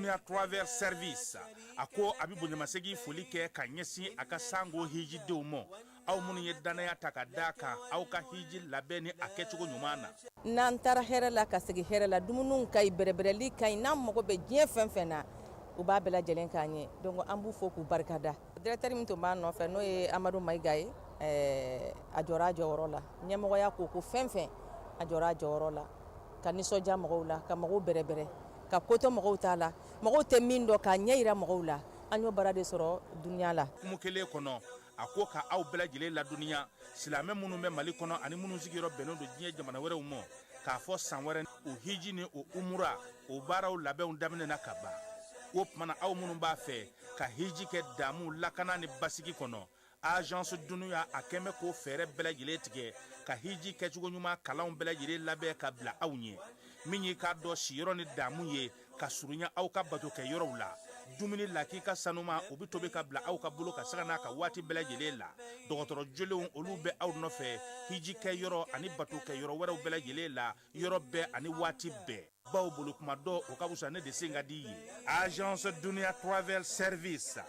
Dunia Travel Service, a ko a bɛ bonyamasegin foli kɛ ka ɲɛsin a ka sango hijidenw ma, aw minnu ye dannaya ta ka da kan aw ka hiji labɛn ni a kɛcogo ɲuman na. N'an taara hɛrɛ la ka segin hɛrɛ la, dumuni ka ɲi, bɛrɛbɛrɛli ka ɲi, n'an mago bɛ diɲɛ fɛn fɛn na, u b'a bɛɛ lajɛlen k'an ye. Donc an b'u fo k'u barikada. Directeur min tun b'a nɔfɛ, n'o ye Amadu Mayiga ye, a jɔra a jɔyɔrɔ la. Ɲɛmɔgɔya ko fɛn fɛn, a jɔra a jɔyɔrɔ la ka nisɔndiya mɔgɔw la, ka mɔgɔw bɛrɛbɛrɛ, ka kotɔ mɔgɔw t'a la, mɔgɔw tɛ min dɔn k'a ɲɛ yira mɔgɔw la. An y'o baara de sɔrɔ dunuya la. Hukumu kelen kɔnɔ, a ko ka aw bɛɛ lajɛlen ladɔnniya, silamɛ minnu bɛ Mali kɔnɔ ani minnu sigiyɔrɔ bɛnnen don diɲɛ jamana wɛrɛw ma, k'a fɔ san wɛrɛ o hiji ni o umura o baaraw labɛnw daminɛna ka ban. O tuma na, aw minnu b'a fɛ ka hiji kɛ damu, lakana ni basigi kɔnɔ, Agence Dunuya a kɛn bɛ k'o fɛɛrɛ bɛɛ lajɛlen tigɛ ka hiji kɛcogo ɲuman kalanw bɛɛ lajɛlen labɛn ka bila aw ɲɛ. Min y'i k'a dɔn siyɔrɔ ni damu ye ka surunya aw ka batokɛ yɔrɔw la, dumuni lakika sanuma, o bɛ tobi ka bila aw ka bolo ka sanga n'a ka waati bɛɛ lajɛlen la. Dɔgɔtɔrɔ jolenw, olu bɛ aw nɔfɛ hiji kɛ yɔrɔ ani batokɛ yɔrɔ wɛrɛw bɛɛ lajɛlen la, yɔrɔ bɛɛ ani waati bɛɛ. Baw bolo kuma dɔ o ka fisa ne de sen ka di ye. Agence Dunia Travel Service,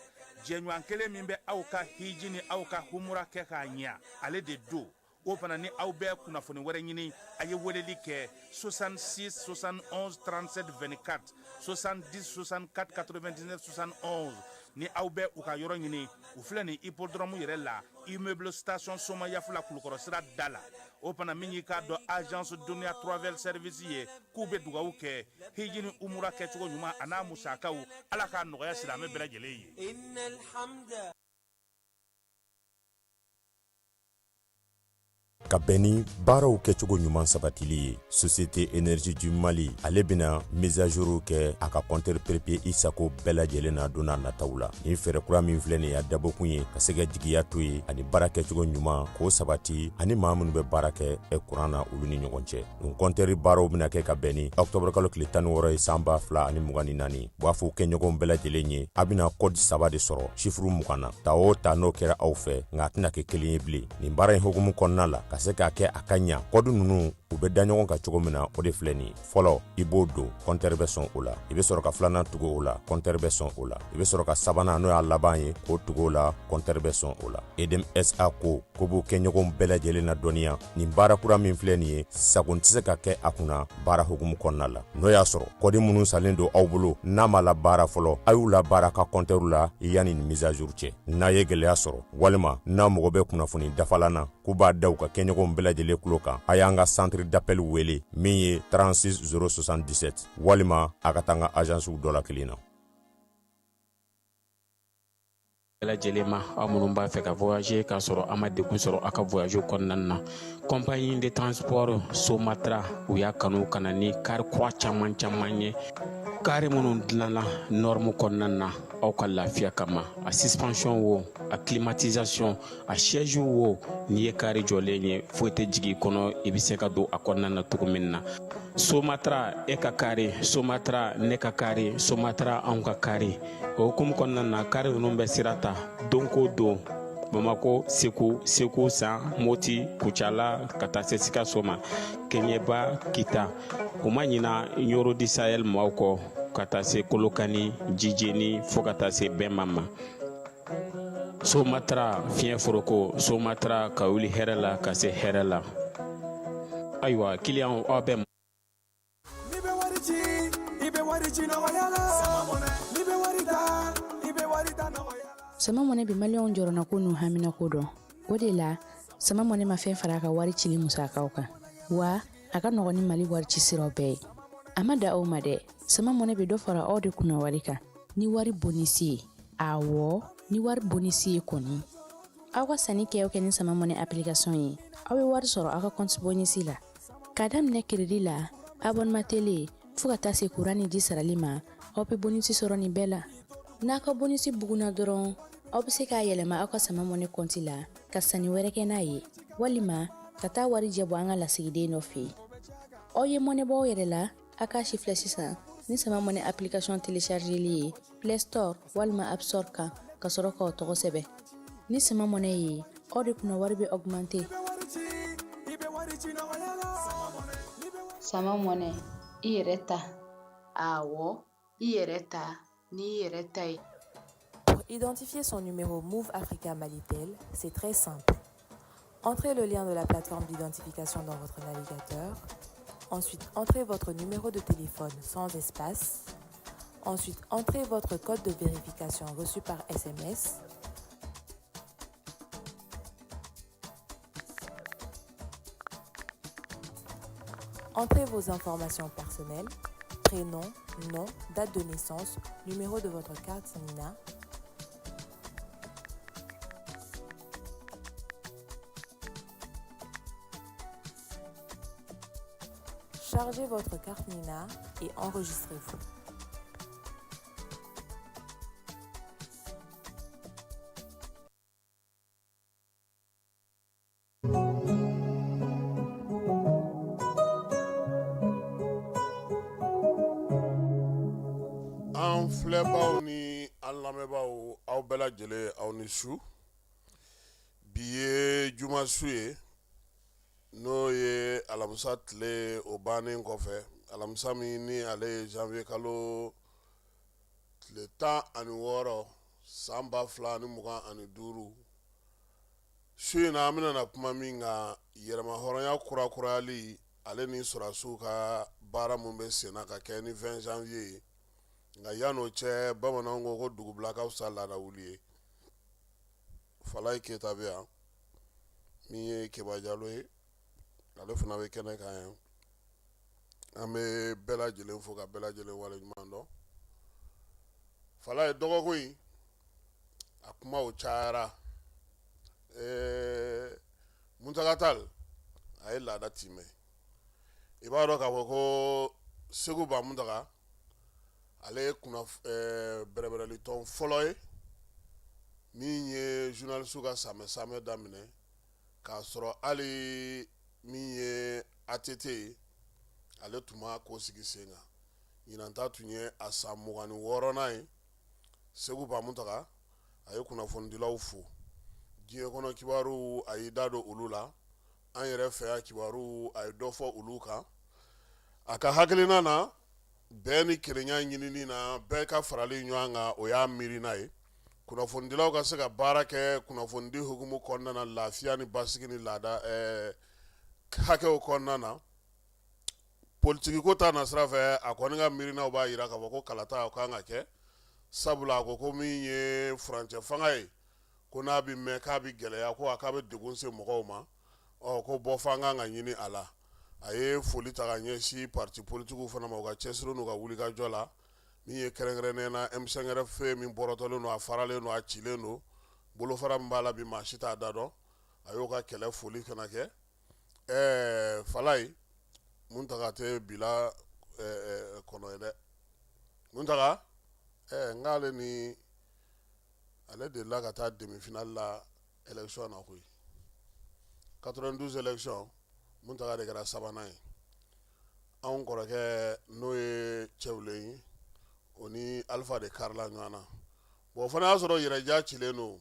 jɛɲɔgɔn kelen min bɛ aw ka hiji ni aw ka humura kɛ k'a ɲɛ, ale de don. O fana ni aw bɛ kunnafoni wɛrɛ ɲini, a ye weleli kɛ 66 71 37 24, 70 64 99 71. Ni aw bɛ u ka yɔrɔ ɲini, u filɛ nin hippodrome yɛrɛ la, immeuble station Somayafula, Kulukɔrɔ sira da la. O fana min y'i k'a dɔn Agence Dunia Travel Service ye, k'u bɛ dugawu kɛ hiji ni umura kɛcogo ɲuman a n'a musakaw, Ala k'a nɔgɔya silamɛ bɛɛ lajɛlen ye. Ka bɛn ni baaraw kɛcogo ɲuman sabatili ye, Société Énergie du Mali, ale bɛna mise à jour kɛ a ka compteur prépayé i sago bɛɛ lajɛlen na don n'a nataw la. Nin fɛɛrɛ kura min filɛ nin ye, a dabɔkun ye ka se ka jigiya to ye ani baara kɛcogo ɲuman k'o sabati ani maa minnu bɛ baara kɛ kuran na, olu ni ɲɔgɔn cɛ. Nin compteur baaraw bɛna kɛ ka bɛn ni octobre kalo tile 16 ye san 2024. U b'a fɔ kɛɲɔgɔnw bɛɛ lajɛlen ye, a bɛna code saba de sɔrɔ chiffre 20 na. Ta o ta, n'o kɛra aw fɛ, nka a tɛna kɛ kelen ye bilen. Nin baara in hukumu kɔnɔna la, ka se k'a kɛ a ka ɲa, code ninnu u bɛ da ɲɔgɔn kan cogo min na, o de filɛ nin ye. Fɔlɔ, i b'o don, compteur bɛ sɔn o la. I bɛ sɔrɔ ka filanan tugu o la, compteur bɛ sɔn o la. I bɛ sɔrɔ ka sabanan, n'o y'a laban ye, k'o tugu o la, compteur bɛ sɔn o la. EDM SA ko ko b'u kɛɲɔgɔnw bɛɛ lajɛlen na dɔnniya, nin baara kura min filɛ nin ye, sago tɛ se ka kɛ a kunna baara hukumu kɔnɔna la. N'o y'a sɔrɔ code minnu salen don aw bolo, n'a ma la baara fɔlɔ, a y'u la baara ka compteur la yanni nin mise à jour cɛ. N'a ye gɛlɛya sɔrɔ walima n'a mago bɛ kunnafoni dafalan na, k'u b'a da u ka kɛɲɔgɔnw bɛɛ lajɛlen tulo kan, a y'an ka centre d'appel wele min ye 36 077, walima a ka taa an ka agencew dɔ la kelen na. Bɛɛ lajɛlen ma, aw minnu b'a fɛ ka voyager k'a sɔrɔ a ma degun sɔrɔ aw ka voyage kɔnɔna na, compagnie de transport Somatra, u y'a kanu ka na ni car kura caman caman ye, car minnu dilanna norme kɔnɔna na aw ka lafiya kama. A suspension wo, a climatisation, a siège wo, n'i ye car jɔlen ye, foyi tɛ jigin i kɔnɔ, i bɛ se ka don a kɔnɔna na cogo min na. Somatra, e ka car Somatra, ne ka car Somatra, anw ka car. O hukumu kɔnɔna na, car ninnu bɛ sira ta don ko don Bamako, Segu, Segu San, Moti, Kucala, ka taa se Sikaso ma, Kɛɲɛba, Kita. U ma ɲina Ɲoro du Sahel maaw kɔ, ka taa se Kolokani, Jijeni, fo ka taa se Bɛnma ma. Somatra, fiɲɛ foroko Somatra, ka wuli hɛrɛ la ka se hɛrɛ la. Ayiwa, kiliyanw, aw bɛ N'i bɛ wari ci, i bɛ wari ci nɔgɔya la. N'i bɛ wari ta, i bɛ wari ta nɔgɔya la. Sama Mɔnɛ bɛ maliyɛnw jɔrɔnako n'u haminako dɔn. O de la, Sama Mɔnɛ ma fɛn fara a ka wari cili musakaw kan, wa a ka nɔgɔn ni Mali wari ci siraw bɛɛ ye. A ma da aw ma dɛ, Sama Mɔnɛ bɛ dɔ fara aw de kunna wari kan ni wari bonisi ye. Awɔ, ni wari bonisi ye kɔni. Aw ka sanni kɛ o kɛ ni Sama Mɔnɛ application ye, aw bɛ wari sɔrɔ aw ka compte bonisi la. K'a daminɛ crédit la, abonnement télé, fo ka taa se courant ni ji sarali ma, aw bɛ bonisi sɔrɔ nin bɛɛ la. N'a ka bonisi bugunna dɔrɔn, aw bɛ se k'a yɛlɛma aw ka Sama Mɔnɛ compte la ka sanni wɛrɛ kɛ n'a ye, walima ka taa warijɛ bɔ an ka lasigiden dɔ fɛ yen. Aw ye mɔnɛ bɔ aw yɛrɛ la, a k'a si filɛ sisan ni Sama Mɔnɛ application téléchargeli ye Play Store walima App Store kan, ka sɔrɔ k'aw tɔgɔ sɛbɛn. Ni Sama Mɔnɛ ye, aw de kunna wari bɛ augmenter. I bɛ wari ci nɔgɔya la. Sama Mɔnɛ, i yɛrɛ ta. Awɔ. I yɛrɛ ta n'i yɛrɛ ta ye. Pour identifier son numéro Moov Africa Malitel, c'est très simple. Entrez le lien de la plateforme d'identification dans votre navigateur. Ensuite, entrez votre numéro de téléphone sans espace. Ensuite, entrez votre code de vérification reçu par SMS. Entrez vos informations personnelles, prénom, nom, date de naissance, numéro de votre carte NINA. Chargez votre carte NINA et enregistrez-vous. An filɛbaw ni an lamɛnbaaw aw bɛɛ lajɛlen aw ni su bi ye juma su ye n'o ye alamisa tile o bannen kɔfɛ alamisa min ni ale ye janvier kalo tile 16 san 2025 su in na an bɛna na kuma min kan yɛrɛmahɔrɔnya kurakurayali ale ni sɔrɔdasiw ka baara min bɛ senna ka kɛ ni 20 janvier ye nka yan'o cɛ bamananw ko ko dugubila ka fisa laada wuli ye Falaye Keyita bɛ yan min ye Keba Jalo ye ale fana bɛ kɛnɛ kan yan an bɛ bɛɛ lajɛlen fo ka bɛɛ lajɛlen waleɲuman dɔn Falaye dɔgɔkun in a kumaw cayara ɛɛ Muntaga Tall a ye laada timɛ i b'a dɔn k'a fɔ ko Segu Ba Muntaga ale ye bɛrɛbɛrɛlitɔn fɔlɔ ye min ye journaliste ka sanbɛ sanbɛ daminɛ k'a sɔrɔ hali min ye ATT ye ale tun ma ko sigi sen kan ɲinan ta tun ye a san 26nan ye Segu Ba Muntaga a ye kunnafonidilaw fo diɲɛ kɔnɔ kibaruw a y'i da don olu la an yɛrɛ fɛ yan kibaruw a ye dɔ fɔ olu kan a ka hakilina na bɛn ni kelenya ɲinini na bɛɛ ka farali ɲɔgɔn kan o y'a miirina ye kunnafonidilaw ka se ka baara kɛ kunnafonidi hukumu kɔnɔna na lafiya ni basigi ni laada hakɛw kɔnɔna na politikiko ta nasira fɛ a kɔni ka miirinaw b'a jira k'a fɔ ko kalata o kan ka kɛ sabula a ko ko min ye furancɛ fanga ye ko n'a bɛ mɛn k'a bɛ gɛlɛya ko a k'a bɛ degun se mɔgɔw ma ɔ ko bɔfan kan ka ɲini a la a ye foli ta ka ɲɛsin parti politigiw fana ma u ka cɛsiri n'u ka wulikajɔ la min ye kɛrɛnkɛrɛnnen na M5 RFP min bɔrɔtɔlen don a faralen don a cilen don bolofara min b'a la bi maa si t'a da dɔn a y'o ka kɛlɛ foli fana kɛ ɛɛ Falaye Muntaga tɛ bila kɔnɔ ye dɛ Muntaga ɛɛ n k'ale ni ale delila ka taa demi-finale la élection na koyi 92 élection Muntaga de kɛra sabanan ye anw kɔrɔkɛ n'o ye Cɛbilen ye o ni Alifa de karila ɲɔgɔn na bon o fana y'a sɔrɔ yɛrɛja cilen don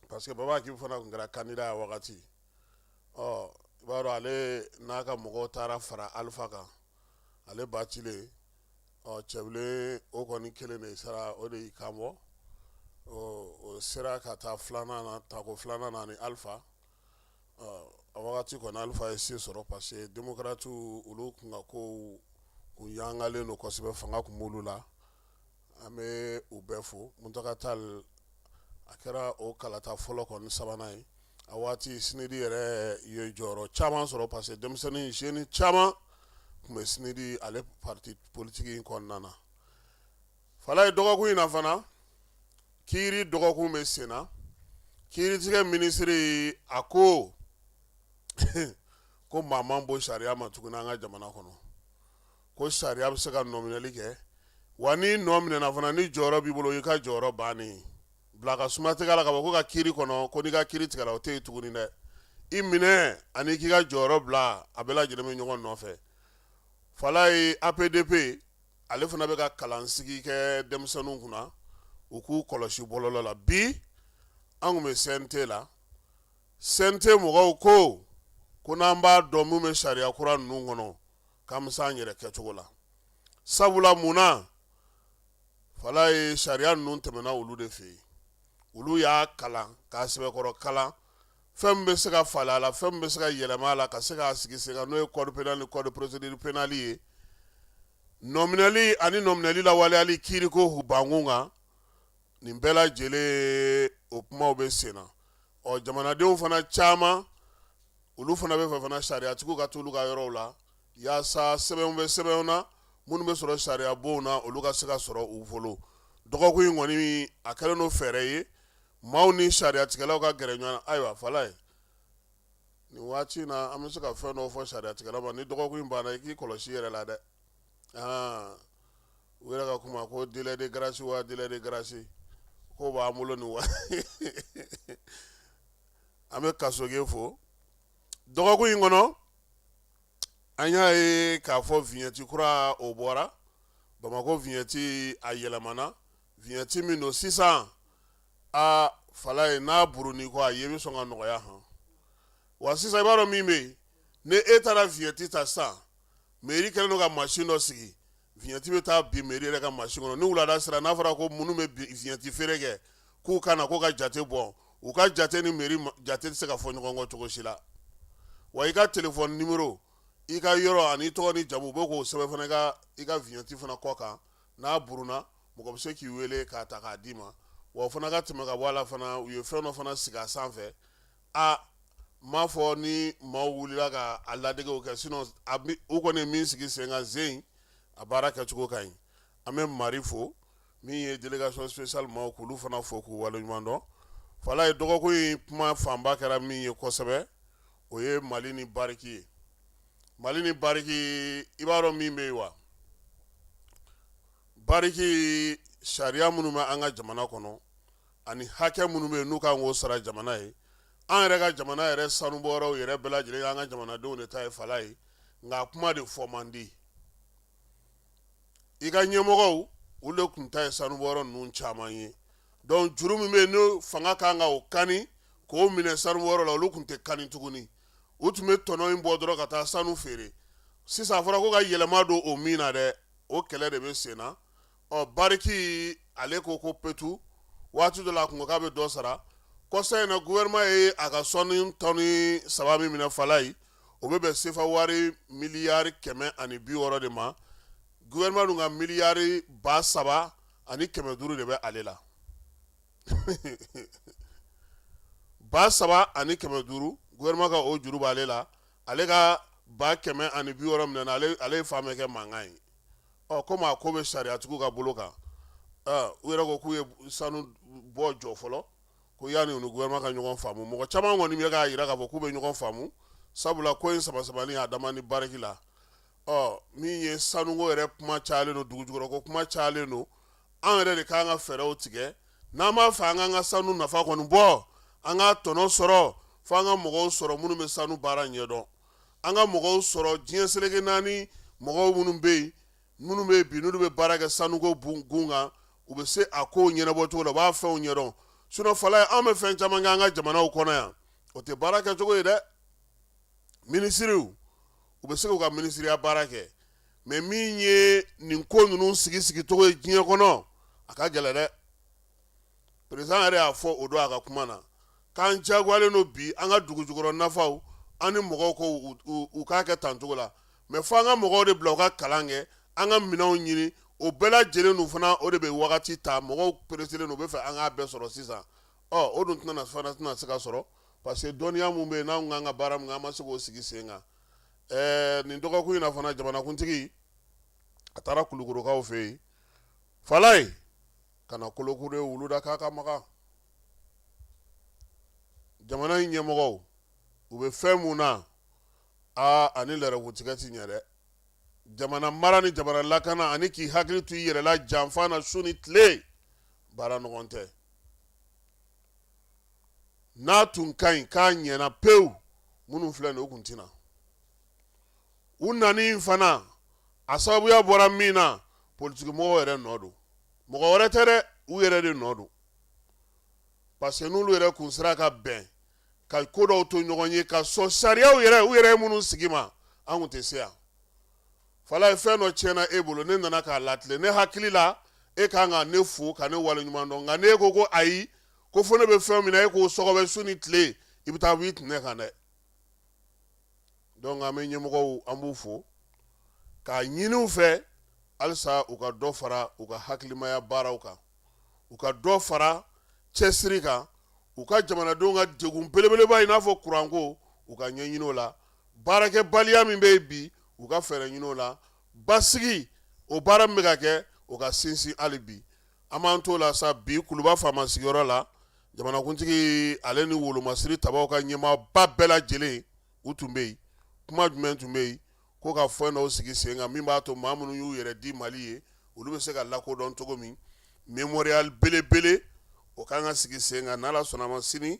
parce que Baba Akibu fana tun kɛra candidat a wagati ɔ i b'a dɔn ale n'a ka mɔgɔw taara fara Alifa kan ale ba cilen ɔ Cɛbilen o kɔni kelen de sera o de y'i kan bɔ o sera ka taa filanan na tako filanan na ni Alifa a wagati kɔni Alifa ye se sɔrɔ parce que démocrates olu tun ka kow kun yangalen don kosɛbɛ fanga tun b'olu la an bɛ u bɛɛ fo Muntaga Tall a kɛra o kalata fɔlɔ kɔni sabanan ye a waati SYNID yɛrɛ ye jɔyɔrɔ caman sɔrɔ parce que denmisɛnnin jeune caman tun bɛ SYNID ale parti politique in kɔnɔna na Falaye dɔgɔkun in na fana kiiri dɔgɔkun bɛ sen na kiiritigɛ minisiri a ko ko maa man bon sariya ma tuguni an ka jamana kɔnɔ ko sariya bɛ se ka nɔminɛli kɛ wa n'i nɔ minɛna fana ni jɔyɔrɔ b'i bolo i ka jɔyɔrɔ bannen bila ka suma tɛgɛ la ka bɔ ko ka kiiri kɔnɔ ko n'i ka kiiri tigɛra o tɛ yen tuguni dɛ i minɛ ani k'i ka jɔyɔrɔ bila a bɛɛ lajɛlen bɛ ɲɔgɔn nɔfɛ Falaye APDP ale fana bɛ ka kalansigi kɛ denmisɛnninw kunna u k'u kɔlɔsi bɔlɔlɔ la bi an tun bɛ CNT la CNT mɔgɔw ko ko n'an b'a dɔn min bɛ sariya kura ninnu kɔnɔ k'an bɛ se an yɛrɛ kɛcogo la sabula mun na Falaye sariya ninnu tɛmɛna olu de fɛ yen, olu y'a kalan k'a sɛbɛkɔrɔ kalan, fɛn min bɛ se ka falen a la, fɛn min bɛ se ka yɛlɛma a la ka se k'a sigi sen kan, n'o ye code pénal ni code procédure pénale ye, nɔminɛli ani nɔminɛli lawaleyali kiiriko bankun kan, nin bɛɛ lajɛlen o kumaw bɛ sen na. Ɔ jamanadenw fana caman, olu fana bɛ fɛ fana sariyatigiw ka t'olu ka yɔrɔw la yaasa sɛbɛnw bɛ sɛbɛnw na minnu bɛ sɔrɔ sariya bonw na, olu ka se ka sɔrɔ u bolo. Dɔgɔkun in kɔni a kɛlen don fɛɛrɛ ye maaw ni sariyatigɛlaw ka gɛrɛ ɲɔgɔn na. Ayiwa Falaye, nin waati in na an bɛ se ka fɛn dɔw fɔ sariyatigɛlaw ma, ni dɔgɔkun in banna i k'i kɔlɔsi i yɛrɛ la dɛ. Aa u yɛrɛ ka kuma ko délai de grâce wa délai de grâce ko b'an bolo nin wa. An bɛ Kasoge fo. Dɔgɔkun in kɔnɔ an y'a ye k'a fɔ vignette kura o bɔra Bamakɔ, vignette a yɛlɛmana, vignette min don sisan, a Falaye n'a burun'i kɔ a ye bɛ sɔn ka nɔgɔya hɔn. Wa sisan i b'a dɔn min bɛ yen, ni e taara vignette ta sisan, mairie kɛlen don ka machine dɔ sigi, vignette bɛ taa bin mairie yɛrɛ ka machine kɔnɔ. Ni wulada sera, n'a fɔra ko minnu bɛ vignette feere kɛ k'u ka na k'u ka jate bɔ, u ka jate ni mairie jate tɛ se ka fɔ ɲɔgɔn kɔ cogo si la. Wa i ka téléphone numéro, i ka yɔrɔ ani i tɔgɔ ni jamu, u bɛ k'o sɛbɛn fana i ka vignette fana kɔ kan. N'a burunna, mɔgɔ bɛ se k'i wele k'a ta k'a d'i ma. Wa o fana ka tɛmɛ ka bɔ a la fana, u ye fɛn dɔ fana sigi a sanfɛ. A m'a fɔ ni maaw wulila ka a ladegew kɛ, sinon u kɔni ye min sigi sen kan zen, a baara kɛcogo ka ɲi. An bɛ Mari fo, min ye délégation spéciale maaw, k'olu fana fo k'u waleɲuman dɔn. Falaye, dɔgɔkun in kuma fanba kɛra min ye kosɛbɛ, o ye Mali ni Barrick ye. Mali ni Barrick, i b'a dɔn min bɛ yen wa, Barrick sariya minnu bɛ an ka jamana kɔnɔ ani hakɛ minnu bɛ yen n'u kan k'o sara jamana ye, an yɛrɛ ka jamana yɛrɛ sanubɔyɔrɔw yɛrɛ bɛɛ lajɛlen an ka jamanadenw de ta ye Falaye, nka kuma de fɔ man di. I ka ɲɛmɔgɔw, olu de tun ta ye sanubɔyɔrɔ ninnu caman ye. Donc juru min bɛ yen n'o fanga kan ka o kani k'o minɛ sanubɔyɔrɔ la, olu tun tɛ kani tuguni, u tun bɛ tɔnɔ in bɔ dɔrɔn ka taa sanu feere. Sisan a fɔra ko ka yɛlɛma don o min na dɛ, o kɛlɛ de bɛ sen na. Ɔ Barrick ale ko ko petu, waati dɔ la a kun ko k'a bɛ dɔ sara. Kɔsa in na gouvernement ye a ka sanu tɔni 3 min minɛ Falaye, o bɛ bɛn sefa wari miliyari 160 de ma. Gouvernement dun ka miliyari 3500 de bɛ ale la. 3500, gouvernement ka o juru b'ale la. Ale ka 160 minɛna, ale ye fan bɛɛ kɛ mankan ye. Ɔ komi a ko bɛ sariyatigiw ka bolo kan, u yɛrɛ ko k'u ye sanu bɔ jɔ fɔlɔ, ko yanni u ni gouvernement ka ɲɔgɔn faamu. Mɔgɔ caman kɔni bɛ k'a jira k'a fɔ k'u bɛ ɲɔgɔn faamu, sabula ko in samasamani a dama ni Barrick la. Ɔ min ye sanuko yɛrɛ kuma cayalen don, dugujukɔrɔ ko kuma cayalen don, an yɛrɛ de k'an ka fɛɛrɛw tigɛ. N'an b'a fɛ an k'an ka sanu nafa kɔni bɔ, an k'a tɔnɔ sɔrɔ, fo an ka mɔgɔw sɔrɔ minnu bɛ sanu baara ɲɛdɔn, an ka mɔgɔw sɔrɔ diɲɛ seleke naani mɔgɔw minnu bɛ yen, minnu bɛ yen bi n'olu bɛ baara kɛ sanuko gun kan, u bɛ se a kow ɲɛnabɔ cogo la, u b'a fɛnw ɲɛdɔn. Sinon Falaye, anw bɛ fɛn caman kɛ an ka jamanaw kɔnɔ yan, o tɛ baara kɛcogo ye dɛ. Minisiriw, u bɛ se k'u ka minisiriya baara kɛ, mais min ye nin ko ninnu sigi sigicogo ye diɲɛ kɔnɔ, a ka gɛlɛn dɛ. Président yɛrɛ y'a fɔ o don a ka kuma na k'an diyagoyalen don bi an ka dugujukɔrɔ nafaw, an ni mɔgɔw ko u k'a kɛ tan cogo la, mais fo an ka mɔgɔw de bila u ka kalan kɛ, an ka minɛnw ɲini, o bɛɛ lajɛlen dun fana o de bɛ wagati ta. Mɔgɔw pereselen don, u bɛ fɛ an k'a bɛɛ sɔrɔ sisan. Ɔ o dun tɛna fana tɛna se ka sɔrɔ, parce que dɔnniya min bɛ yen n'anw kan ka baara min kɛ, an ma se k'o sigi sen kan. Ɛɛ nin dɔgɔkun in na fana, jamanakuntigi a taara Kulukorokaw fɛ yen Falaye, ka na kolokuru wulu da k'a ka maga. Jamana in ɲɛmɔgɔw, u bɛ fɛn mun na, aa ani lɛrɛkutigɛ ti ɲɛ dɛ. Jamana mara ni jamana lakana ani k'i hakili to i yɛrɛ la janfa na su ni tile, baara nɔgɔn tɛ. N'a tun ka ɲi k'a ɲɛna pewu, minnu filɛ nin, u kun tɛna u nani fana. A sababuya bɔra min na, politikimɔgɔw yɛrɛ nɔ don, mɔgɔ wɛrɛ tɛ dɛ, u yɛrɛ de nɔ don. Parce que n'olu yɛrɛ kun sera ka bɛn ka ko dɔw to ɲɔgɔn ye, ka sɔn sariyaw yɛrɛ u yɛrɛ ye minnu sigi ma, an kun tɛ se yan. Falaye, fɛn dɔ tiɲɛna e bolo, ne nana k'a latilen, ne hakili la E kan ka ne fo ka ne waleɲuman dɔn, nka n'e ko ko ayi, ko fo ne bɛ fɛn min na, e k'o sɔgɔbɛ su ni tile, i bɛ taa wuli tɛnɛ kan dɛ. Donc an bɛ ɲɛmɔgɔw, an b'u fo k'a ɲini u fɛ halisa u ka dɔ fara u ka hakilimaya baaraw kan, u ka dɔ fara cɛsiri kan, u ka jamanadenw ka degun belebeleba i n'a fɔ kuranko, u ka ɲɛɲini o la, baarakɛbaliya min bɛ yen bi, u ka fɛɛrɛ ɲini o la, basigi o baara min bɛ ka kɛ, o ka sinsin hali bi. An b'an t'o la sa bi Kuluba faama sigiyɔrɔ la, jamanakuntigi ale ni wolomasiri tabaw ka ɲɛmaaba bɛɛ lajɛlen u tun bɛ yen. Kuma jumɛn tun bɛ yen? Ko ka fɛn dɔw sigi sen kan min b'a to maa minnu y'u yɛrɛ di Mali ye, olu bɛ se ka lakodɔn cogo min. Mémorial belebele o kan ka sigi sen kan, n'Ala sɔnna ma sini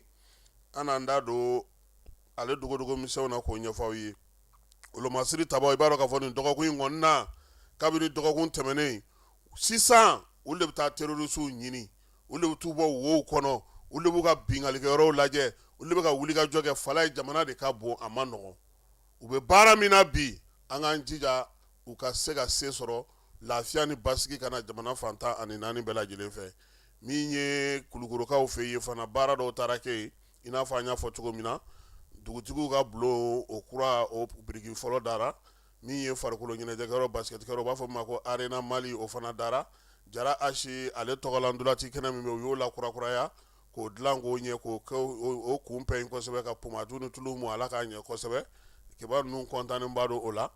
an n'an da don ale dogodogo misɛnw na k'o ɲɛfɔ aw ye. Wolomasiri tabaw, i b'a dɔn k'a fɔ nin dɔgɔkun in kɔni na, kabini dɔgɔkun tɛmɛnen sisan, olu de bɛ taa terroristew ɲini, olu de bɛ t'u bɔ wow kɔnɔ, olu de b'u ka binkannikɛyɔrɔw lajɛ, olu de bɛ ka wulikajɔ kɛ. Falaye, jamana de ka bon, a man nɔgɔn. U bɛ baara min na bi, an k'an jija u ka se ka se sɔrɔ lafiya ni basigi ka na jamana fan 14 bɛɛ lajɛlen fɛ. Min ye Kulukorokaw fɛ yen fana, baara dɔw taara kɛ yen, i n'a fɔ an y'a fɔ cogo min na, dugutigiw ka bulon o kura, o biriki fɔlɔ dara. Min ye farikolo ɲɛnajɛkɛyɔrɔ, basikɛtikɛyɔrɔ, u b'a fɔ min ma ko Arena Mali, o fana dara. Jara Asi ale tɔgɔla ntolaci kɛnɛ min bɛ, u y'o lakurakuraya k'o dilan k'o ɲɛ, k'o kɛ o kun pɛn kosɛbɛ, ka pomadu ni tulu mu ala k'a ɲɛ kosɛbɛ. Kibaru ninnu kɔntannenba don o la.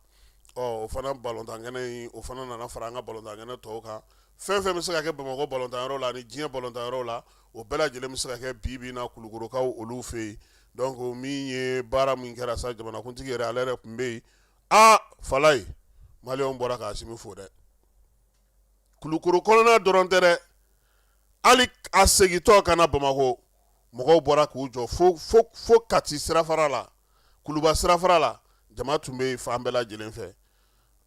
Ɔ o fana balontankɛnɛ in, o fana nana fara an ka balontankɛnɛ tɔw kan. Fɛn fɛn bɛ se ka kɛ Bamakɔ balontan yɔrɔ la ani diɲɛ balontan yɔrɔ la, o bɛɛ lajɛlen bɛ se ka kɛ bi bi in na Kulukorokaw olu fɛ yen. Donc min ye baara min kɛra sa, jamanakuntigi yɛrɛ, ale yɛrɛ tun bɛ yen. Aa Falaye, maliyɛnw bɔra ka Asimi fo dɛ. Kulukoro kɔnɔna dɔrɔn tɛ dɛ, hali a segintɔ ka na Bamakɔ, mɔgɔw bɔra k'u jɔ fo fo fo Kati sirafara la, Kuluba sirafara la, jama tun bɛ yen fan bɛɛ lajɛlen fɛ.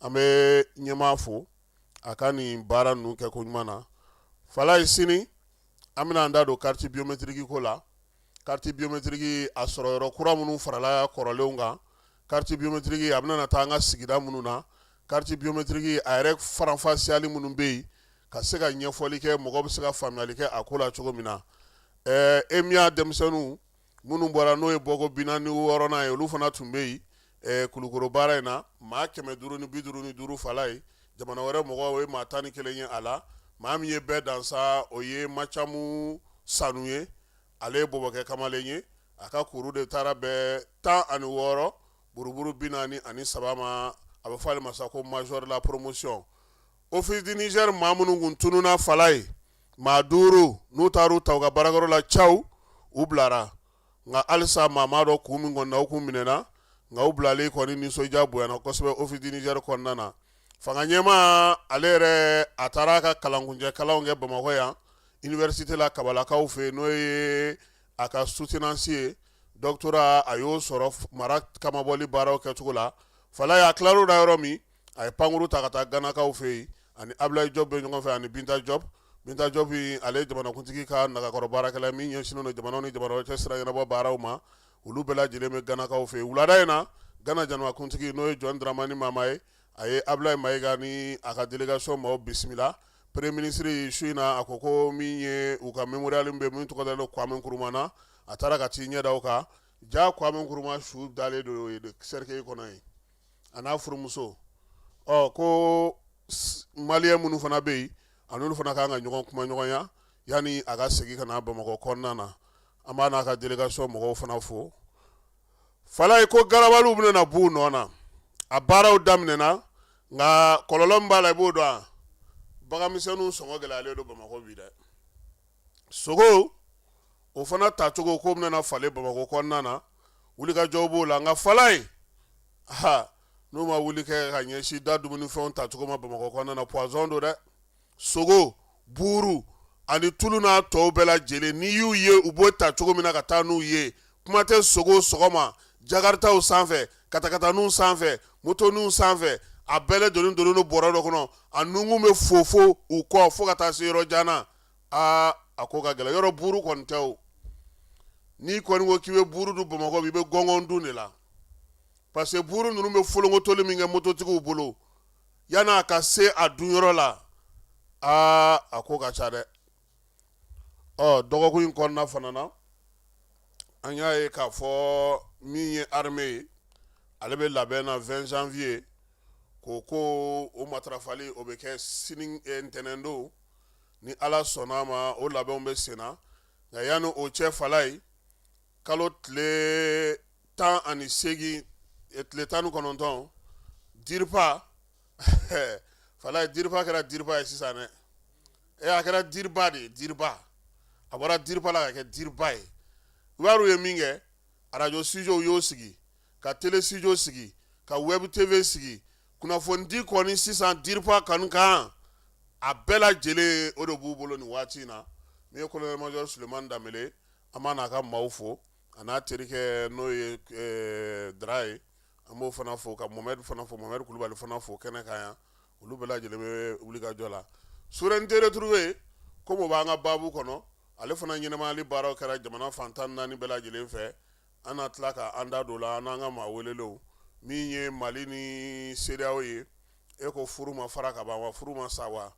An bɛ ɲɛmaa fo a ka nin baara ninnu kɛ ko ɲuman na. Falaye, sini an bɛna an da don carte biométrique ko la. Carte biométrique a sɔrɔ yɔrɔ kura minnu farala kɔrɔlenw kan, carte biométrique a bɛna na taa an ka sigida minnu na, carte biométrique a yɛrɛ faranfasiyali minnu bɛ yen, ka se ka ɲɛfɔli kɛ, mɔgɔ bɛ se ka faamuyali kɛ a ko la cogo min na. Ɛɛ EMIA denmisɛnninw minnu bɔra, n'o ye bɔko 46nan ye, olu fana tun bɛ yen Kulukoro baara in na. Maa 555, Falaye, jamana wɛrɛ mɔgɔw, o ye maa 11 ye a la. Maa min ye bɛɛ dan sa, o ye Macamu Sanu ye, ale ye bɔbɔkɛ kamalen ye. A ka kuru de taara bɛn 16 buruburu 43 ma. A bɛ fɔ ale ma sa ko major la promotion. Office du Niger maa minnu tun tununna, Falaye, maa duuru, n'u taar'u ta u ka baarakɛyɔrɔ la caw, u bilara. Nka halisa maa m'a dɔn kun min kɔni na u kun minɛna, nka u bilalen kɔni nisɔndiya bonyana kosɛbɛ Office du Niger kɔnɔna na. Fanga ɲɛmaa ale yɛrɛ, a taara a ka kalankuncɛ kalanw kɛ Bamakɔ yan université la, Kabalakaw fɛ yen, n'o ye a ka soutenance ye, doctorat, a y'o sɔrɔ mara kamabɔli baaraw kɛcogo la. Falaye, a tilar'o la yɔrɔ min, a ye pankuru ta ka taa Ganakaw fɛ yen, ani Abulayi Jɔp bɛ ɲɔgɔn fɛ, ani Binta Jɔp. Binta Jɔp, ale ye jamanakuntigi ka nagakɔrɔ baarakɛla min ɲɛsinnen don jamanaw ni jamana cɛ sira ɲɛnabɔ baaraw ma. Olu bɛɛ lajɛlen bɛ Ganakaw fɛ yen. Wulada in na, Gana jamanakuntigi, n'o ye Jɔn Dramani Mahama ye, a ye Abulayi Mayiga ni a ka délégation maaw bisimila. Premier ministre, su in na, a ko ko min ye u ka mémorial bɛ min tɔgɔ dalen don Kwame Nkrumah na, a taara ka t'i ɲɛ da o kan. Ja Kwame Nkrumah su dalen don cercueil kɔnɔ yen, a n'a furumuso. Ɔ ko maliyɛn minnu fana bɛ yen, a n'olu fana ka kan ka ɲɔgɔn kumaɲɔgɔnya yanni a ka segin ka na Bamakɔ kɔnɔna na. An b'a n'a ka délégation mɔgɔw fana fo. Falaye, ko garabaliw bɛna na b'u nɔ na, a baaraw daminɛna, nka kɔlɔlɔ min b'a la, i b'o dɔn wa? Baganmisɛnninw sɔngɔ gɛlɛyalen don Bamakɔ bi dɛ. Sogo o fana tacogo ko bɛna falen Bamakɔ kɔnɔna na, wulikajɔw b'o la. Nka Falaye, ha, n'u ma wuli kɛ ka ɲɛsin da dumunifɛnw tacogo ma Bamakɔ kɔnɔna na, poison don dɛ. Sogo, buuru ani tulu n'a tɔw bɛɛ lajɛlen, n'i y'u ye u b'o ta cogo min na ka taa n'u ye, kuma tɛ sogo sɔgɔma jakaritaw sanfɛ, katakataninw sanfɛ, motoninw sanfɛ, a bɛɛ lajɛlen donnen don bɔrɔ dɔ kɔnɔ, a nunkun bɛ fofo u kɔ fo ka taa se yɔrɔ jan na. Aa, a ko ka gɛlɛn. Yɔrɔ buuru kɔni tɛ o. N'i kɔni ko k'i bɛ buuru dun Bamakɔ, i bɛ gɔngɔn dun de la, parce que buuru ninnu bɛ folongotoli min kɛ mototigiw bolo yan'a ka se a dunyɔrɔ la. Aa, a ko ka ca dɛ. Ɔ, dɔgɔkun in kɔnɔna fana na, an y'a ye k'a fɔ min ye armée ye, ale bɛ labɛn na 20 janvier k'o ko o matarafali, o bɛ kɛ sini ntɛnɛn don, ni Ala sɔnna a ma. O labɛnw bɛ sen na. Nka yanni o cɛ, Falayi, kalo tile 18, tile 19, DIRPA, Falayi, DIRPA kɛra DIRPA ye sisan dɛ. E, a kɛra DIRBA de ye. DIRBA, a bɔra DIRPA la ka kɛ DIRBA ye. U b'a ye min kɛ, arajo studio y'o sigi, ka télé studio sigi, ka web TV sigi. Kunnafonidi kɔni sisan, DIRPA kanu kan, a bɛɛ lajɛlen, o de b'u bolo nin waati in na. Min ye colonel major Sulemani Danbele, an b'a n'a ka maaw fo, a n'a terikɛ n'o ye Dara ye, an b'o fana fo, ka Mohamɛdi fana fo, Mohamɛdi Kulubali fana fo kɛnɛ kan yan. Olu bɛɛ lajɛlen bɛ wulikajɔ la. Souveraineté retrouvée, komi o b'an ka baabu kɔnɔ, ale fana ɲɛnamayali baaraw kɛra jamana fan 14 bɛɛ lajɛlen fɛ. An na tila ka an da don la, an n'an ka maa welelenw. Min ye Mali ni CEDEAO ye, e ko furu ma fara ka ban wa? Furu ma sa wa?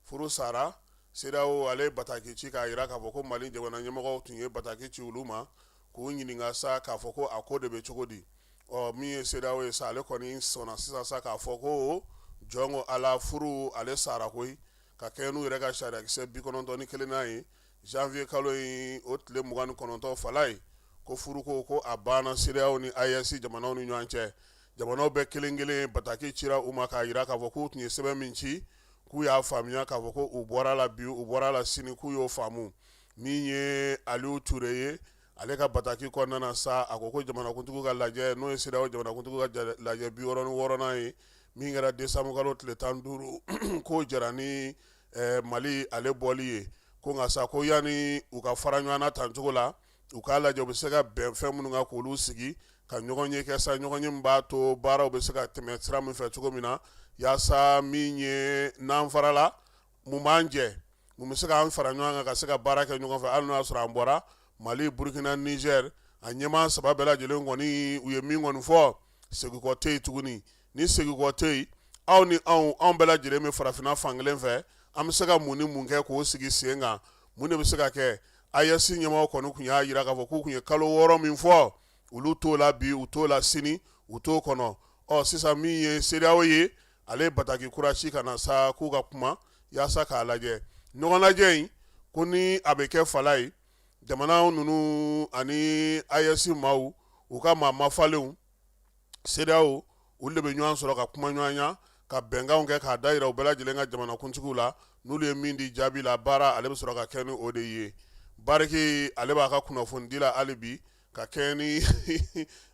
Furu sara. CEDEAO, ale ye bataki ci k'a jira k'a fɔ ko Mali jamana ɲɛmɔgɔw tun ye bataki ci olu ma k'u ɲininka sa k'a fɔ ko a ko de bɛ cogo di. Ɔ, min ye CEDEAO ye sa, ale kɔni sɔnna sisan sa k'a fɔ ko jɔn ko Ala, furu ale sara koyi, ka kɛɲɛ n'u yɛrɛ ka sariyakisɛ 91nan ye. Janvier kalo in, o tile 29, Falayi, ko furuko ko a banna CEDEAO ni AES jamanaw ni ɲɔgɔn cɛ. Jamanaw bɛɛ kelen kelen, bataki cira u ma k'a jira k'a fɔ k'u tun ye sɛbɛn min ci, k'u y'a faamuya k'a fɔ ko u bɔra la bi, u bɔra la sini, k'u y'o faamu. Min ye Aliou Touré ye, ale ka bataki kɔnɔna na sa, a ko ko jamanakuntigi ka lajɛ, n'o ye CEDEAO jamanakuntigi ka lajɛ 66nan ye, min kɛra décembre kalo tile 15, k'o jɛra ni Mali ale bɔli ye. Ko nka sa, ko yanni u ka fara ɲɔgɔn na tan cogo la, u k'a lajɛ u bɛ se ka bɛn fɛn minnu kan, k'olu sigi ka ɲɔgɔn ye kɛ sa, ɲɔgɔn ye min b'a to baaraw bɛ se ka tɛmɛ sira min fɛ cogo min na, yaasa min ye n'an farala, mun b'an jɛ, mun bɛ se k'an fara ɲɔgɔn kan ka se ka baara kɛ ɲɔgɔn fɛ, hali n'o y'a sɔrɔ an bɔra. Mali, Burukina, Niger, a ɲɛmaa saba bɛɛ lajɛlen kɔni, u ye min kɔni fɔ, seginkɔ tɛ yen tuguni. Ni seginkɔ tɛ yen, aw ni anw, anw bɛɛ lajɛlen bɛ farafinna fankelen fɛ, an bɛ se ka mun ni mun kɛ k'o sigi sen kan? Mun de bɛ se ka kɛ? AES ɲɛmaaw kɔni tun y'a jira k'a fɔ k'u tun ye kalo 6 min fɔ, olu t'o la bi, u t'o la sini, u t'o kɔnɔ. Ɔ, sisan min ye CEDEAO ye, ale ye bataki kura ci ka na sa k'u ka kuma yaasa k'a lajɛ. Ɲɔgɔn lajɛ in ko ni a bɛ kɛ, Falayi, jamana ninnu ani AES maaw, u ka maa mafalenw, CEDEAO, olu de bɛ ɲɔgɔn sɔrɔ ka kuma ɲɔgɔnya, ka bɛnkanw kɛ k'a da jira u bɛɛ lajɛlen ka jamanakuntigiw la. N'olu ye min di jaabi la, baara ale bɛ sɔrɔ ka kɛ ni o de ye. Bariki, ale b'a ka kunnafonidi la hali bi ka kɛ ni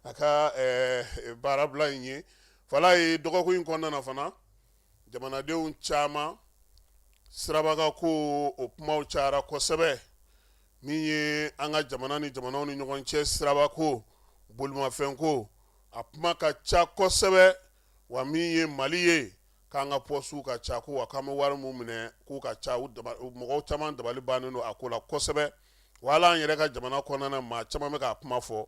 a ka baarabila in ye. Falayi, dɔgɔkun in kɔnɔna na fana, jamanadenw caman siraba ko o kumaw cayara kosɛbɛ. Min ye an ka jamana ni jamanaw ni ɲɔgɔn cɛ siraba ko, bolimafɛn ko, a kuma ka ca kosɛbɛ. Wa min ye Mali ye, k'an ka pɔsiw ka ca, ko wa k'an bɛ wari min minɛ k'u ka ca, mɔgɔw caman dabali bannen don a ko la kosɛbɛ. Wala an yɛrɛ ka jamana kɔnɔna na, maa caman bɛ k'a kuma fɔ.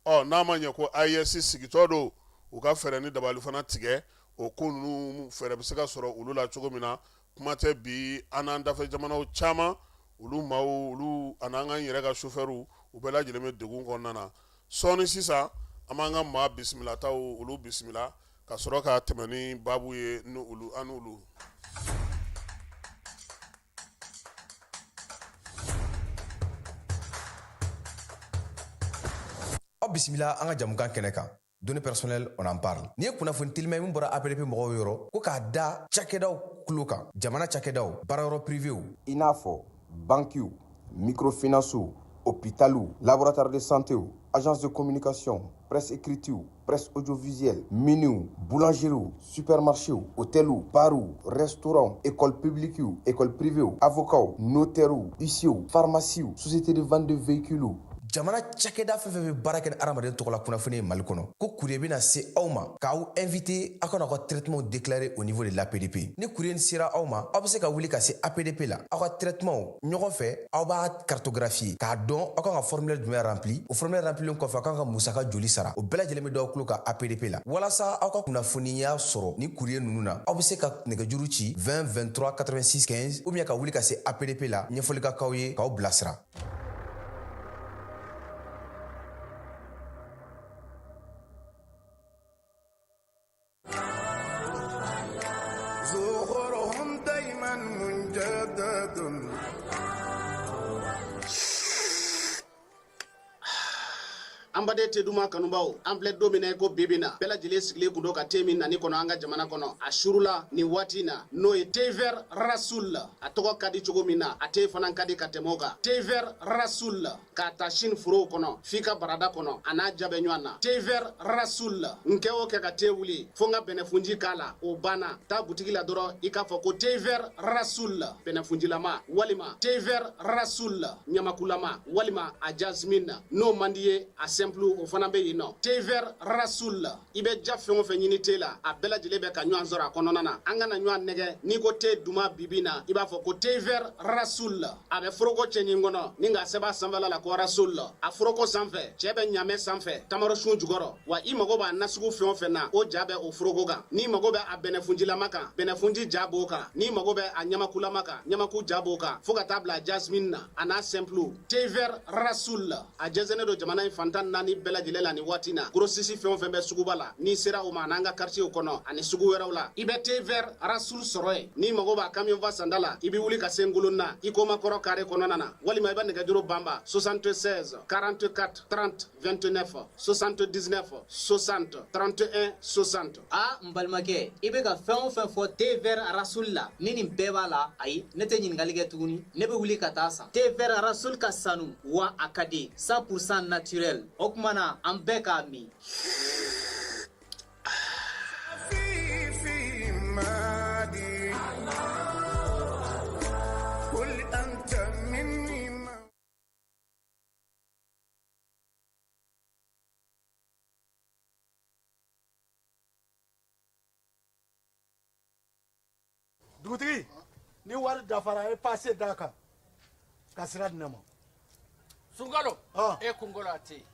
Ɔ, n'a ma ɲɛ ko AES sigitɔ don, u ka fɛɛrɛ ni dabali fana tigɛ, o ko ninnu fɛɛrɛ bɛ se ka sɔrɔ olu la cogo min na. Kuma tɛ bi, an n'an dafɛ jamanaw caman, olu maaw, olu ani an ka yɛrɛ ka sofɛriw, u bɛɛ lajɛlen bɛ degun kɔnɔna na. Sɔɔni sisan, an b'an ka maa bisimilataw, olu bisimila ka sɔrɔ ka tɛmɛ ni baabu ye ni olu an n'olu. Aw bisimila an ka jamukan kɛnɛ kan, Données personnelles, on en parle. Nin ye kunnafoni telima ye min bɔra APDP mɔgɔw yɔrɔ, ko k'a da cakɛdaw tulo kan, jamana cakɛdaw, baarayɔrɔ privéw, i n'a fɔ bankiw, microfinancew, hôpitaliw, laboratoire de santéw, agence de communication, presse écritew, presse audiovisuelle, miniw, boulangeriew, supermarchéw, hôteliw, barw, restaurants, école publiquew, école privéw, avocats, notairew, huissierw, pharmaciew, société de vente de véhicules. Jamana cakɛda fɛn fɛn bɛ baara kɛ ni adamaden tɔgɔla kunnafoni ye Mali kɔnɔ, ko courrier bɛna se aw ma k'aw inviter aw ka n'aw ka traitement déclarer au niveau de l'APDP. Ni courrier sera aw ma, aw bɛ se ka wuli ka se APDP la, aw ka traitement ɲɔgɔn fɛ, aw b'a cartographier k'a dɔn aw kan ka formulaire jumɛn rempli. O formulaire remplilen kɔfɛ, aw kan ka musaka joli sara, o bɛɛ lajɛlen bɛ d'aw tulo kan APDP la. Walasa aw ka kunnafoniya sɔrɔ ni courrier ninnu na, aw bɛ se ka nɛgɛjuru ci 20 23 86 15 ou bien ka wuli ka se APDP la, ɲɛfɔli ka k'aw ye k'aw bilasira. An baden te duman kanubaw, an filɛ don min na i ko bi bi na, bɛɛ lajɛlen sigilen kun don ka te min nani kɔnɔ an ka jamana kɔnɔ a surula nin waati in na, n'o ye thé vert Rasoul. A tɔgɔ ka di cogo min na, a te fana ka di ka tɛmɛ o kan. Thé vert Rasoul, k'a ta Chine forow kɔnɔ f'i ka barada kɔnɔ, a n'a ja bɛ ɲɔgɔn na. Thé vert Rasoul, n kɛ o kɛ ka te wuli fo n ka bɛnɛfunji k'a la, o banna. Taa butigi la dɔrɔn i k'a fɔ ko thé vert Rasoul bɛnɛfunjilama, walima thé vert Rasoul ɲamakulama, walima a jasmine. N'o man di ye, a simple o fana bɛ yen nɔ. Thé vert Rasoul, i bɛ ja fɛn o fɛn ɲini te la, a bɛɛ lajɛlen bɛ ka ɲɔgɔn sɔrɔ a kɔnɔna na. An kana ɲɔgɔn nɛgɛ, n'i ko te duman bibi na, i b'a fɔ ko thé vert Rasoul. A bɛ foroko cɛɲi kɔnɔ ni k'a sɛbɛn a sanfɛla la ko Rasoul. A foroko sanfɛ, cɛ bɛ ɲamɛ sanfɛ, tamarosun jukɔrɔ. Wa i mago b'a nasugu fɛn o fɛn na, o ja bɛ o foroko kan. N'i mago bɛ a bɛnɛfunjilama kan, bɛnɛfunji ja b'o kan. N'i mago bɛ a ɲamakulama kan, ɲamaku ja b'o kan, fo ka taa bila jasmine na, a n'a simple. Thé vert Rasoul, a jɛnsɛnnen don jamana in fan 14 bɛɛ lajɛlen la nin waati na. Grossiste fɛn o fɛn bɛ suguba la, n'i sera o ma, an'an ka quartier kɔnɔ ani sugu wɛrɛw la, i bɛ thé vert Rasoul sɔrɔ yen. N'i mago b'a camion fa sanda la, i bɛ wuli ka se Ngolonna i Komakɔrɔ carré kɔnɔna na, walima i bɛ nɛgɛjuru banba 76 44 30 29 79 60 31 60. Aa, n balimakɛ, i bɛ ka fɛn o fɛn fɔ thé vert Rasoul la, ni nin bɛɛ b'a la, ayi, ne tɛ ɲininkali kɛ tuguni, ne bɛ wuli ka taa san. Thé vert Rasoul ka sanu wa a ka di, 100% naturel. O tuma na an bɛɛ k'a min. Dugutigi, ni wari dafara, e passe d'a kan ka sira di ne ma. Sunkalo, e kunkolo a tɛ yen.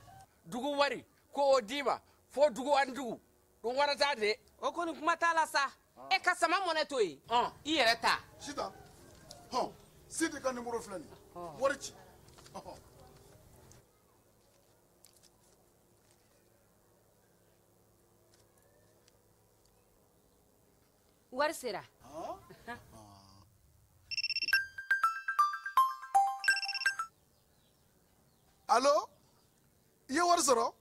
Dugu wari ko o d'i ma fo dugu ani dugu dun warata de. O kɔni kuma t'a la sa. E ka sama mɔnɛ to yen, i yɛrɛ ta. Sitan, hɔn, Sidi ka nimoro filɛ nin ye, wari ci. Wari sera. Alo, i ye wari sɔrɔ?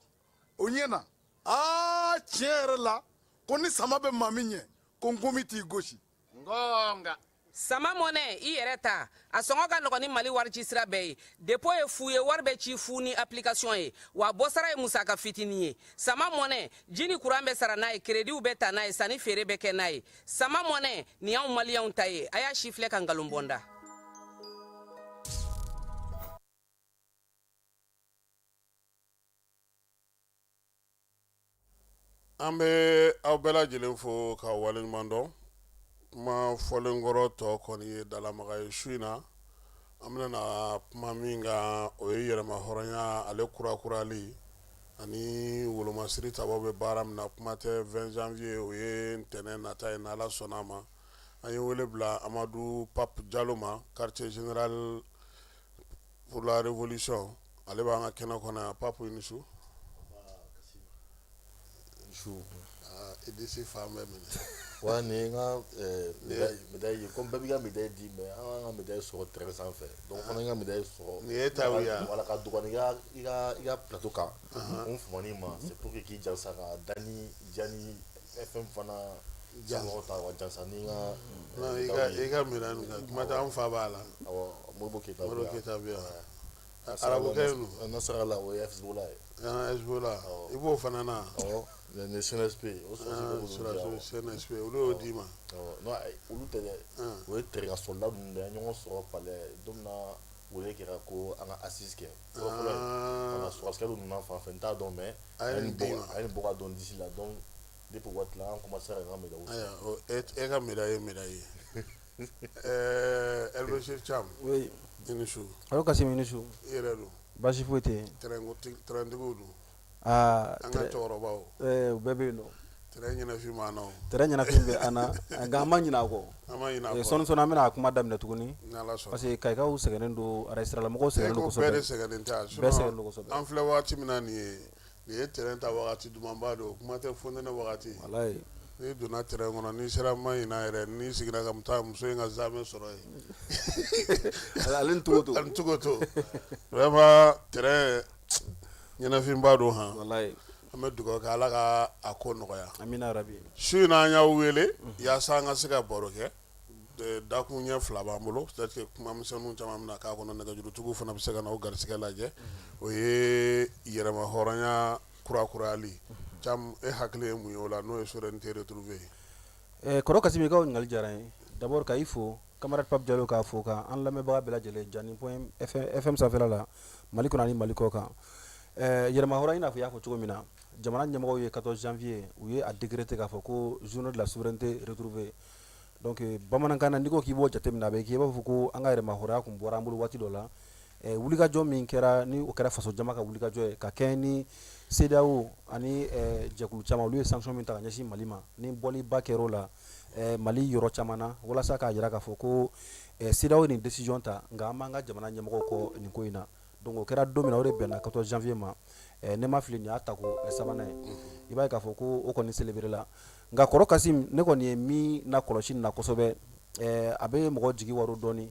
O ɲɛna. Aa, tiɲɛ yɛrɛ la, ko ni sama bɛ maa min ɲɛ, ko nkomi t'i gosi. Ngonga. Sama mɔnɛ, i yɛrɛ ta. A sɔngɔ ka nɔgɔn ni Mali wari ci sira bɛɛ ye. Dépôt ye fu ye, wari bɛ ci fu ni application ye, wa bɔsara ye musaka fitinin ye. Sama mɔnɛ, ji ni kuran bɛ sara n'a ye, créditw bɛ ta n'a ye, sanni feere bɛ kɛ n'a ye. Sama mɔnɛ, nin y'anw maliyɛnw ta ye. A y'a si filɛ ka nkalon bɔ n da. An bɛ aw bɛɛ lajɛlen fo ka waleɲuman dɔn. Kuma fɔlenkɔrɔ tɔ kɔni ye dalamaga ye su in na. An bɛna kuma min kan, o ye yɛrɛma hɔrɔnya ale kurakurali ani wolomasiri tabaw bɛ baara min na. Kuma tɛ 20 janvier, o ye ntɛnɛn nata ye, n'Ala sɔnna a ma. An ye wele bila Amadu Pape Jalo ma, quartier général pour la révolution, ale b'an ka kɛnɛ kɔnɔ yan. Pape, i ni su. Su. I disi fan bɛɛ minɛ. Wa nin ye n ka médaille ye, comme bɛɛ b'i ka médaille di, mais an ka médaille sɔrɔ terrain sanfɛ, donc fana n ka médaille sɔrɔ. Nin ye ta ye. Wala ka dɔgɔnin i ka plateau kan. O famani ma, c'est pour que k'i jansa ka Dani Jani FM fana somɔgɔw ta wa jansa ni n ka. Non, i ka médaille nin kan, kuma tɛ, an fa b'a la. Awɔ, Modibo Keyita. Modibo Keyita bɛ yan. Arabukɛ in dun? Nasara la, o ye Hezbollah ye. Hezbollah, i b'o fana na? Awɔ, ni CNSP, o sɔrɔdasi. CNSP, olu y'o d'i ma? Awɔ, non, olu tɛ dɛ, o ye terrain soldat ninnu de ye, an ɲɔgɔn sɔrɔ palais don min na, wele kɛra ko an ka assise kɛ. Fɔlɔ fɔlɔ ye. Voilà, sɔrɔdasikɛ dɔ nana fan fɛ, n t'a dɔn, mais A ye nin d'i ma. A ye nin bɔ ka don disi la. Donc depuis o waati la, an commencé ka n ka médaille sɔrɔ. Ayiwa, o e ka médaille ye médaille ye. El Bashir Thiam. Oui. I ni su. Alo Kassim, i ni su. I yɛrɛ dun? Baasi foyi tɛ yen. Terrain tigiw dun? Aa. An ka cɛkɔrɔbaw. U bɛɛ bɛ yen nɔ. Terrain ɲɛnafin b'an na o. Terrain ɲɛnafin bɛ an na, nka an ma ɲinɛ a kɔ. An ma ɲinɛ a kɔ. Sɔɔni sɔɔni an bɛna a kuma daminɛ tuguni. N'Ala sɔnna. Parce que Kayikaw sɛgɛnnen don, arajo siralamɔgɔw sɛgɛnnen don E ko kosɛbɛ. bɛɛ de sɛgɛnnen tɛ Bɛɛ sɛgɛnnen don kosɛbɛ. An filɛ waati min na nin ye, nin ye terrain ta wagati dumanba don, kuma tɛ fonɛnɛ wagati. Walayi. N'i donna terrain kɔnɔ, n'i sera Maɲina yɛrɛ, n'i sigira ka taa muso in ka zamɛ sɔrɔ yen. Ale ni Togoto. Ani Togoto. Vraiment, terrain ɲɛnafinba don han. Walayi. An bɛ dugawu kɛ Ala ka a ko nɔgɔya. Amina rabi. Su in na, an y'aw wele yaasa an ka se ka baro kɛ. Dakun ɲɛ fila b'an bolo, c'est à dire que kuma misɛnninw caman bɛna k'a kɔnɔ, nɛgɛjurutigiw fana bɛ se ka na o garisɛgɛ lajɛ. O ye yɛrɛma hɔrɔnya kurakurayali. Thiam, e hakili ye mun ye o la, n'o ye souveraineté retrouvée ye? Kɔrɔ Kassim, i ka o ɲininkali diyara n ye. D'abord ka i fo, camarade Pape Diallo k'a fo, ka an lamɛnbaga bɛɛ lajɛlen Jani point FM sanfɛla la, Mali kɔnɔ ani Mali kɔ kan. Yɛrɛma hɔrɔnya, i n'a fɔ i y'a fɔ cogo min na, jamana ɲɛmɔgɔw ye 14 janvier, u ye a décréter k'a fɔ ko journée de la souveraineté retrouvée. Donc bamanankan na, n'i ko k'i b'o jateminɛ, a bɛ k'i b'a fɔ ko an ka yɛrɛma hɔrɔnya kun bɔra an bolo waati dɔ la. Wulikajɔ min kɛra, ni o kɛra faso jama ka wulikajɔ ye ka kɛɲɛ ni CEDEAO ani jɛkulu caman, olu ye sanction min ta ka ɲɛsin Mali ma, ni bɔliba kɛra o la Mali yɔrɔ caman na, walasa k'a jira k'a fɔ ko CEDEAO ye nin décision ta, nka an b'an ka jamana ɲɛmɔgɔw kɔ nin ko in na. Donc o kɛra don min na, o de bɛnna 14 janvier ma. Ne ma fili, nin y'a tako sabanan ye. I b'a ye k'a fɔ ko o kɔni célébré la. Nka kɔrɔ Kassim, ne kɔni ye min na kɔlɔsi nin na kosɛbɛ, a bɛ mɔgɔ jigi waro dɔɔni,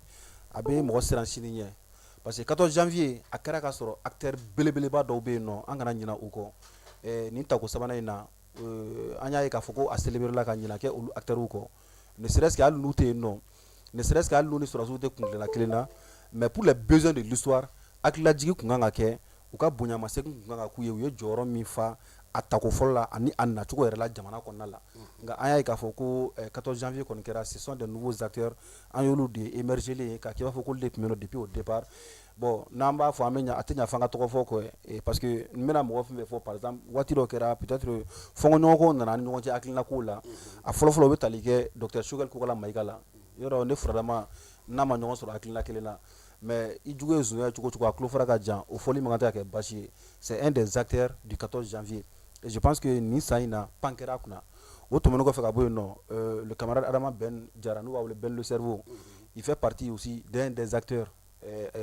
a bɛ mɔgɔ siran sini ɲɛ, parce que 14 janvier a kɛra k'a sɔrɔ acteur belebeleba dɔw bɛ yen nɔ, an kana ɲinɛ u kɔ. Nin tako sabanan in na, an y'a ye k'a fɔ ko a célébré la ka ɲinɛ kɛ olu acteurs kɔ, ne serait-ce que hali n'u tɛ yen nɔ, ne serait-ce que hali n'u ni sɔrɔdasiw tɛ kuntilenna kelen na, mais pour les besoins de l'histoire, hakililajigi kun kan ka kɛ, u ka bonyamasegin kun kan ka k'u ye, u ye jɔyɔrɔ min fa a tako fɔlɔ la ani a nacogo yɛrɛ la jamana kɔnɔna la. Nka an y'a ye k'a fɔ ko 14 janvier kɔni kɛra, ce sont des nouveaux acteurs, an y'olu de émerger ye k'a k'i b'a fɔ k'olu de tun bɛ yen nɔ depuis au départ. Bon, n'an b'a fɔ, an bɛ ɲa, a tɛ ɲa f'an ka tɔgɔ fɔ kɔ, parce que n bɛna mɔgɔ fɛn fɛn fɔ, par exemple waati dɔ kɛra, peut-être fɔnkɔɲɔgɔnkɔw nana an ni ɲɔgɔn cɛ hakilina kow la. A fɔlɔ-fɔlɔ, o bɛ tali kɛ docteur Choguel Kokala Maïga la. Yɔrɔ ne furadama n'a ma ɲɔgɔn sɔrɔ hakilina kelen na, mais i jugu ye zonya ye cogo o cogo, a tulo fara ka jan, o fɔli man kan tɛ ka kɛ baasi ye. C'est un des acteurs du 14 janvier et je pense que nin san in na, pan kɛra a kunna. O tɛmɛnen kɔfɛ ka bɔ yen nɔ, le camarade Adama Ben Jara, n'u b'a wele Ben le cerveau, il fait partie aussi d'un des acteurs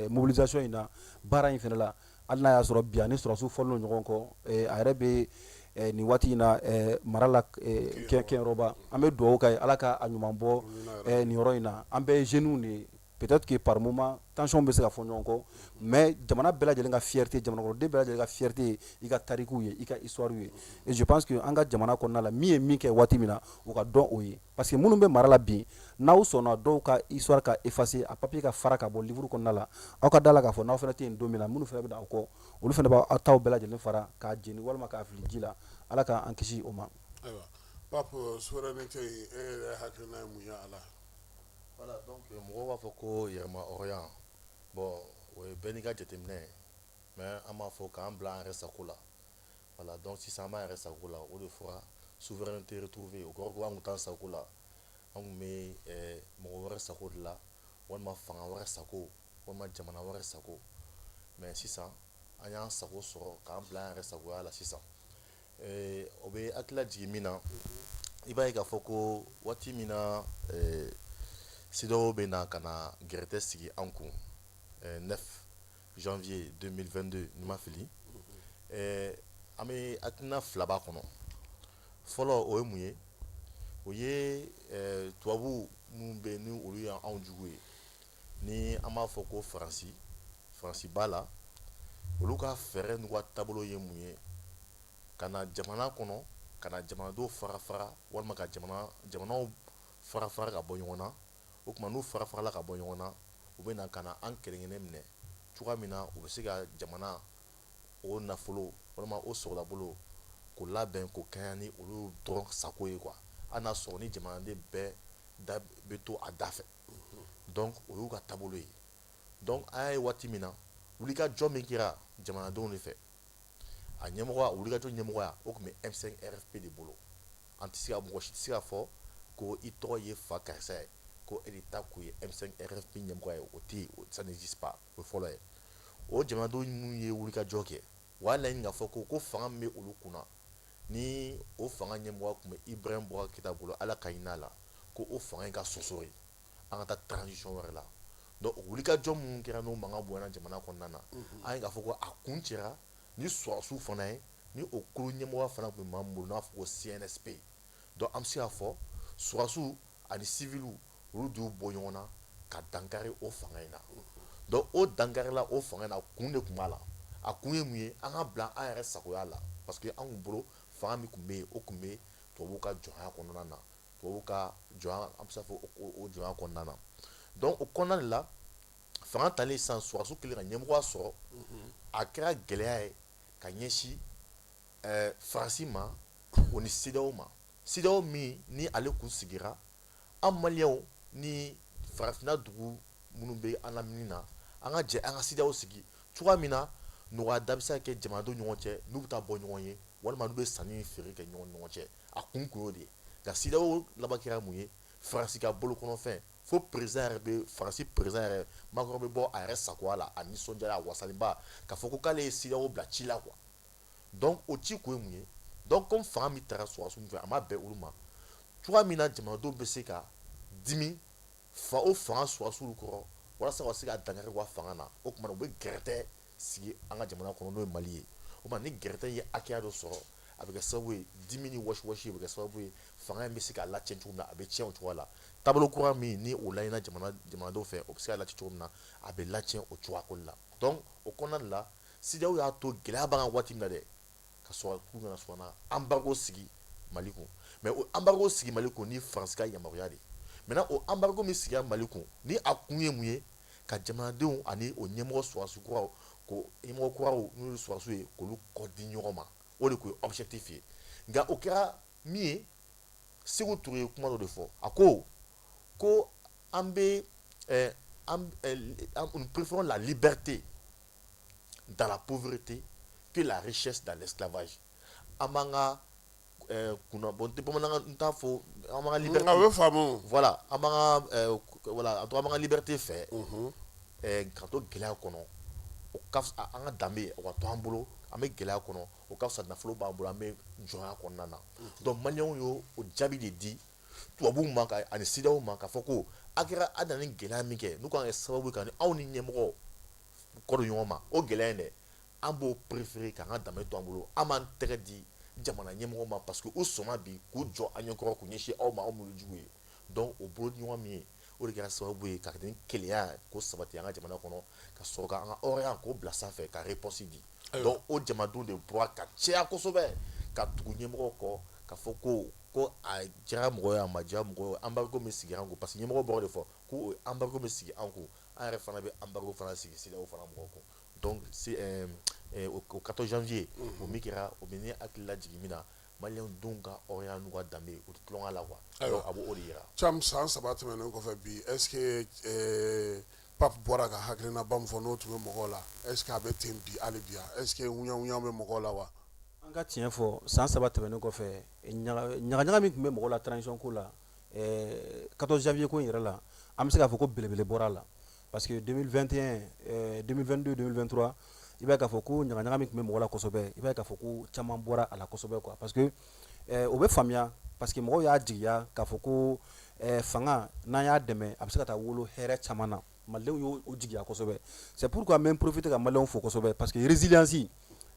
mobilisation in na, baara in fɛnɛ la. Hali n'a y'a sɔrɔ bi ani sɔrɔdasiw fɔlen don ɲɔgɔn kɔ, a yɛrɛ bɛ nin waati in na mara la Kɛɲɛrɔba. An bɛ dugawu k'a ye, Ala ka a ɲuman bɔ nin yɔrɔ in na. An bɛɛ ye jeunes de ye, peut-être que par moment tension bɛ se ka fɔ ɲɔgɔn kɔ, mais jamana bɛɛ lajɛlen ka fierté, jamana kɔnɔden bɛɛ lajɛlen ka fierté ye i ka tarikuw ye, i ka histoire ye. Et je pense que an ka jamana kɔnɔna la, min ye min kɛ waati min na, o ka dɔn o ye, parce que minnu bɛ mara la bi, n'aw sɔnna dɔw ka histoire ka effacer, a papier ka fara ka bɔ livre kɔnɔna la, aw ka da la k'a fɔ n'aw fana tɛ yen don min na, minnu fana bɛ na aw kɔ, olu fana b'aw taw bɛɛ lajɛlen fara k'a jeni walima k'a fili ji la. Ala k'an kisi o ma. Ayiwa Pape, souveraineté, e yɛrɛ hakilina ye mun ye a la? Voilà, donc mɔgɔw b'a fɔ ko yɛrɛma hɔrɔnya, bon, o ye bɛɛ n'i ka jateminɛ ye, mais an b'a fɔ k'an bila an yɛrɛ sago la. Voilà, donc sisan an b'an yɛrɛ sago la, o de fɔra souveraineté retrouvée. O kɔrɔ ko an tun t'an sago la, an tun bɛ mɔgɔ wɛrɛ sago de la, walima fanga wɛrɛ sago, walima jamana wɛrɛ sago. Mais sisan an y'an sago sɔrɔ k'an bila an yɛrɛ sagoya la sisan. O bɛ hakilila jigin min na, i b'a ye k'a fɔ ko waati min na CEDEAO bɛ na ka na gɛrɛtɛ sigi an kun 9 janvier 2022, ni ma fili, an bɛ hakilina fila b'a kɔnɔ. Fɔlɔ, o ye mun ye? O ye tubabu minnu bɛ yen, ni olu ye anw jugu ye, ni an b'a fɔ ko Faransi, Faransi b'a la, olu ka fɛɛrɛ n'u ka taabolo ye mun ye ka na jamana kɔnɔ, ka na jamanadenw fara fara, walima ka jamana jamanaw fara fara ka bɔ ɲɔgɔn na. O tuma, n'u fara farala ka bɔ ɲɔgɔn na, u bɛ na ka na an kelen kelen minɛ cogoya min na u bɛ se ka jamana o nafolo walima o sɔrɔdabolo k'o labɛn k'o kɛɲɛ ni olu dɔrɔn sago ye quoi, hali n'a sɔrɔ ni jamanaden bɛɛ da bɛ to a da fɛ. Donc o y'u ka taabolo ye. Donc an y'a ye waati min na, wulikajɔ min kɛra jamanadenw de fɛ. A ɲɛmɔgɔya, wulikajɔ ɲɛmɔgɔya, o tun bɛ M5 RFP de bolo. An tɛ se ka, mɔgɔ si tɛ se k'a fɔ ko i tɔgɔ ye fa karisa ye, ko e de ta kun ye M5 RFP ɲɛmɔgɔ ye. O tɛ yen, ça n'existe pas. O fɔlɔ ye. O jamanadenw minnu ye wulikajɔ kɛ, u y'a laɲini k'a fɔ ko fanga min bɛ olu kunna, ni o fanga ɲɛmɔgɔ tun bɛ Ibrahim Boubacar Keita bolo, Ala ka hinɛ a la, ko o fanga in ka sɔsɔri, an ka taa transition wɛrɛ la. Donc o wulikajɔ minnu kɛra, n'o mankan bonyana jamana kɔnɔna na, an ye k'a fɔ ko a kun cɛra ni sɔrɔdasiw fana ye, ni o kulu ɲɛmɔgɔ fana tun bɛ maa min bolo, n'a fɔ ko CNSP. Donc an bɛ se k'a fɔ sɔrɔdasiw ani civiliw, olu de y'u bɔ ɲɔgɔn na ka dankari o fanga in na. Donc o dankarila o fanga in na, kun de tun b'a la. A kun ye mun ye? An ka bila an yɛrɛ sagoya la, parce que an kun bolo fanga min tun bɛ yen, o tun bɛ tubabuw ka jɔnya kɔnɔna na, tubabuw ka jɔnya, an bɛ se k'a fɔ o jɔnya kɔnɔna na. Donc o kɔnɔna de la, fanga talen sisan, sɔrɔdasiw kɛlen ka ɲɛmɔgɔya sɔrɔ, a kɛra gɛlɛya ye ka ɲɛsin Faransi ma, o ni CEDEAO ma. CEDEAO min ni ale kun sigira, an maliyɛnw ni farafinna dugu minnu bɛ an lamini na, an ka jɛ an ka CEDEAO sigi cogoya min na nɔgɔya da bɛ se ka kɛ jamanadenw ɲɔgɔn cɛ, n'u bɛ taa bɔ ɲɔgɔn ye walima n'u bɛ sanni ni feere kɛ ɲɔgɔn ni ɲɔgɔn cɛ. A kun y'o de ye. Nka CEDEAO laban kɛra mun ye? Faransi ka bolokɔnɔfɛn, fo président yɛrɛ bɛ, Faransi président yɛrɛ Macron bɛ bɔ a yɛrɛ sagoya la, a nisɔndiyara, a wasalenba, k'a fɔ ko k'ale ye CEDEAO bila ci la quoi. Donc o ci kun ye mun ye? Donc comme fanga min taara sɔrɔdasiw fɛ, a ma bɛn olu ma, cogoya min na jamanadenw bɛ se ka dimi fa o fanga sɔrɔdasiw kɔrɔ walasa ka se ka dankari u ka fanga na, o tuma u bɛ gɛrɛtɛ sigi an ka jamana kɔnɔ, n'o ye Mali ye. O tuma ni gɛrɛtɛ ye hakɛya dɔ sɔrɔ, a bɛ kɛ sababu ye, dimi ni wɔsi bɛ kɛ sababu ye, fanga in bɛ se ka lacɛn cogo min na, a bɛ tiɲɛ o cogoya la. Taabolo kura min ni o laɲinina jamanadenw fɛ, o bɛ se ka lacɛn cogo min na, a bɛ lacɛn o cogoya koli la. Donc o kɔnɔna de la, CEDEAO y'a to gɛlɛya b'an kan waati min na dɛ, ka sɔrɔ k'u nana sɔn na embargo sigi Mali kun. Mais o embargo sigi Mali kun ni Faransi ka yamaruya de. Maintenant o embargo min sigira Mali kun, ni a kun ye mun ye? Ka jamanadenw ani o ɲɛmɔgɔ sɔrɔdasi kuraw, ko ɲɛmɔgɔ kuraw n'u ye sɔrɔdasiw ye, k'olu kɔ di ɲɔgɔn ma, o de tun ye objectif ye. Nka o kɛra min ye, Sékou Touré ye kuma dɔ de fɔ. A ko ko an bɛ an nous préférons la liberté dans la pauvreté que la richesse dans l'esclavage. An b'an ka kunna bon, n tɛ bamanankan, n t'a fɔ, an b'an ka liberté, a bɛ faamu. Voilà, an b'an ka voilà, en tout cas an b'an ka liberté fɛ ka to gɛlɛya kɔnɔ, o ka fisa an ka danbe o ka to an bolo, an bɛ gɛlɛya kɔnɔ, o ka fisa nafolo b'an bolo, an bɛ jɔnya kɔnɔna na. Donc maliyɛnw y'o jaabi de di tubabuw ma ka ani CEDEAO ma, k'a fɔ ko a kɛra a nana ni gɛlɛya min kɛ, n'u kan ka kɛ sababu ye ka ni aw ni ɲɛmɔgɔ kɔ don ɲɔgɔn ma, o gɛlɛya in dɛ, an b'o préférer k'an ka danbe to an bolo, an b'an tɛgɛ di jamana ɲɛmɔgɔ ma, parce que u sɔnna bi k'u jɔ an ɲɛkɔrɔ, k'u ɲɛsin aw ma, aw minnu jugu ye. Donc o bolo ɲɔgɔn min ye, o de kɛra sababu ye ka ni kelenya k'o sabati an ka jamana kɔnɔ, ka sɔrɔ ka an ka hɔrɔnya k'o bila sanfɛ, ka réponse di. Donc o jamanadenw de bɔra ka caya kosɛbɛ ka tugu ɲɛmɔgɔw kɔ, ka fɔ ko a diyara mɔgɔ ye, a ma diya mɔgɔ ye, embargo min sigi an kun, parce que ɲɛmɔgɔ bɔra de fɔ ko embargo min sigi an kun, an yɛrɛ fana bɛ embargo fana sigi CEDEAO fana mɔgɔw kun. Donc c'est au 14 janvier o min kɛra, o bɛ ne hakili lajigin min na, maliyɛn denw ka hɔrɔnya n'u ka danbe, u tɛ tulonkɛ la quoi. Donc a b'o de yira. Cam, san 3 tɛmɛnen kɔfɛ bi, est ce que Pape bɔra ka hakilinaba min fɔ, n'o tun bɛ mɔgɔw la, est ce que a bɛ ten bi hali bi? Est ce que ŋuɲa bɛ mɔgɔw la wa? An ka tiɲɛ fɔ, san 3 tɛmɛnen kɔfɛ, ɲagaɲaga min tun bɛ mɔgɔw la transition ko la, 14 janvier ko in yɛrɛ la, an bɛ se k'a fɔ ko belebele bɔra a la, parce que 2021, 2022, 2023, i b'a ye k'a fɔ ko ɲagaɲaga min tun bɛ mɔgɔ la kosɛbɛ, i b'a ye k'a fɔ ko caman bɔra a la kosɛbɛ quoi, parce que o bɛ faamuya, parce que mɔgɔw y'a jigiya k'a fɔ ko fanga n'an y'a dɛmɛ, a bɛ se ka taa wolo hɛrɛ caman na. Malidenw y'o jigiya kosɛbɛ. C'est pourquoi n bɛ profiter ka maliyɛnw fo kosɛbɛ, parce que résilience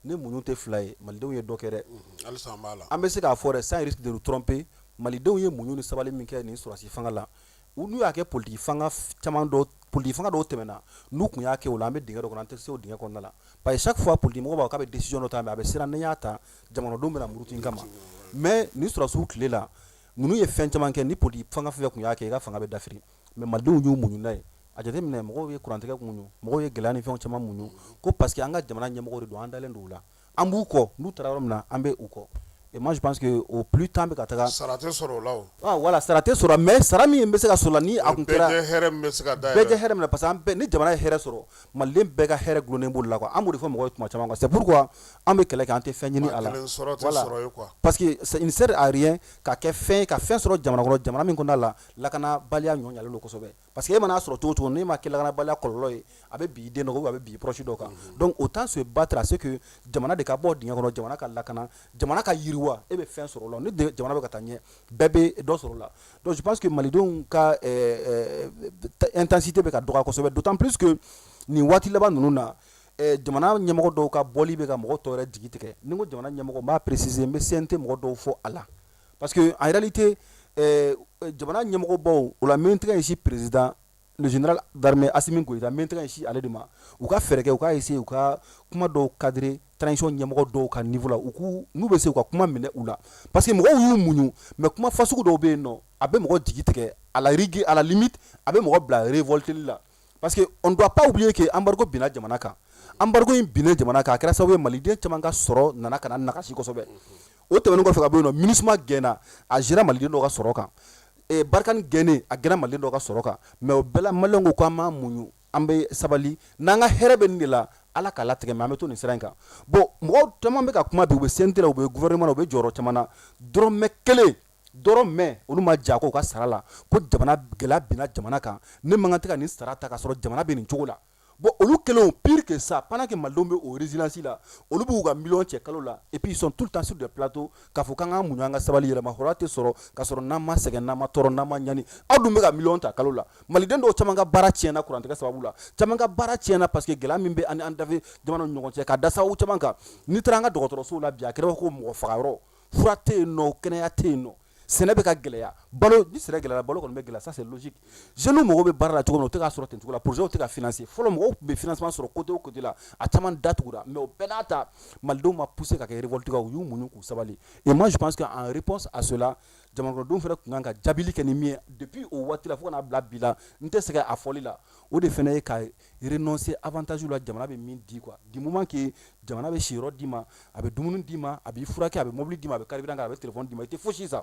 ni muɲu tɛ fila ye. Malidenw ye dɔ kɛ dɛ. Halisa an b'a la. An bɛ se k'a fɔ dɛ, sans risque de nous tromper, malidenw ye muɲu ni sabali min kɛ nin sɔrɔdasi fanga la, n'u y'a kɛ politique fanga caman dɔ, politique fanga dɔw tɛmɛna, n'u tun y'a kɛ o la, an bɛ dingɛ dɔ kɔnɔ, an tɛ se o dingɛ kɔnɔna la, parce que chaque fois politique mɔgɔ b'a fɔ k'a bɛ décision dɔ ta, mais a bɛ siran ni y'a ta jamanadenw bɛna muruti n kama. Mais nin sɔrɔdasiw tile la, ninnu ye fɛn caman kɛ, ni politique fanga fɛn fɛn tun y'a kɛ, i ka fanga bɛ dafiri. Mais malidenw y'u muɲu n'a ye. A jateminɛ, mɔgɔw ye kurantigɛ muɲu, mɔgɔw ye gɛlɛya ni fɛnw caman muɲu, ko parce que an ka jamana ɲɛmɔgɔ de don, an dalen don u la, an b'u kɔ, n'u taara yɔrɔ min na, an bɛ u kɔ. Et moi je pense que au plus temps bɛ ka taga sara tɛ sɔrɔ o la o. Ah voilà, sara tɛ sɔrɔ, mais sara min bɛ se ka sɔrɔ la ni a kun kɛra bɛɛ jɛ hɛrɛ min bɛ se ka da bɛɛ jɛ hɛrɛ min na, parce que an bɛɛ, ni jamana ye hɛrɛ sɔrɔ, maliden bɛɛ ka hɛrɛ gulonnen b'o de la quoi. An b'o de fɔ mɔgɔw ye tuma caman quoi. C'est pourquoi an bɛ kɛlɛ kɛ, an tɛ fɛn ɲini a la. Maa kelen sɔrɔ tɛ Voilà. sɔrɔ ye quoi. Parce que il ne sert à rien ka kɛ fɛn ka fɛn sɔrɔ jamana kɔnɔ, jamana min kɔnɔna la lakanabaliya ɲɔ ɲalen don kosɛbɛ, parce que e man'a sɔrɔ cogo o cogo, n'e ma kɛ lakanabaliya kɔlɔlɔ ye, a bɛ bin i den dɔ kan ou bien a bɛ bin i proche dɔ kan. Donc autant se battre à ce que jamana de ka bɔ dingɛ kɔnɔ, jamana ka lakana, jamana ka yiriwa, e bɛ fɛn sɔrɔ o la. Ni jamana bɛ ka taa ɲɛ, bɛɛ bɛ dɔ sɔrɔ o la. Donc je pense que malidenw ka intensité bɛ ka dɔgɔya kosɛbɛ, d'autant plus que nin waati laban ninnu na, jamana ɲɛmɔgɔ dɔw ka bɔli bɛ ka mɔgɔ tɔw yɛrɛ jigi tigɛ. Ni n ko jamana ɲɛmɔgɔ, n b'a préciser, n bɛ CNT mɔgɔ dɔw fɔ a la, parce que en réalité jamana ɲɛmɔgɔbaw o la, n bɛ n tɛgɛ ɲɛsin président, le général d'armée Assimi Goïta, n bɛ n tɛgɛ ɲɛsin ale de ma. U ka fɛɛrɛ kɛ, u ka essayer u ka kuma dɔw cadrer transition ɲɛmɔgɔ dɔw ka niveau la, u k'u n'u bɛ se u ka kuma minɛ u la, parce que mɔgɔw y'u muɲu, mais kuma fasugu dɔw bɛ yen nɔ, a bɛ mɔgɔ jigi tigɛ, à la rigueur, à la limite, a bɛ mɔgɔ bila révolteli la. Parce que on doit pas oublier que embargo binna jamana kan. Embargo in binnen jamana kan, a kɛra sababu ye maliden caman ka sɔrɔ nana ka na nagasi kosɛbɛ. O tɛmɛnen kɔfɛ ka bɔ yen nɔ, MINUSMA gɛnna, a gera maliden dɔw ka sɔrɔ kan. Barkhane gɛnnen, a gɛnna maliden dɔw ka sɔrɔ kan. Mais o bɛɛ la, maliyɛnw ko k'an b'an muɲu, an bɛ sabali, n'an ka hɛrɛ bɛ nin de la, Ala k'a latigɛ, mais an bɛ to nin sira in kan. Bon, mɔgɔw caman bɛ ka kuma bi, u bɛ CNT la, u bɛ gouvernement na, u bɛ jɔyɔrɔ caman na, dɔrɔmɛ kelen, dɔrɔmɛ olu ma ja ko u ka sara la, ko jamana gɛlɛya binna jamana kan, ne man kan tɛ ka nin sara ta ka sɔrɔ jamana bɛ nin cogo la. Bon, olu kɛlen, pire que ça, pendant que malidenw bɛ o résilience la, olu b'u ka miliyɔn cɛ kalo la, et puis ils sont tout le temps sur des plateaux k'a fɔ k'an k'an muɲu, an ka sabali, yɛlɛma hɔrɔnya tɛ sɔrɔ k'a sɔrɔ n'an ma sɛgɛn, n'an ma tɔɔrɔ, n'an ma ɲani. Aw dun bɛ ka miliyɔn ta kalo la. Maliden dɔw caman ka baara tiɲɛna kurantigɛ sababu la, caman ka baara tiɲɛna parce que gɛlɛya min bɛ an ni an dafe jamanaw ni ɲɔgɔn cɛ, ka da sababu caman kan. N'i taara an ka dɔgɔtɔrɔsow la bi, a kɛra ko mɔgɔ fagayɔrɔ, fura tɛ yen nɔ, kɛnɛya tɛ yen nɔ, sɛnɛ bɛ ka gɛlɛya, balo ni sɛnɛ gɛlɛyara, balo kɔni bɛ gɛlɛya, ça c'est logique. Jeunes mago bɛ baara la cogo min na, u tɛ k'a sɔrɔ ten cogo la. Projet tɛ ka financer. Fɔlɔ, mɔgɔw tun bɛ financement sɔrɔ côté o côté la, a caman datugura. Mais o bɛɛ n'a ta, malidenw ma pousser ka kɛ révolte kan, u y'u muɲu k'u sabali. Et moi je pense que en réponse à cela, jamanakɔnɔdenw fana tun kan ka jaabili kɛ ni min ye depuis o waati la fo ka n'a bila bi la, n tɛ sɛgɛn a fɔli la, o de fana ye ka renoncer avantage la jamana bɛ min di quoi. Du moment que jamana bɛ siyɔrɔ d'i ma, a bɛ dumuni d'i ma, a b'i furakɛ, a bɛ mobili d'i ma, a bɛ carburant k'a la, a bɛ téléphone d'i ma, i tɛ fosi san.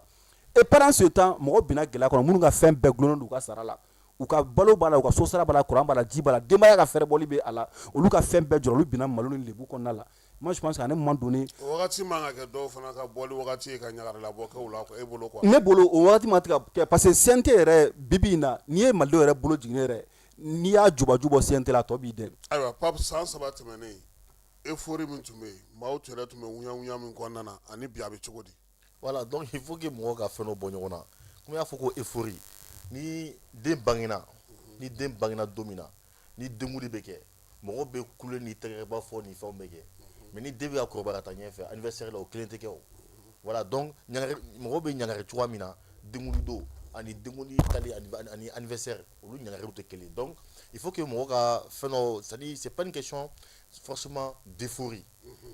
Et pendant ce temps, mɔgɔ binna gɛlɛya kɔnɔ, minnu ka fɛn bɛɛ gulonnen don u ka sara la, u ka balo b'a la, u ka so sara b'a la, courant b'a la, ji b'a la, denbaya ka fɛrɛbɔli bɛ a la, olu ka fɛn bɛɛ jɔra, olu binna malo ni lebu kɔnɔna la. Moi je pense qu'à un moment donné, o wagati man ka kɛ dɔw fana ka bɔli wagati ye ka ɲagarila kɛ u la e bolo quoi. Ne bolo, o wagati ma tigɛ kɛ, parce que CNT yɛrɛ, bibi in na, n'i ye malidenw yɛrɛ bolo jiginnen yɛrɛ, n'i y'a jubaju bɔ CNT la, a tɔ b'i dɛn. Ayiwa Pape, san 3 tɛmɛnen, euphorie min tun bɛ yen, maaw yɛrɛ tun bɛ wuya min kɔnɔna na, ani bi a bɛ cogo di? Voilà, donc il faut que mɔgɔw ka fɛn dɔ bɔ ɲɔgɔn na. Komi i y'a fɔ ko euphorie, ni den bangena, ni den bangena don min na, ni denkundi bɛ kɛ, mɔgɔw bɛ kule ni tɛgɛrɛba fɔ ni fɛnw bɛ kɛ. Mais ni den bɛ ka kɔrɔbaya ka taa ɲɛfɛ, anniversaire la, o kelen tɛ kɛ o. Voilà, donc ɲangari, mɔgɔw bɛ ɲangari cogoya min na denkundi don ani denkundi tali ani anniversaire, olu ɲangariw tɛ kelen. Donc il faut que mɔgɔw ka fɛn dɔ, c'est à dire c'est pas une question forcément d'euphorie,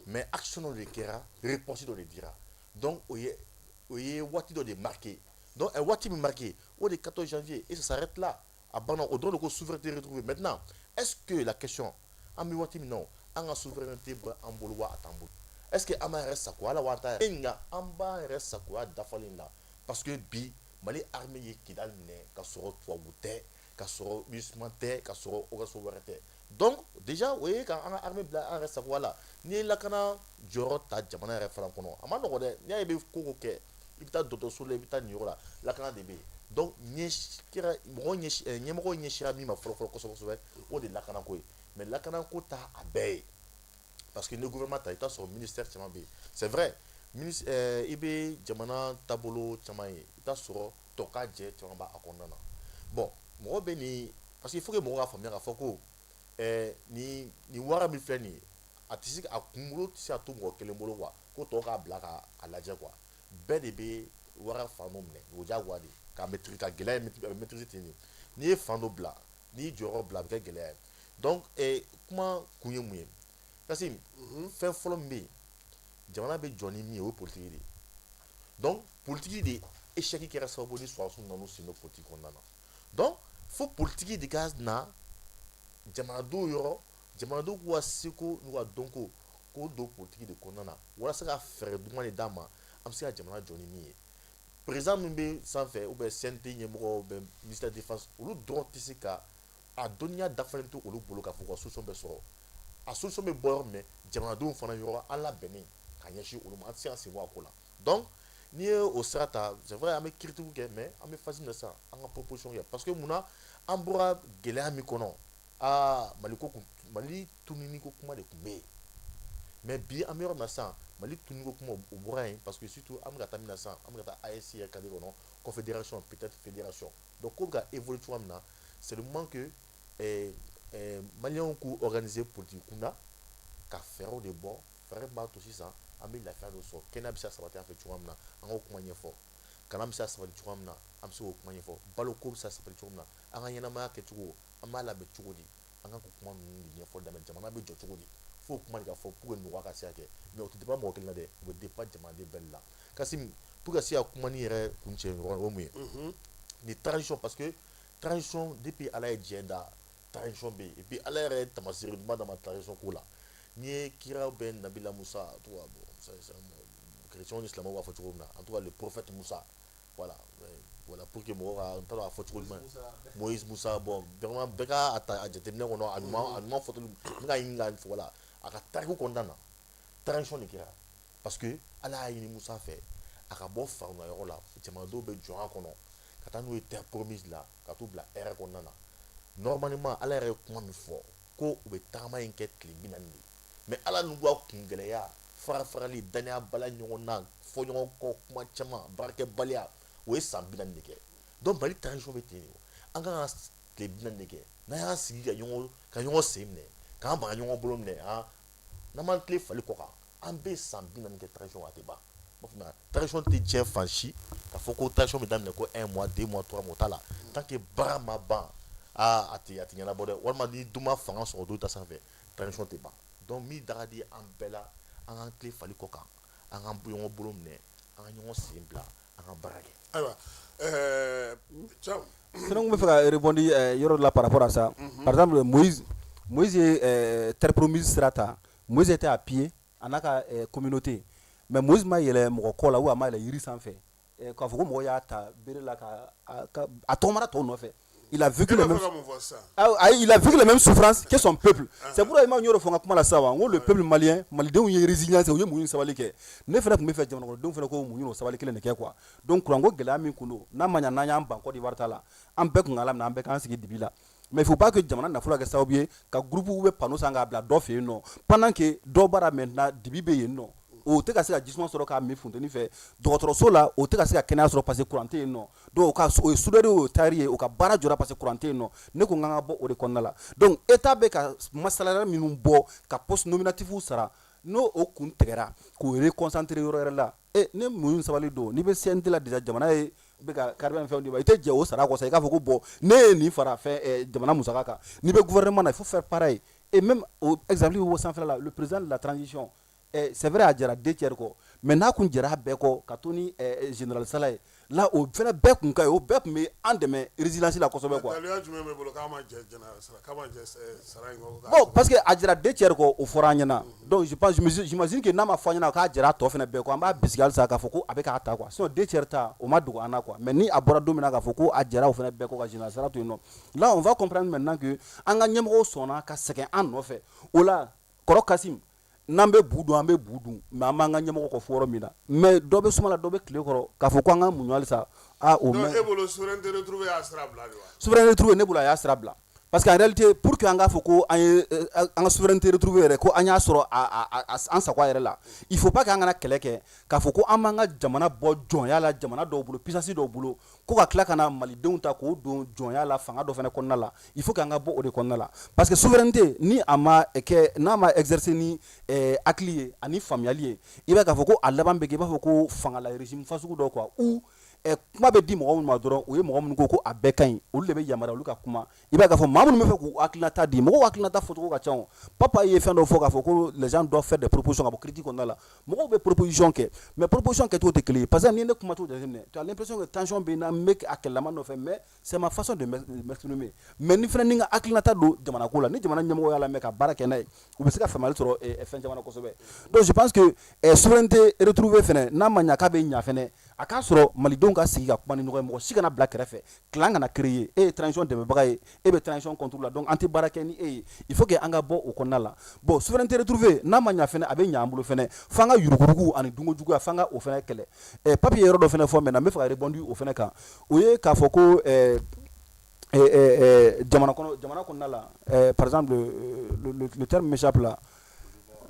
mais action dɔ de kɛra, réponse dɔ de dira. Donc o ye waati dɔ de marqué. Donc un waati min marqué, o de 14 janvier, et ça s'arrête là, a banna. O dɔrɔn de ko souveraineté retrouvée. Maintenant, est-ce que la question, an bɛ waati min na, an ka souveraineté bɛ an bolo wa a t'an bolo? Est-ce que an b'an yɛrɛ sagoya la wa an t'a yɛrɛ? Nka an b'an yɛrɛ sagoya dafalen la, parce que bi Mali armée ye Kidal minɛ ka sɔrɔ tubabu tɛ, ka sɔrɔ MINUSMA tɛ, ka sɔrɔ opération wɛrɛ tɛ. Donc déjà, o ye ka an ka armée bila an yɛrɛ sagoya la. N'i ye lakana jɔyɔrɔ ta jamana yɛrɛ fana kɔnɔ, a ma nɔgɔ dɛ. N'i y'a ye i bɛ ko o ko kɛ, i bɛ taa dɔgɔtɔrɔso la, i bɛ taa nin yɔrɔ la, lakana de bɛ yen. Donc ɲɛ kɛra mɔgɔ ɲɛsin, ɲɛmɔgɔ ɲɛsira min ma fɔlɔ fɔlɔ kosɛbɛ kosɛbɛ, o de ye lakanako ye. Mais lakanako t'a a bɛɛ ye, parce que ni gouvernement ta, i t'a sɔrɔ ministère caman bɛ yen. C'est vrai, ministre, i bɛ jamana taabolo caman ye, i t'a sɔrɔ tɔ ka jɛ caman b'a kɔnɔna na. Bon, mɔgɔ bɛ nin, parce que il faut que mɔgɔ ka faamuya k'a fɔ ko nin wara min filɛ nin ye, a tɛ se, a kunkolo tɛ se ka to mɔgɔ kelen bolo quoi, ko tɔw k'a bila k'a lajɛ quoi. Bɛɛ de bɛ wara fan dɔ minɛ, o diyagoya de k'a maîtriser, ka gɛlɛya in maîtriser ten de. N'i ye fan dɔ bila, n'i y'i jɔyɔrɔ bila, a bɛ kɛ gɛlɛya ye. Donc kuma kun ye mun ye? Parce que fɛn fɔlɔ min bɛ yen, jamana bɛ jɔ ni min ye, o ye politique de ye. Donc politique de échec kɛra sababu ni sɔrɔdasiw nana sen don politique kɔnɔna na. Donc fo politique de ka na jamanadenw yɔrɔ, jamanadenw k'u ka seko n'u ka dɔnko k'o don politique de kɔnɔna na, walasa ka fɛɛrɛ duman de d'a ma. An bɛ se ka jamana jɔ ni min ye, président min bɛ sanfɛ ou bien CNT ɲɛmɔgɔ ou bien ministère de la défense, olu dɔrɔn tɛ se ka a dɔnniya dafalen to olu bolo k'a fɔ ka solution bɛɛ sɔrɔ. A solution bɛ bɔ yɔrɔ min, jamanadenw fana yɔrɔ an labɛnnen ka ɲɛsin olu ma, an tɛ se ka sen bɔ a ko la. Donc n'i ye o sira ta, c'est vrai, an bɛ critique kɛ, mais an bɛ phase min na sisan, an ka proposition kɛ, parce que munna an bɔra gɛlɛya min kɔnɔ, aa, Mali ko kun, Mali tununi ko kuma de tun bɛ yen. Mais bi, an bɛ yɔrɔ min na sisan, Mali tununi ko kuma, o bɔra yen, parce que surtout an bɛ ka taa min na sisan, an bɛ ka taa AES yɛrɛ cadre kɔnɔ, confédération, peut-être fédération. Donc ko bɛ ka évoluer cogoya min na, c'est le moment que maliyɛnw k'u organiser politique kunda ka fɛɛrɛw de bɔ, fɛɛrɛ min b'a to sisan an bɛ lafiya dɔ sɔrɔ, kɛnɛya bɛ se ka sabati an fɛ cogoya min na, an k'o kuma ɲɛfɔ, kalan bɛ se ka sabati cogoya min na, an bɛ se k'o kuma ɲɛfɔ, baloko bɛ se ka sabati cogo min na, an ka ɲɛnamaya kɛcogo, an b'a labɛn cogo di, an ka k'o kuma ninnu de ɲɛfɔ daminɛ. Jamana bɛ jɔ cogo di, f'o kuma de ka fɔ pour que nɔgɔya ka se ka kɛ. Mais o tɛ dépend mɔgɔ kelen na dɛ, o bɛ dépend jamanaden bɛɛ de la. Kassim, pour ka se ka kuma ni yɛrɛ kuncɛ yɔrɔ, o ye mun ye ni transition? Parce que transition, depuis Ala ye diɲɛ da, transition bɛ yen. Et puis Ala yɛrɛ ye taamasere ɲuman d'a ma transition ko la. N'i ye kira bɛ Nabila Musa, en tout cas, bon, chrétien ni silamɛw b'a fɔ cogo min na, en tout cas le prophète Musa, voilà, pour que mɔgɔw ka, n t'a dɔn a fɔ cogo jumɛn, Moïse, Musa, bon, vraiment bɛɛ ka a ta a jateminɛ kɔnɔ, a ɲuman, a ɲuman fɔtɔ n bɛ ka ɲini ka fɔ, voilà, a ka tariku kɔnɔna na, transition de kɛra, parce que Ala y'a ɲini Musa fɛ a ka bɔ Farawuna yɔrɔ la, jamanadenw bɛ jɔnya kɔnɔ, ka taa n'u ye terre promise la, ka t'u bila hɛrɛ kɔnɔna na. Normalement, Ala yɛrɛ ye kuma min fɔ ko u bɛ tagama in kɛ tile 40 de ye, mais Ala n'u ka kungɛlɛya, fara farali, danaya bala ɲɔgɔn na, fɔ ɲɔgɔn kɔ, kuma caman, baarakɛbaliya, o ye san 40 de kɛ. Donc Mali transition bɛ ten de. An kan ka tile 40 de kɛ n'an y'an sigi ka ɲɔgɔn sen minɛ, k'an ban ka ɲɔgɔn bolo minɛ, han, n'an m'an tilen fali kɔ kan, an bɛ san 40 kɛ transition, a tɛ ban. Transition tɛ diɲɛ fan si k'a fɔ ko transition bɛ daminɛ ko un mois, 2 mois, 3 mois, o t'a la. Tant que baara ma ban, aa, a tɛ ɲɛnabɔ dɛ. Walima ni dun ma fanga sɔrɔ dɔ ta sanfɛ, transition tɛ ban. Donc min da ka di an bɛɛ la, an k'an tilen fali kɔ kan, an k'an ɲɔgɔn bolo minɛ, an ka ɲɔgɔn sen bila, an ka baara kɛ. Ayiwa, Thiam. Sinon, n bɛ fɛ ka rebondir yɔrɔ dɔ la par rapport à ça. Par exemple, Moïse ye terre promise sira ta. Moïse était à pied, a n'a ka communauté. Mais Moïse ma yɛlɛ mɔgɔ kɔ la ou a ma yɛlɛ yiri sanfɛ k'a fɔ ko mɔgɔ y'a ta bere la ka a tɔgɔmara tɔw nɔfɛ. Il a vécu les mêmes, il a vécu les mêmes souffrances que son peuple. C'est pourquoi i ma y'o fɔ n ka kuma la sisan wa, n ko le peuple malien, malidenw ye résilience, u ye muɲu ni sabali kɛ. Ne fana tun bɛ fɛ jamana kɔnɔdenw fana k'o muɲu n'o sabali kelen de kɛ quoi. Donc kuranko gɛlɛya min kun don, n'a ma ɲɛ n'an y'an ban Côte d'Ivoire ta la, an bɛɛ kun ka Ala minɛ, an bɛɛ k'an sigi dibi la. Mais il faut pas que jamana nafolo ka kɛ sababu ye ka groupe ou bien panneau san k'a bila dɔ fɛ yen nɔ, pendant que dɔ b'a la maintenant, dibi bɛ yen nɔ, o tɛ ka se ka jisuma sɔrɔ k'a min funteni fɛ dɔgɔtɔrɔso la, o tɛ ka se ka kɛnɛya sɔrɔ parce que courant tɛ yen nɔ. Donc o ka o ye soudeur ye, o ye tailleur ye, o ka baara jɔra parce que courant tɛ yen nɔ. Ne ko n k'an ka bɔ o de kɔnɔna la. Donc État bɛ ka masse salariale minnu bɔ ka poste nominatif sara, n'o o kun tigɛra k'o reconcentrer yɔrɔ wɛrɛ la, e ne muɲu sabali don. N'i bɛ CNT la déjà, jamana ye bɛ ka carburant ni fɛnw d'i ma, i tɛ jɛ o sara kɔ sa, i k'a fɔ ko bon, ne ye nin fara fɛn jamana musaka kan. N'i bɛ gouvernement na, il faut faire pareil. Et même o exemple bɛ bɔ sanfɛla la, le président de la transition, c'est vrai, a jɛra deux tiers kɔ, mais n'a kun jɛra a bɛɛ kɔ ka to ni général Sala ye la, o fana bɛɛ kun ka ɲi, o bɛɛ tun bɛ an dɛmɛ résilience la kosɛbɛ quoi. Daluya jumɛn bɛ bolo k'a ma jɛ général sara, k'a ma jɛ sara in kɔ? Bon, parce que a jɛra deux tiers kɔ, o fɔra an ɲɛna. Donc je pense, j'imagine que n'a ma fɔ an ɲɛna k'a jɛra a tɔ fana bɛɛ kɔ, an b'a bisigi halisa k'a fɔ ko a bɛ k'a ta quoi. Sinon deux tiers ta, o ma dogo an na quoi. Mais ni a bɔra don min na k'a fɔ ko a jɛra o fana bɛɛ kɔ ka général Sala to yen nɔ, là on va comprendre maintenant que an ka ɲɛmɔgɔw sɔnna ka sɛgɛn an nɔfɛ. O la, kɔrɔ Kasim, n'an bɛ bu dun, an bɛ bu dun, mais an b'an ka ɲɛmɔgɔ kɔ fo yɔrɔ min na, mais dɔ bɛ suma la, dɔ bɛ tile kɔrɔ, k'a fɔ ko an ka muɲu halisa, aa, o Donc e bolo, souveraineté retrouvée y'a sira bila de wa? Souveraineté retrouvée, ne bolo, a y'a sira bila, parce que en réalité, pour que an k'a fɔ ko an ye an ka souveraineté retrouvée yɛrɛ, ko an y'a sɔrɔ an sago yɛrɛ la, il faut pas que an kana kɛlɛ kɛ k'a fɔ ko an b'an ka jamana bɔ jɔnya la jamana dɔw bolo, puissance dɔw bolo, ko ka tila ka na malidenw ta k'o don jɔnya la fanga dɔ fana kɔnɔna la. Il faut que an ka bɔ o de kɔnɔna la, parce que souveraineté, ni a ma kɛ, n'a ma exercer ni hakili ye ani faamuyali ye, i b'a k'a fɔ ko a laban bɛ kɛ i b'a fɔ ko fangala régime fasugu dɔ quoi, ou Kuma bɛ di mɔgɔ minnu ma dɔrɔn, o ye mɔgɔ minnu ko ko a bɛɛ ka ɲi, olu de bɛ yamaruya, olu ka kuma. I b'a k'a fɔ maa minnu bɛ fɛ k'u hakilinata di, mɔgɔw hakilinata fɔcogo ka ca. O papa ye fɛn dɔ fɔ k'a fɔ ko les gens doivent faire des propositions ka bɔ critique kɔnɔna la. Mɔgɔw bɛ proposition kɛ, mais proposition kɛcogo tɛ kelen ye. Par exemple, n'i ye ne kumacogo jateminɛ, tu as l'impression que tension bɛ n na, n bɛ a kɛlɛlama nɔfɛ, mais c'est ma façon de m'exprimer. Mais ni fana ni n ka hakilinata don jamana ko la, ni jamana ɲɛmɔgɔ y'a lamɛn ka baara kɛ n'a ye, u bɛ se ka faamuyali sɔrɔ fɛn caman na kosɛbɛ. Donc je pense que souveraineté retrouvée fɛnɛ, n'a ma ɲa k'a bɛ ɲa fɛnɛ, a k'a sɔrɔ malidenw ka sigi ka kuma ni ɲɔgɔn ye, mɔgɔ si kana bila kɛrɛfɛ, clan kana créer. E ye transition dɛmɛbaga ye, e bɛ transition contre la, donc an tɛ baara kɛ ni e ye. Il faut que an ka bɔ o kɔnɔna la. Bon, souveraineté retrouvée, n'a ma ɲa fɛnɛ, a bɛ ɲa an bolo fɛnɛ, f'an ka yuruguyurugu ani dunkojuguya, f'an ka o fɛnɛ kɛlɛ. Papi ye yɔrɔ dɔ fɛnɛ fɔ maintenant, n bɛ fɛ ka rebondir o fɛnɛ kan. O ye k'a fɔ ko jamana kɔnɔ, jamana kɔnɔna la, par exemple, le terme m'échappe là,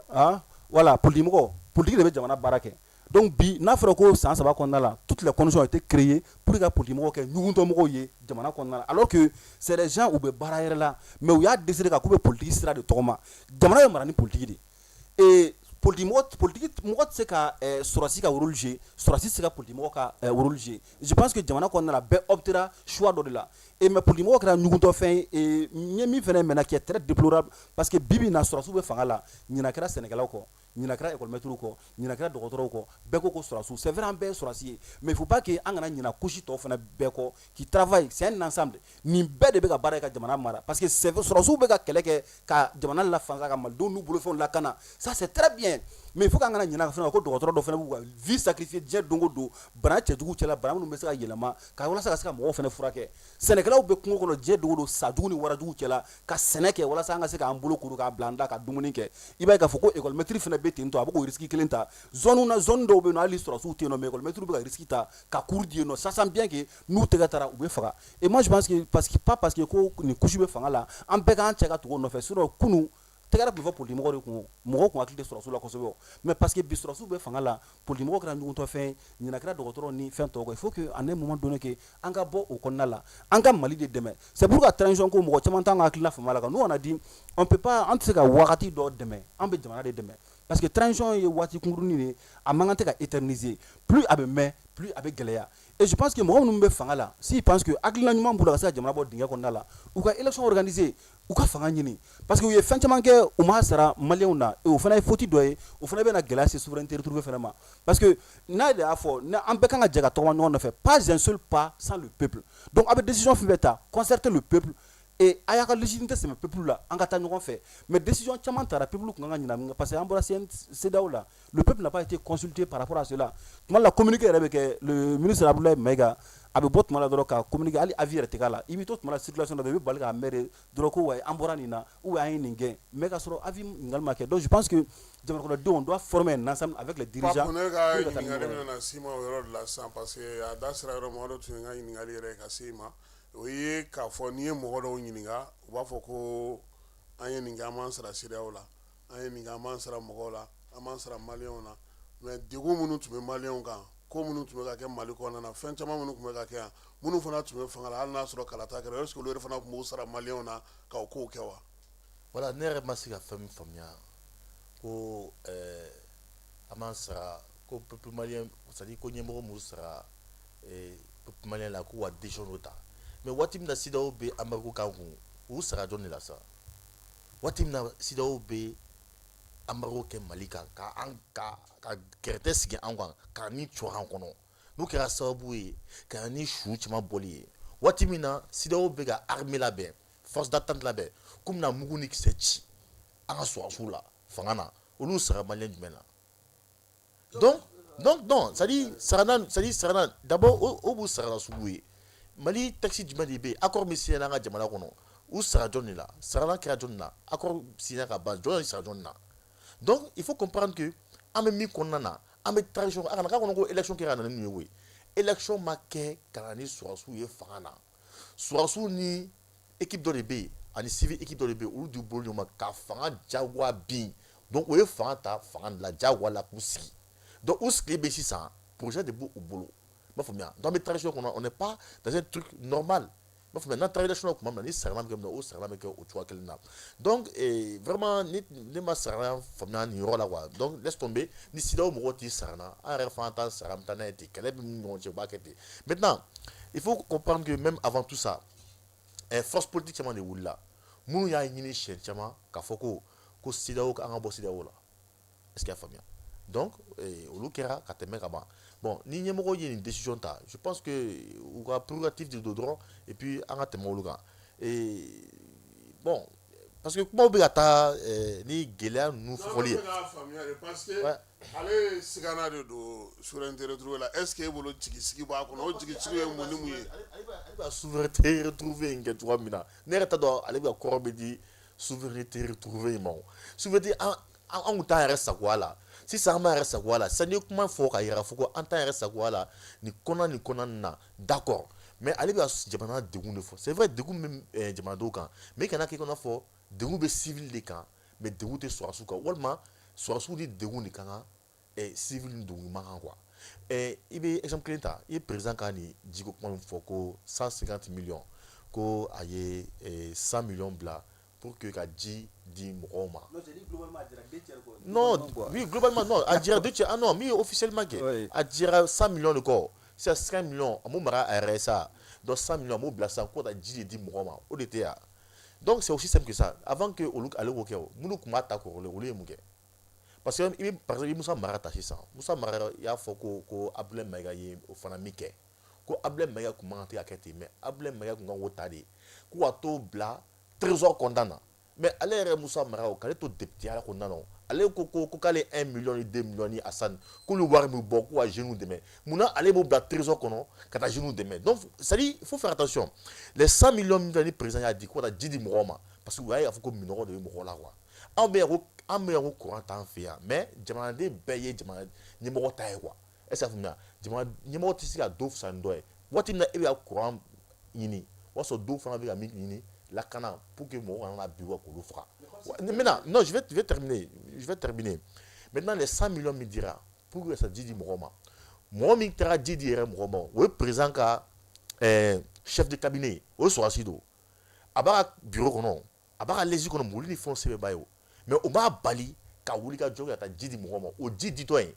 ah voilà, politique mɔgɔ, politique de bɛ jamana baara kɛ. Donc bi, n'a fɔra ko san 3 kɔnɔna la, toutes les conditions ont été créées pour que ka politique mɔgɔw kɛ ɲugutɔmɔgɔw ye jamana kɔnɔna la, alors que c'est des gens, u bɛ baara yɛrɛ la, mais u y'a décidé ka k'u bɛ politique sira de tɔgɔma. Jamana bɛ mara ni politique de ye. Politique mɔgɔ, politique mɔgɔ tɛ se ka sɔrɔdasi ka rôle jouer, sɔrɔdasi tɛ se ka politique mɔgɔ ka rôle jouer. Je pense que jamana kɔnɔna la, bɛɛ optera choix dɔ de la. Et mais politique mɔgɔ kɛra ɲugutɔfɛn ye. N ye min fɛnɛ maintenant qui est très déplorable, parce que bi bi in na, sɔrɔdasiw bɛ fanga la, ɲina kɛra sɛnɛkɛlaw kɔ, ɲina kɛra école maître kɔ, ɲina kɛra dɔgɔtɔrɔw kɔ, bɛɛ ko ko sɔrɔdasiw. C'est vrai, an bɛɛ ye sɔrɔdasi ye, mais il faut pas que an kana ɲina couche tɔw fana bɛɛ kɔ qui travaille. C'est un ensemble, nin bɛɛ de bɛ ka baara kɛ ka jamana mara, parce que c'est sɔrɔdasiw bɛ ka kɛlɛ kɛ ka jamana lafasa, ka malidenw n'u bolofɛnw lakana, ça c'est très bien, mais il faut k'an kana ɲinɛ fana ko dɔgɔtɔrɔ dɔ fana b'u ka vie sacrifier diɲɛ don o don, bana cɛjugu cɛla, bana minnu bɛ se ka yɛlɛma, ka walasa ka se ka mɔgɔw fana furakɛ. Sɛnɛkɛlaw bɛ kungo kɔnɔ diɲɛ don o don, sa jugu ni warajugu cɛla, ka sɛnɛ kɛ walasa an ka se k'an bolo kuru k'a bila an da ka dumuni kɛ. I b'a ye k'a fɔ ko école maître fana bɛ ten tɔ, a bɛ k'o risque kelen ta. Zone na, zone dɔw bɛ yen nɔ, hali sɔrɔdasiw tɛ yen nɔ, mais école maître bɛ ka risque ta ka cours di yen nɔ, sachant bien que n'u tɛgɛ taara, u bɛ faga. Et moi je pense que parce que pas parce que ko nin couche bɛ fanga la, an bɛɛ k'an cɛ ka tugu o nɔfɛ. Sinon kunun, tɛgɛrɛ tun bɛ fɔ politique mɔgɔw de kun, mɔgɔw kun hakili tɛ sɔrɔdasiw la kosɛbɛ, mais parce que bi sɔrɔdasiw bɛ fanga la, politique mɔgɔw kɛra ɲugutɔfɛn ye, ɲina kɛra dɔgɔtɔrɔ ni fɛn tɔw kɔ. Il faut que à un moment donné que an ka bɔ o kɔnɔna la, an ka Mali de dɛmɛ. C'est pourquoi transition ko, mɔgɔ caman t'an ka hakilina faamuya la kan. Nous on a dit on peut pas, an tɛ se ka wagati dɔ dɛmɛ, an bɛ jamana de dɛmɛ, parce que transition ye waati kunkurunin de ye, a man kan tɛ ka éterniser. Plus a bɛ mɛn, plus a bɛ gɛlɛya. Et je pense que mɔgɔ minnu bɛ fanga la, s'ils pensent que hakilina ɲuman b'u la ka se ka jamana bɔ dingɛ kɔnɔna la, u ka élection organiser, u ka fanga ɲini, parce que u ye fɛn caman kɛ, u m'a sara maliyɛnw na. O fana ye faute dɔ ye, o fana bɛna gɛlɛya se souveraineté retrouvée fana ma, parce que n'a de y'a fɔ an bɛɛ kan ka jɛ ka tɔgɔma ɲɔgɔn nɔfɛ, pas un seul pas sans le peuple. Donc a bɛ décision fɛn fɛn ta, concerter le peuple et a y'a ka légitimité sɛmɛ peuple la, an ka taa ɲɔgɔn fɛ. Mais décision caman tara, peuple kun kan ka ɲina, parce que an bɔra CEDEAO la, le peuple n'a pas été consulté par rapport à cela. Tuma la, communiqué yɛrɛ bɛ kɛ, le ministre Abdoulaye Maïga a bɛ bɔ tuma la dɔrɔn ka communiqué, hali avis yɛrɛ tɛ k'a la. I bɛ to tuma la circulation na, i bɛ bali k'a mɛn de dɔrɔn ko wa an bɔra nin na ou an ye nin gɛn, mais ka sɔrɔ avis ɲininkali ma kɛ. Donc je pense que jamana kɔnɔdenw, on doit former un ensemble avec les dirigeants. Pape, ne ka ɲininkali bɛna na s'i ma o yɔrɔ de la sisan, parce que a da sera yɔrɔ ma, o de tun ye n ka ɲininkali yɛrɛ ye ka se i ma. O ye k'a fɔ n'i ye mɔgɔ dɔw ɲininka, u b'a fɔ ko an ye nin kɛ, an m'an sara CEDEAO la, an ye nin kɛ, an m'an sara mɔgɔw la, an m'an sara maliyɛnw na. Mais degun minnu tun bɛ maliyɛnw kan, ko minnu tun bɛ ka kɛ Mali kɔnɔna na, fɛn caman minnu tun bɛ ka kɛ yan, minnu fana tun bɛ fanga la, hali n'a sɔrɔ kalata kɛra, est ce que olu yɛrɛ fana tun b'u sara maliyɛnw na ka o kow kɛ wa? Voilà, ne yɛrɛ ma se ka fɛn min faamuya ko an m'an sara ko peuple malien, c'est à dire ko ɲɛmɔgɔ m'u sara peuple malien la k'u ka décision dɔ ta. Mais waati min na CEDEAO bɛ embargo k'an kun, u sara jɔn de la sa? Waati min na CEDEAO bɛ embargo kɛ Mali kan, ka an ka gɛrɛtɛ sigi an kan, k'a ni cɔ an kɔnɔ, n'o kɛra sababu ye ka na ni su caman bɔli ye. Waati min na CEDEAO bɛ ka armée labɛn, force d'attente labɛn, k'u bɛna mugu ni kisɛ ci an ka sɔrɔdasiw la fanga na, olu sara maliyɛn jumɛn na? Donc non, c'est à dire sarana, c'est à dire sarana d'abord, o b'u sarala sugu ye. Mali texte jumɛn de bɛ yen, accord min signé an ka jamana kɔnɔ, u sara jɔn de la? Sarana kɛra jɔn de la? Accord signé ka ban, jɔn ye sara jɔn de la? Donc il faut comprendre que an bɛ min kɔnɔna na, an bɛ transition, a kana k'a kɔnɔ ko élection kɛra ka na ni nin ye koyi. Élection ma kɛ ka na ni sɔrɔdasiw ye fanga na. Sɔrɔdasiw ni équipe dɔ de bɛ yen, ani civil équipe dɔ de bɛ yen, olu d'u bolo ɲɔgɔn ma ka fanga jagoya bin. Donc o ye fanga ta fanga de la jagoya la k'u sigi. Donc u sigilen bɛ sisan, projet de b'u bolo, i b'a faamuya. Donc an bɛ transition kɔnɔ, on n'est pas dans un truc normal. B'a fɔ n'an taara élection na tuma min na, ni sarana bɛ kɛ min na, o sarana bɛ kɛ o cogoya kelen na. Donc vraiment, ne ma sarana faamuya nin yɔrɔ la quoi. Donc laisse tomber, ni CEDEAO mɔgɔw t'i sarana, an yɛrɛ fana t'an sara, an bɛ taa n'a ye ten. Kɛlɛ bɛ min ɲɔgɔn cɛ, u b'a kɛ ten. Maintenant, il faut comprendre que même avant tout ça, force politique caman de wulila minnu y'a ɲini siɲɛ caman k'a fɔ ko CEDEAO, an ka bɔ CEDEAO la. Est ce que i y'a faamuya? Donc olu kɛra ka tɛmɛ ka ban. Bon, ni ɲɛmɔgɔ ye nin décision ta, je pense que u ka prérogative de don dɔrɔn, et puis an ka tɛmɛ olu kan. Et bon, parce que kumaw bɛ ka taa ni gɛlɛya ninnu fɔli ye. Ne k'a faamuya de, parce que ale sigana de don souveraineté retrouvée la. Est ce que e bolo jigisigi b'a kɔnɔ? O jigisigi ye mun ni mun ye? Ale bɛ ka souveraineté retrouvée in kɛ cogoya min na, ne yɛrɛ t'a dɔn ale bɛ ka kɔrɔ bɛ di souveraineté retrouvée in ma. O souveraineté, an anw t'an yɛrɛ sagoya la sisan, an b'an yɛrɛ sagoya la sisan. N'i ye kuma fɔ ka yira fɔ ko an t'an yɛrɛ sagoya la nin kɔnɔna, nin kɔnɔna na, d'accord, mais ale bɛ ka jamana degun de fɔ. C'est vrai, degun bɛ jamanadenw kan, mais i kana kɛ i n'a fɔ degun bɛ civil de kan, mais degun tɛ sɔrɔdasiw kan, walima sɔrɔdasiw ni degun de ka kan, civil ni degun man kan quoi. I bɛ exemple kelen ta, i ye président ka nin jiko kuma min fɔ ko 150 millions, ko a ye 100 millions bila pour que ka ji di mɔgɔw ma. Non, j'ai dit globalement, a dira 2/3 kɔ. Non, oui, globalement, non, a dira 2/3. Ah non, min ye officiellement kɛ, a dira 100 millions de kɔ. C'est 5 millions, a m'o mara a yɛrɛ ye sa. Donc 100 millions, a m'o bila sisan ko ka taa ji de di mɔgɔw ma, o de tɛ yan. Donc c'est aussi simple que ça. Avant que olu ale k'o kɛ, o minnu tun b'a ta kɔrɔlen, olu ye mun kɛ? Parce que i bɛ, par exemple, i Musa Mara ta sisan. Musa Mara y'a fɔ ko Abdoulaye Mayiga ye o fana min kɛ, ko Abdoulaye Mayiga tun man kan tɛ ka kɛ ten, mais Abdoulaye Mayiga tun kan k'o ta de ko ka t'o bila trésor kɔnɔna na. Mais ale yɛrɛ Musa Mara, o k'ale to député ya kɔnɔna na, ale ko k'ale 1 million ni 2 millions ni Assane, k'olu wari min bɔ k'u ka jeunes dɛmɛ, munna ale b'o bila trésor kɔnɔ ka taa jeunes dɛmɛ? Donc c'est à dire, il faut faire attention. Les 100 millions min ni président y'a di ko ka taa ji di mɔgɔw ma, parce que u y'a ye k'a fɔ ko minɔgɔ de bɛ mɔgɔw la quoi. Anw bɛ yan ko courant t'an fɛ yan, mais jamanaden bɛɛ ye jamana ɲɛmɔgɔ ta ye quoi. Est ce que a faamuya? Jamana ɲɛmɔgɔ tɛ se ka dɔ fisaya ni dɔ ye. Waati min na e bɛ ka courant ɲini, o y'a sɔrɔ dɔw fana bɛ ka min ɲini, lakana, pour que mɔgɔw kana na bin u kan k'olu faga. Maintenant, non, je vais terminer, je vais terminer. Maintenant, les 100 millions min dira pour que ka ji di mɔgɔw ma, mɔgɔ min taara ji di yɛrɛ mɔgɔ ma, o ye président ka chef de cabinet, o ye sɔrɔdasi don. A b'a ka bureau kɔnɔ, a b'a ka laisie kɔnɔ, mobili ni fɛnw sɛbɛn b'a ye o, mais o b'a bali ka wuli ka jɔ ka taa ji di mɔgɔw ma. O ji ditɔ in,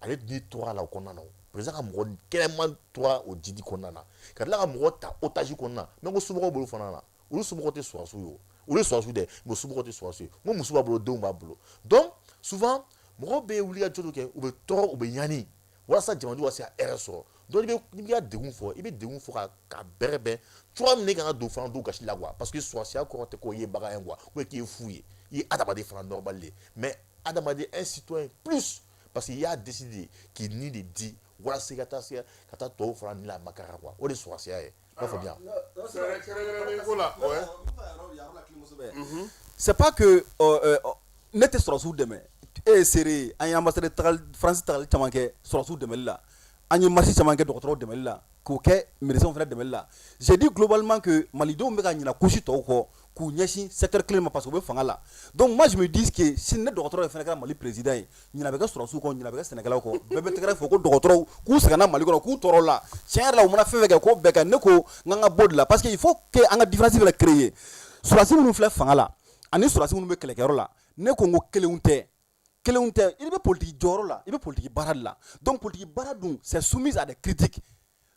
ale ni tora la o kɔnɔna na, o président ka mɔgɔ kɛnɛman tora o ji di kɔnɔna na, ka tila ka mɔgɔ ta otage kɔnɔna na. Mais ko somɔgɔw bolo fana na, olu somɔgɔw tɛ sɔrɔdasiw ye, o olu ye sɔrɔdasiw dɛ, mais somɔgɔw tɛ sɔrɔdasiw ye. N ko muso b'a bolo, denw b'a bolo. Donc souvent, mɔgɔw bɛ wuli ka jɔ dɔ kɛ, u bɛ tɔɔrɔ, u bɛ ɲani walasa jamanadenw ka se ka hɛrɛ sɔrɔ. Donc n'i bɛ ka degun fɔ, i bɛ degun fɔ ka bɛrɛ bɛn cogoya min na, i kana don fana dɔw gasi la quoi. Parce que sɔrɔdasiya kɔrɔ tɛ ko i ye bagan ye quoi, ou bien k'i ye fu ye. I ye adamaden fana normal de, mais adamaden, un citoyen plus, parce que i y'a décidé k'i ni de di walasa i ka taa se ka taa tɔw fana ni la makara quoi. O de ye sɔrɔdasiya ye, i b'a faamuya. Kɛrɛnkɛrɛnnen ko la, ouais. C'est pas que ne tɛ sɔrɔdasiw dɛmɛ. E ye seere ye, an ye ambassadeur tagali France, tagali caman kɛ sɔrɔdasiw dɛmɛli la, an ye marche caman kɛ dɔgɔtɔrɔw dɛmɛli la, k'o kɛ médecins fana dɛmɛli la. J'ai dit globalement que malidenw bɛ ka ɲina couche tɔw kɔ k'u ɲɛsin secteur kelen ma, parce que u bɛ fanga la. Donc moi, je me dis que sini ne dɔgɔtɔrɔ ye fana kɛra Mali président ye, ɲina bɛ kɛ sɔrɔdasiw kɔ, ɲina bɛ kɛ sɛnɛkɛlaw kɔ, bɛɛ bɛ tɛgɛrɛ fɔ ko dɔgɔtɔrɔw k'u sɛgɛnna Mali kɔnɔ, k'u tɔɔrɔ la. Tiɲɛ yɛrɛ la, u mana fɛn fɛn kɛ, k'o bɛɛ kɛ. Ne ko n k'an ka bɔ de la, parce que il faut que an ka différence fana créer. Sɔrɔdasi minnu filɛ fanga la ani sɔrɔdasi minnu bɛ kɛlɛkɛyɔrɔ la, ne ko n ko kelenw tɛ, kelenw tɛ. I bɛ politique jɔyɔrɔ la, i bɛ politique baara de la. Donc politique baara dun, c'est soumise à des critiques.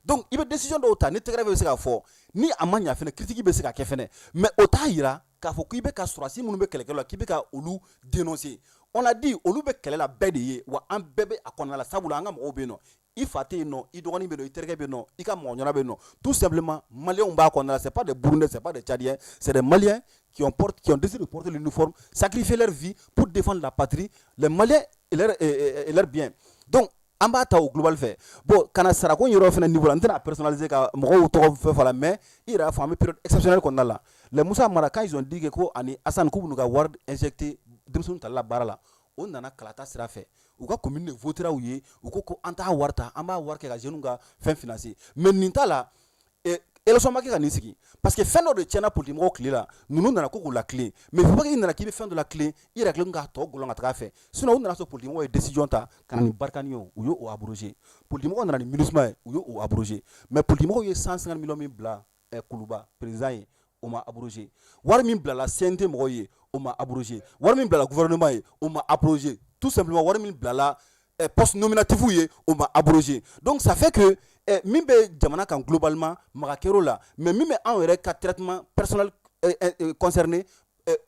Donc i bɛ décision dɔw ta, ni tɛgɛrɛ bɛ se ka fɔ, ni a ma ɲa fɛnɛ, critique bɛ se ka kɛ fɛnɛ. Mais o t'a yira k'a fɔ k'i bɛ ka sɔrɔdasi minnu bɛ kɛlɛkɛyɔrɔ la, k'i bɛ ka olu dénoncer. On a dit, olu bɛ kɛlɛ la bɛɛ de ye wa, an bɛɛ bɛ a kɔnɔna la, sabula an ka mɔgɔw bɛ yen nɔ. I fa tɛ yen nɔ, i dɔgɔnin bɛ yen nɔ, i terikɛ bɛ yen nɔ, i ka mɔgɔ ɲɛna bɛ yen nɔ. Tout simplement, maliyɛnw b'a kɔnɔna la. C'est pas des Burundais, c'est pas des Tchadiens, c'est des Maliens qui ont décidé de porter l'uniforme, sacrifier leur vie pour défendre la patrie, les Maliens et leur bien. Donc an b'a ta o global fɛ. Bon, ka na sarako in yɔrɔ fana niveau la, n tɛna personnaliser ka mɔgɔw tɔgɔ fɛn fɔ la, mais i yɛrɛ y'a fɔ, an bɛ période exceptionnelle kɔnɔna la. Les Moussa Mara, quand ils ont dit que ko ani Assane k'u b'u ka wari injecter denmisɛnninw tali la baara la, o nana kalata sira fɛ, u ka commune de votera u ye. U ko ko an t'a wari ta, an b'a wari kɛ ka jeunes ka fɛn financer. Mais nin t'a la, élection ma kɛ ka nin sigi, parce que fɛn dɔ de tiɲɛna politique mɔgɔw tile la. Ninnu nana ko k'u latilen, mais faut pas que i nana k'i bɛ fɛn dɔ latilen, i yɛrɛ kelen k'a tɔ gɔlɔn ka taga fɛ. Sinon u nana sɔrɔ politique mɔgɔw ye décision ta ka na ni Barkhane ye, u y'o abrogé. Politique mɔgɔw nana ni MINUSMA ye, u y'o abrogé. Mais politique mɔgɔw ye 150 millions min bila Kuluba président ye, o ma abrogé. Wari min bilala CNT mɔgɔw ye, o ma abrogé. Wari min bilala gouvernement ye, o ma abrogé. Tout simplement, wari min bilala poste nominatif ye, o ma abrogé. Donc ça fait que min bɛ jamana kan globalement, maga kɛr'o la, mais min bɛ anw yɛrɛ ka traitement personnel concerné,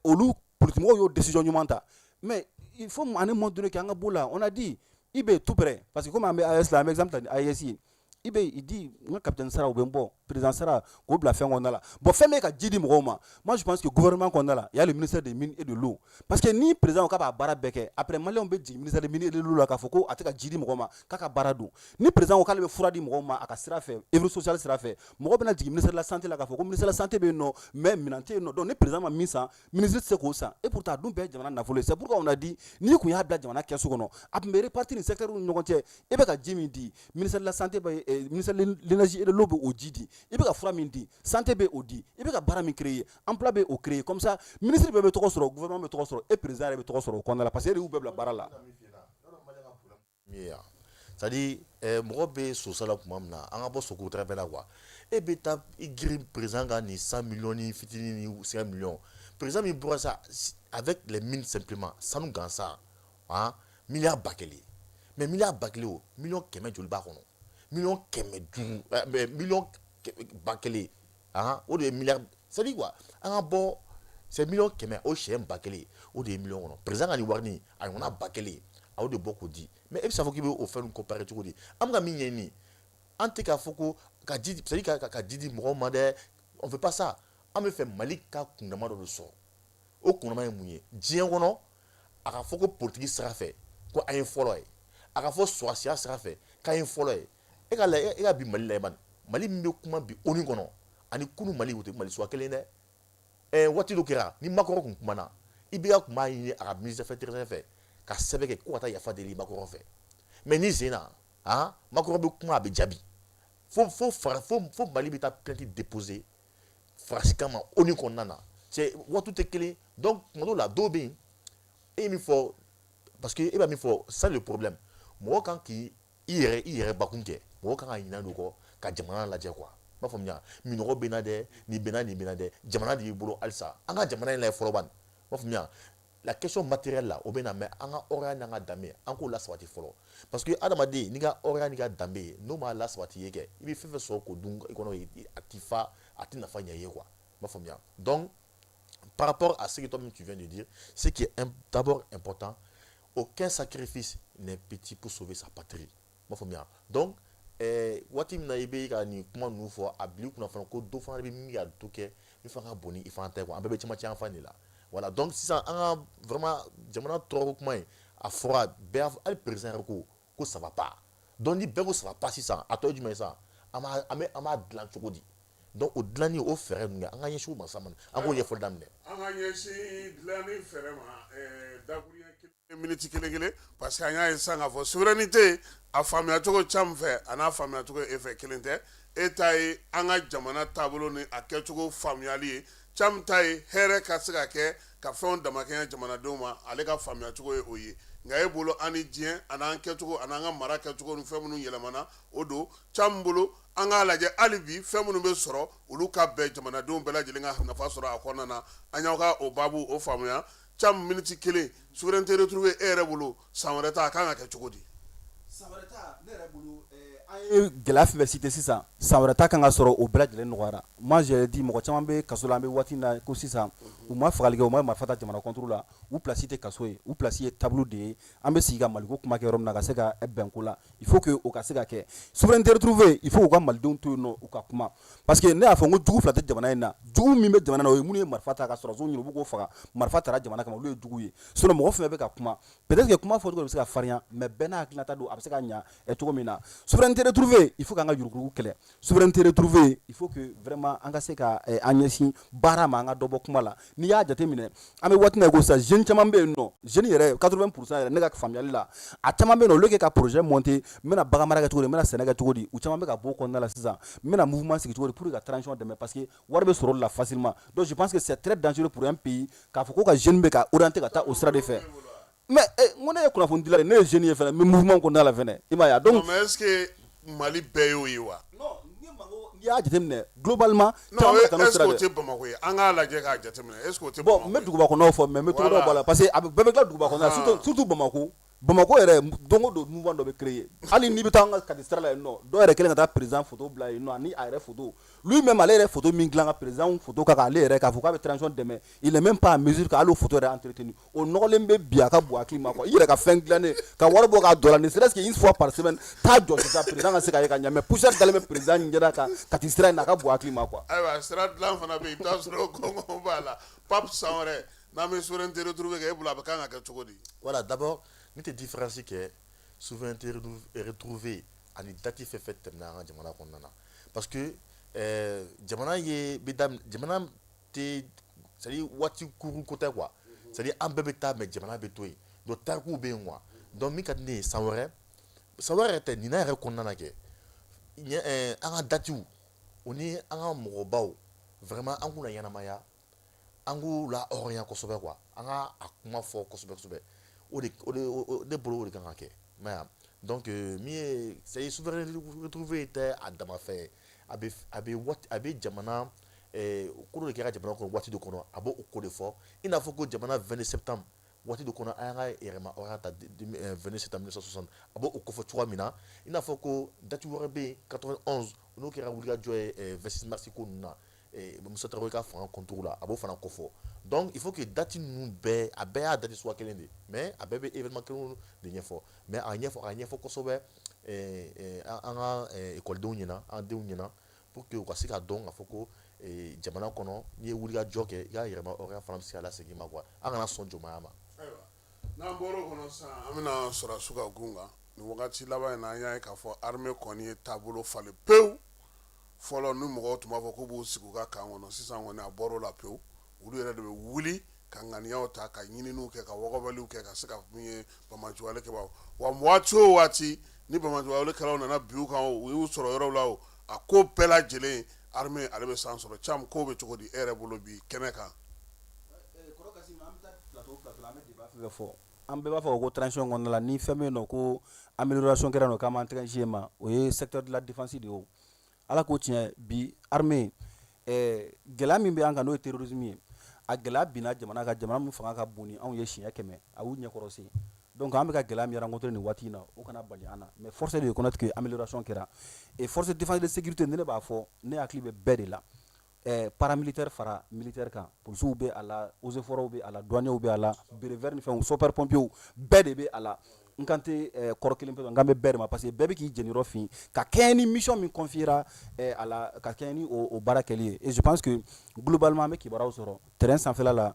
olu politique mɔgɔw y'o décision ɲuman ta. Mais il faut à un moment donné k'an ka b'o la. On a dit IB tout près, parce que comme an bɛ AES la, an bɛ exemple ta ni AES ye. IB, il dit n ka capitaine sara, o bɛ n bɔ président sara k'o bila fɛn kɔnɔna la. Bon, fɛn bɛ ka ji di mɔgɔw ma. Moi, je pense que gouvernement kɔnɔna la, il y a le ministère des Mines et de l'eau, parce que ni président ko k'a b'a baara bɛɛ kɛ, après maliyɛnw bɛ jigin ministère des Mines et de l'eau la k'a fɔ ko a tɛ ka ji di mɔgɔw ma, k'a ka baara don. Ni président ko k'ale bɛ fura di mɔgɔw ma a ka sira fɛ, œuvre sociale sira fɛ, mɔgɔw bɛna jigin ministère de la Santé la k'a fɔ ko ministère de la Santé bɛ yen nɔ, mais minɛn tɛ yen nɔ. Donc ni président ma min san, ministre tɛ se k'o san. Et pourtant, a dun bɛɛ ye jamana nafolo ye. C'est pourquoi on a dit n'i kun y'a bila jamana kɛsu kɔnɔ, a tun bɛ répartir ni secteurs ni ɲɔgɔn cɛ. E bɛ ka ji min di, ministère de la Santé bɛ, ministère de l'Énergie et de l'eau bɛ o ji di. I bɛ ka fura min di, santé bɛ o di. I bɛ ka baara min créer, emploi bɛ o créer. Comme ça, ministre bɛɛ bɛ tɔgɔ sɔrɔ, gouvernement bɛ tɔgɔ sɔrɔ, e président yɛrɛ bɛ tɔgɔ sɔrɔ o kɔnɔna la, parce que e de y'u bɛɛ bila baara la. C'est à dire, mɔgɔ bɛ sosa la tuma min na, an ka bɔ soko tɛrɛ la quoi. E bɛ taa i girin président ka nin 100 millions ni fitinin ni 5 millions. Président min bɔra sa avec les mines simplement, sanu gansan, ah, miliyari 1000. Mais miliyari 1000, o miliyɔn 100 joli b'a kɔnɔ? Miliyɔn 500, miliyɔn 1000, ah, o de ye miliyari. C'est à dire quoi, an ka bɔ, c'est miliyɔn 100, o siyɛn 1000, o de ye miliyɔn kɔnɔ. Président ka nin wari nin, a ɲɔgɔnna 1000, a y'o de bɔ k'o di. Mais e bɛ se k'a fɔ k'i bɛ o fɛn ninnu comparer cogo di? An bɛ ka min ɲɛɲini, an tɛ k'a fɔ ko ka ji, c'est à dire ka ji di mɔgɔw ma dɛ, on fait pas ça. An bɛ fɛ Mali ka kundama dɔ de sɔrɔ. O kundama ye mun ye diɲɛ kɔnɔ? A ka fɔ ko politique sira fɛ ko an ye fɔlɔ ye, a ka fɔ sɔrɔsiya sira fɛ k'an ye fɔlɔ ye. E ka lajɛ, e ka bi Mali lajɛ bani, Mali min bɛ kuma bi ONU kɔnɔ ani kunu Mali, o tɛ Mali suguya kelen dɛ. Waati dɔ kɛra ni Macron kun kumana, IBK kun b'a ɲini a ka ministre des Affaires étrangères fɛ ka sɛbɛn kɛ ko ka taa yafa deli Macron fɛ. Mais ni sen na, ah, Macron bɛ kuma, a bɛ jaabi fo fo fara fo fo Mali bɛ taa plainte déposer Faransi kama ONU kɔnɔna na. C'est waati tɛ kelen. Donc tuma dɔw la, dɔw bɛ yen, e ye min fɔ, parce que e b'a min fɔ, c'est le problème. Mɔgɔ kan k'i i yɛrɛ bakun kɛ, mɔgɔ kan ka ɲinɛ don kɔ ka jamana lajɛ quoi. I b'a faamuya, minɔgɔ bɛ na dɛ, nin bɛ na, nin bɛ na dɛ, jamana de b'i bolo. Halisa an ka jamana in lajɛ fɔlɔ bani. I b'a faamuya, la question matérielle la, o bɛ na, mais an ka hɔrɔnya n'an ka danbe, an k'o lasabati fɔlɔ, parce que adamaden n'i ka hɔrɔnya n'i ka danbe n'o m'a lasabati i ye kɛ, i bɛ fɛn fɛn sɔrɔ k'o dun i kɔnɔ, a t'i fa, a tɛ nafa ɲɛ i ye quoi. I b'a faamuya. Donc par rapport à ce que toi-même tu viens de dire, ce qui est d'abord important, aucun sacrifice n'est petit pour sauver sa patrie. I b'a faamuya. Donc waati min na i bɛ ka nin kuma ninnu fɔ, a bila i kunna fana ko dɔ fana bɛ min ka dɔ kɛ min fana ka bon ni i fana ta ye quoi. An bɛɛ bɛ cɛmancɛ yan fan de la. Voilà, donc sisan an ka vraiment jamana tɔɔrɔ kuma in, a fɔra bɛɛ, hali président yɛrɛ ko ko ça va pas. Donc ni bɛɛ ko ça va pas sisan, a tɔ ye jumɛn ye sisan? An b'a dilan cogo di? Donc o dilanni, o fɛɛrɛ ninnu, an ka ɲɛsin o ma sisan, an k'o ɲɛfɔli daminɛ. An ka ɲɛsin dilanni fɛɛrɛ ma, dakuruɲɛ kelen, miniti kelen kelen, parce que an y'a ye sisan k'a fɔ souveraineté a faamuya cogo caman fɛ, a n'a faamuya cogo e fɛ kelen tɛ. E ta ye an ka jamana taabolo ni a kɛcogo faamuyali ye, caman ta ye hɛrɛ ka se ka kɛ ka fɛnw damakɛɲɛ jamanadenw ma, ale ka faamuya cogo ye o ye. Nka e bolo, an ni diɲɛ a n'an kɛcogo a n'an ka mara kɛcogo ni fɛn minnu yɛlɛmana, o don caman bolo. An k'a lajɛ hali bi, fɛn minnu bɛ sɔrɔ, olu ka bɛn jamanadenw bɛɛ lajɛlen ka nafa sɔrɔ a kɔnɔna na. An y'aw ka o baabu o faamuya. Caman, miniti kelen, souveraineté retrouvée, e yɛrɛ bolo, san wɛrɛ ta a kan ka kɛ cogo di? San wɛrɛ ta, ne yɛrɛ bolo, an ye gɛlɛya fɛn fɛn cité sisan, san wɛrɛ ta kan ka sɔrɔ o bɛɛ lajɛlen nɔgɔyara. Moi, j'ai dit, mɔgɔ caman bɛ kaso la, an bɛ waati min na ko sisan, u ma fagali kɛ, u ma marifa ta jamana contre la, u place tɛ kaso ye, u place ye table de ye, an bɛ sigi ka Maliko kuma kɛ yɔrɔ min na, ka se ka bɛn ko la. Il faut que o ka se ka kɛ. Souveraineté retrouvée, il faut u ka malidenw to yen nɔ, u ka kuma, parce que ne y'a fɔ n ko jugu fila tɛ jamana in na. Jugu min bɛ jamana na, o ye minnu ye marifa ta ka sɔrɔdasiw ɲini, u b'u k'o faga, marifa taara jamana kama, olu ye jugu ye. Sinon mɔgɔ fɛn fɛn bɛ ka kuma, peut-être que kuma fɔcogo bɛ se ka farinya, mais bɛɛ n'a hakilinata don, a bɛ se ka ɲa cogo min na. Souveraineté retrouvée, il faut k'an ka yuruguyurugu kɛlɛ. Souveraineté retrouvée, il faut que vraiment an ka se ka an ɲɛsin baara ma, an ka dɔ bɔ kuma la. N'i y'a jateminɛ, an bɛ waati min na i ko sisan, jeune caman bɛ yen nɔ, jeune yɛrɛ 80% yɛrɛ, ne ka faamuyali la, a caman bɛ yen nɔ, au lieu que ka projet monter, n bɛna bagan mara kɛ cogo di, n bɛna sɛnɛ kɛ cogo di, u caman bɛ ka bɔ o kɔnɔna la sisan, n bɛna mouvement sigi cogo di pour que ka transition dɛmɛ, parce que wari bɛ sɔrɔ o de la facilement. Donc je pense que c'est très dangereux pour un pays k'a fɔ ko ka jeune bɛ ka orienter ka taa o sira de fɛ. Mais n ko ne ye kunnafonidila ye, ne ye jeune ye fɛnɛ, n bɛ mouvement kɔnɔna la fɛnɛ, i m'a ye wa? Donc mais est ce que Mali bɛɛ y'o ye wa? Non, N'i y'a jateminɛ globalement. Non, est-ce que o tɛ Bamakɔ ye? An k'a lajɛ k'a jateminɛ, est-ce que o tɛ Bon, n bɛ duguba kɔnɔnaw fɔ, mais n bɛ togodaw bɔ a la, parce que a bɛɛ bɛ tila duguba kɔnɔna la, surtout Bamakɔ. Bamakɔ yɛrɛ, don o don mouvement dɔ bɛ créer. Hali n'i bɛ taa an ka Kati sira la yen nɔ, dɔw yɛrɛ kɛlen ka taa président photo bila yen nɔ, ani a yɛrɛ photo lui-même, ale yɛrɛ photo min dilan ka président photo kan k'ale yɛrɛ k'a fɔ k'a bɛ transition dɛmɛ, il est même pas en mesure ka hali o photo yɛrɛ entretenir. O nɔgɔlen bɛ bi, a ka bon hakili ma quoi. I yɛrɛ ka fɛn dilannen ka wari bɔ k'a don a la, ne serait-ce que une fois par semaine, taa jɔ sisan président ka se ka ye ka ɲɛ, mais poussière dalen bɛ président ɲɛda kan Kati sira in na, a ka bon hakili ma quoi. Ayiwa, sira dilan fana bɛ yen, i bɛ taa sɔrɔ gɔngɔn b'a la. Pape, san wɛrɛ n'an bɛ souveraineté retrouvée kɛ, e bolo a bɛ kan ka kɛ cogo di? Voilà, d'abord ne tɛ différence kɛ souveraineté retrouvée ani date fɛn fɛn tɛmɛna an ka jamana kɔnɔna na, parce que jamana ye bɛ daminɛ, jamana tɛ, c'est à dire waati kurun ko tɛ quoi, c'est à dire an bɛɛ bɛ taa, mais jamana bɛ to yen. Donc tarikuw bɛ yen quoi. Donc min ka di ne ye, san wɛrɛ, san wɛrɛ yɛrɛ tɛ, ɲinan yɛrɛ kɔnɔna na kɛ an ka datew o ni an ka mɔgɔbaw, vraiment an k'u la ɲɛnamaya, an k'u la hɔrɔnya kosɛbɛ quoi, an ka a kuma fɔ kosɛbɛ kosɛbɛ. O de ne bolo, o de kan ka kɛ. Mais donc min ye, c'est à dire souveraineté retrouvée tɛ a dama fɛn ye, a bɛ waati, a bɛ jamana ko dɔ de kɛra jamana kɔnɔ waati dɔ kɔnɔ, a b'o ko de fɔ. I n'a fɔ ko jamana 22 septembre waati dɔ kɔnɔ, an y'an ka yɛrɛma hɔrɔnya ta 22 septembre 1960, a b'o kofɔ cogoya min na. I n'a fɔ ko date wɛrɛ bɛ yen, 91, n'o kɛra wulikajɔ ye 26 mars ko ninnu na, Musa Tarawele ka fanga contre la, a b'o fana kofɔ. Donc il faut que date ninnu bɛɛ, a bɛɛ y'a date suguya kelen de, mais a bɛɛ bɛ événement kelen de ɲɛfɔ, mais a ɲɛfɔ kosɛbɛ an ka ekɔlidenw ɲɛna, an denw ɲɛna, pour que u ka se ka dɔn k'a fɔ ko jamana kɔnɔ, n'i ye wulikajɔ kɛ, i ka yɛrɛma hɔrɔnya fana bɛ se ka lasegin i ma quoi. An kana sɔn jɔnmaya ma. Ayiwa, n'an bɔra o kɔnɔ sisan, an bɛna sɔrɔdasiw ka gun kan. Nin wagati laban in na, an y'a ye k'a fɔ armée kɔni ye taabolo falen pewu. Fɔlɔ ni mɔgɔw tun b'a fɔ k'u b'u sigi u ka camp kɔnɔ, sisan kɔni a bɔr'o la pewu. Olu yɛrɛ de bɛ wuli ka ŋaniyaw ta, ka ɲininiw kɛ, ka wɔgɔbɛliw kɛ, ka se ka min ye banbaanciwale kɛbaw wa. Waati o waati ni banbaanciwale kɛlaw nana bin u kan, u y'u sɔrɔ yɔrɔw la, o a ko bɛɛ lajɛlen, armée ale bɛ san sɔrɔ. Cam, ko bɛ cogo di e yɛrɛ bolo bi kɛnɛ kan? Fɔ an bɛɛ b'a fɔ ko transition kɔnɔna la, ni fɛn bɛ yen nɔ ko amélioration kɛra nɔ, k'an b'an tɛgɛ ɲɛsin ma, o ye secteur de la défense de ye. O Ala k'o tiɲɛ bi, armée, gɛlɛya min bɛ an kan, n'o ye terrorisme ye, a gɛlɛya binna jamana kan, jamana min fanga ka bon ni anw ye siɲɛ 100, a y'u ɲɛkɔrɔsen. Donc an bɛ ka gɛlɛya min rencontrer nin waati in na, o kana bali an na. Mais force est de reconnaître que amélioration kɛra. Et force de défense et de sécurité, ne b'a fɔ, ne hakili bɛ bɛɛ de la, paramilitaire fara militaire kan, polisiw bɛ a la, eaux et forêts bɛ a la, douaniers bɛ a la, béret vert ni fɛnw, sapeur pompiers, bɛɛ de bɛ a la. N kan tɛ kɔrɔ kelen pe, n kan bɛ bɛɛ de ma, parce que bɛɛ bɛ k'i jeniyɔrɔ fin ka kɛɲɛ ni mission min confiera a la, ka kɛɲɛ ni o baara kɛli ye. Et je pense que globalement an bɛ kibaruyaw sɔrɔ terrain sanfɛla la,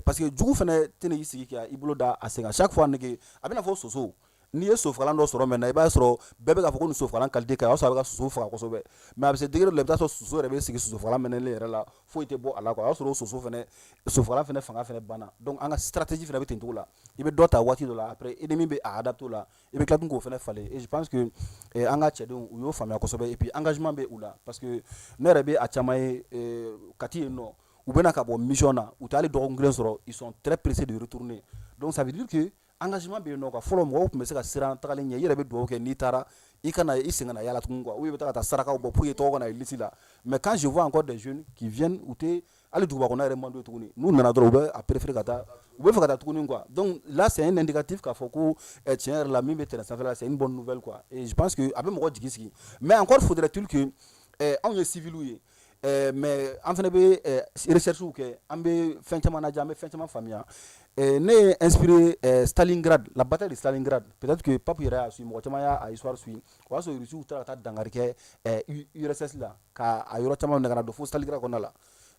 parce que jugu fana tɛna i sigi k'i bolo da a sen kan chaque fois. Nege a bɛna fɔ soso, n'i ye sofagalan dɔ sɔrɔ maintenant, i b'a sɔrɔ bɛɛ bɛ k'a fɔ ko nin sofagalan qualité ka ɲi, o y'a sɔrɔ a bɛ ka soso faga kosɛbɛ. Mais a bɛ se degré dɔ la, i bɛ taa sɔrɔ soso yɛrɛ bɛ sigi sosofagalan mɛnɛlen yɛrɛ la, foyi tɛ bɔ a la quoi. O y'a sɔrɔ o soso fɛnɛ, sosofagalan fɛnɛ fanga fɛnɛ banna. Donc an ka stratégie fɛnɛ bɛ ten cogo la. I bɛ dɔ ta waati dɔ la, après ennemi bɛ a adapter o la, i bɛ tila tun k'o fɛnɛ falen. Et je pense que an ka cɛdenw, u y'o faamuya kosɛbɛ. Et puis engagement bɛ u la, parce que ne yɛrɛ bɛ a caman ye Kati yen nɔ, u bɛna ka bɔ mission na, u tɛ hali dɔgɔkun kelen sɔrɔ, ils sont très pressés de retourner. Donc ça veut dire que engagement bɛ yen nɔ quoi. Fɔlɔ mɔgɔw tun bɛ se ka siran tagalen ɲɛ, i yɛrɛ bɛ dugawu kɛ n'i taara, i kana i sen kana yala tugun quoi, ou i bɛ taa ka taa sarakaw bɔ pour que tɔgɔ kana ye liste la. Mais quand je vois encore des jeunes qui viennent, u tɛ hali duguba kɔnɔ yɛrɛ man d'u ye tuguni, n'u nana dɔrɔn, u bɛ a préférer ka taa, u bɛ fɛ ka taa tuguni quoi. Donc là, c'est un indicatif k'a fɔ ko tiɲɛ yɛrɛ la, min bɛ terrain sanfɛla la, c'est une bonne nouvelle quoi. Et je pense que a bɛ mɔgɔ jigi sigi. Mais encore faudrait-il que anw ye civils ye, mais an fana bɛ recherche kɛ, an bɛ fɛn caman lajɛ, an bɛ fɛn caman faamuya. Ne ye inspiré Stalingrad, la bataille de Stalingrad. Peut-être que Pape yɛrɛ y'a suit, mɔgɔ caman y'a histoire suit. O y'a sɔrɔ Russiw taara ka taa dankari kɛ URSS la, ka a yɔrɔ caman minɛ ka na don fo Stalingrad kɔnɔna la.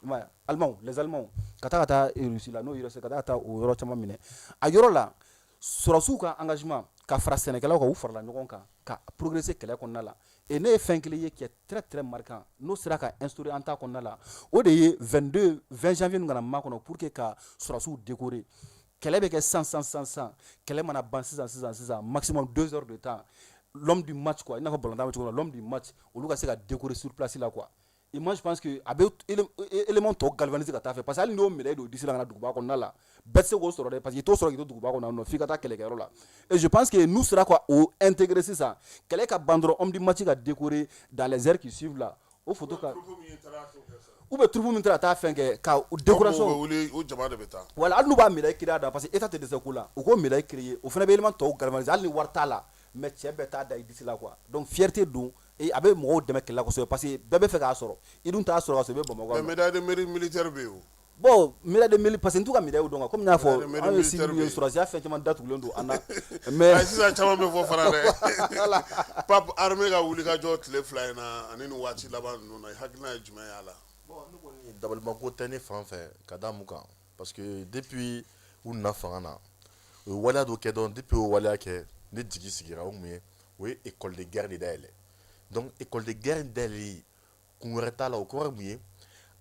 I m'a ye, Allemands, les Allemands ka taa ka taa Russie la, n'o URSS, ka taa ka taa o yɔrɔ caman minɛ. A yɔrɔ la, sɔrɔdasiw ka engagement ka fara sɛnɛkɛlaw kan, u farala ɲɔgɔn kan ka progresser kɛlɛ kɔnɔna la. Et ne ye fɛn kelen ye qui est très très marquant, n'o sera ka instaurer an ta kɔnɔna la, o de ye 22 20 janvier ninnu kana makɔnɔ pour que ka sɔrɔdasiw décorer. Kɛlɛ bɛ kɛ sisan sisan sisan sisan, kɛlɛ mana ban sisan sisan sisan, maximum 2 heures de temps, l'homme du match quoi, i n'a fɔ balontan bɛ cogo min na, l'homme du match, olu ka se ka décorer sur place la quoi. Et moi, je pense que a bɛ élément tɔ galvaniser ka taa fɛ, parce que hali n'i y'o médaille don disi la ka na duguba kɔnɔna la, bɛɛ tɛ se k'o sɔrɔ dɛ, parce que i t'o sɔrɔ k'i to duguba kɔnɔ nɔ, f'i ka taa kɛlɛkɛyɔrɔ la. Et je pense que n'u sera ka o intégrer sisan, kɛlɛ ka ban dɔrɔn, homme du match ka décorer dans les heures qui suivent là, O photo ka ou bien troupe min taara taa fɛn kɛ ka décoration bɛ wuli, u jama de bɛ taa. Voilà, hali n'u b'a médaille créer a da, parce que État tɛ dɛsɛ ko la, u k'o médaille créer, o fana bɛ élément tɔw galvaniser. Hali ni wari t'a la, mais cɛ bɛɛ t'a da i disi la quoi. Donc fierté don et a bɛ mɔgɔw dɛmɛ kɛlɛ la kosɛbɛ, parce que bɛɛ bɛ fɛ k'a sɔrɔ, i dun t'a sɔrɔ ka sɔrɔ i bɛ Bamakɔ. Mais médaille de mérite militaire bɛ yen o. Bon, médaille de mérite, parce que n t'u ka médaille dɔn quoi. Comme n y'a fɔ, anw ye civil ye, sɔrɔdasiya fɛn caman datugulen don an na, mais ayi, sisan caman bɛ fɔ fana dɛ. Pape, armée ka wulikajɔ tile 2 in na ani nin waati laban ninnu na, i hakilina ye jumɛn ye a la? Bon, ne kɔni dabalibako tɛ ne fan fɛ ka da mun kan, parce que depuis u nana fanga na, u ye waleya dɔ kɛ dɔrɔn. Depuis o waleya kɛ, ne jigi sigira. O mun ye? O ye école de guerre de dayɛlɛ. Donc école de guerre dayɛlɛli, kun wɛrɛ t'a la, o kɔrɔ ye mun ye?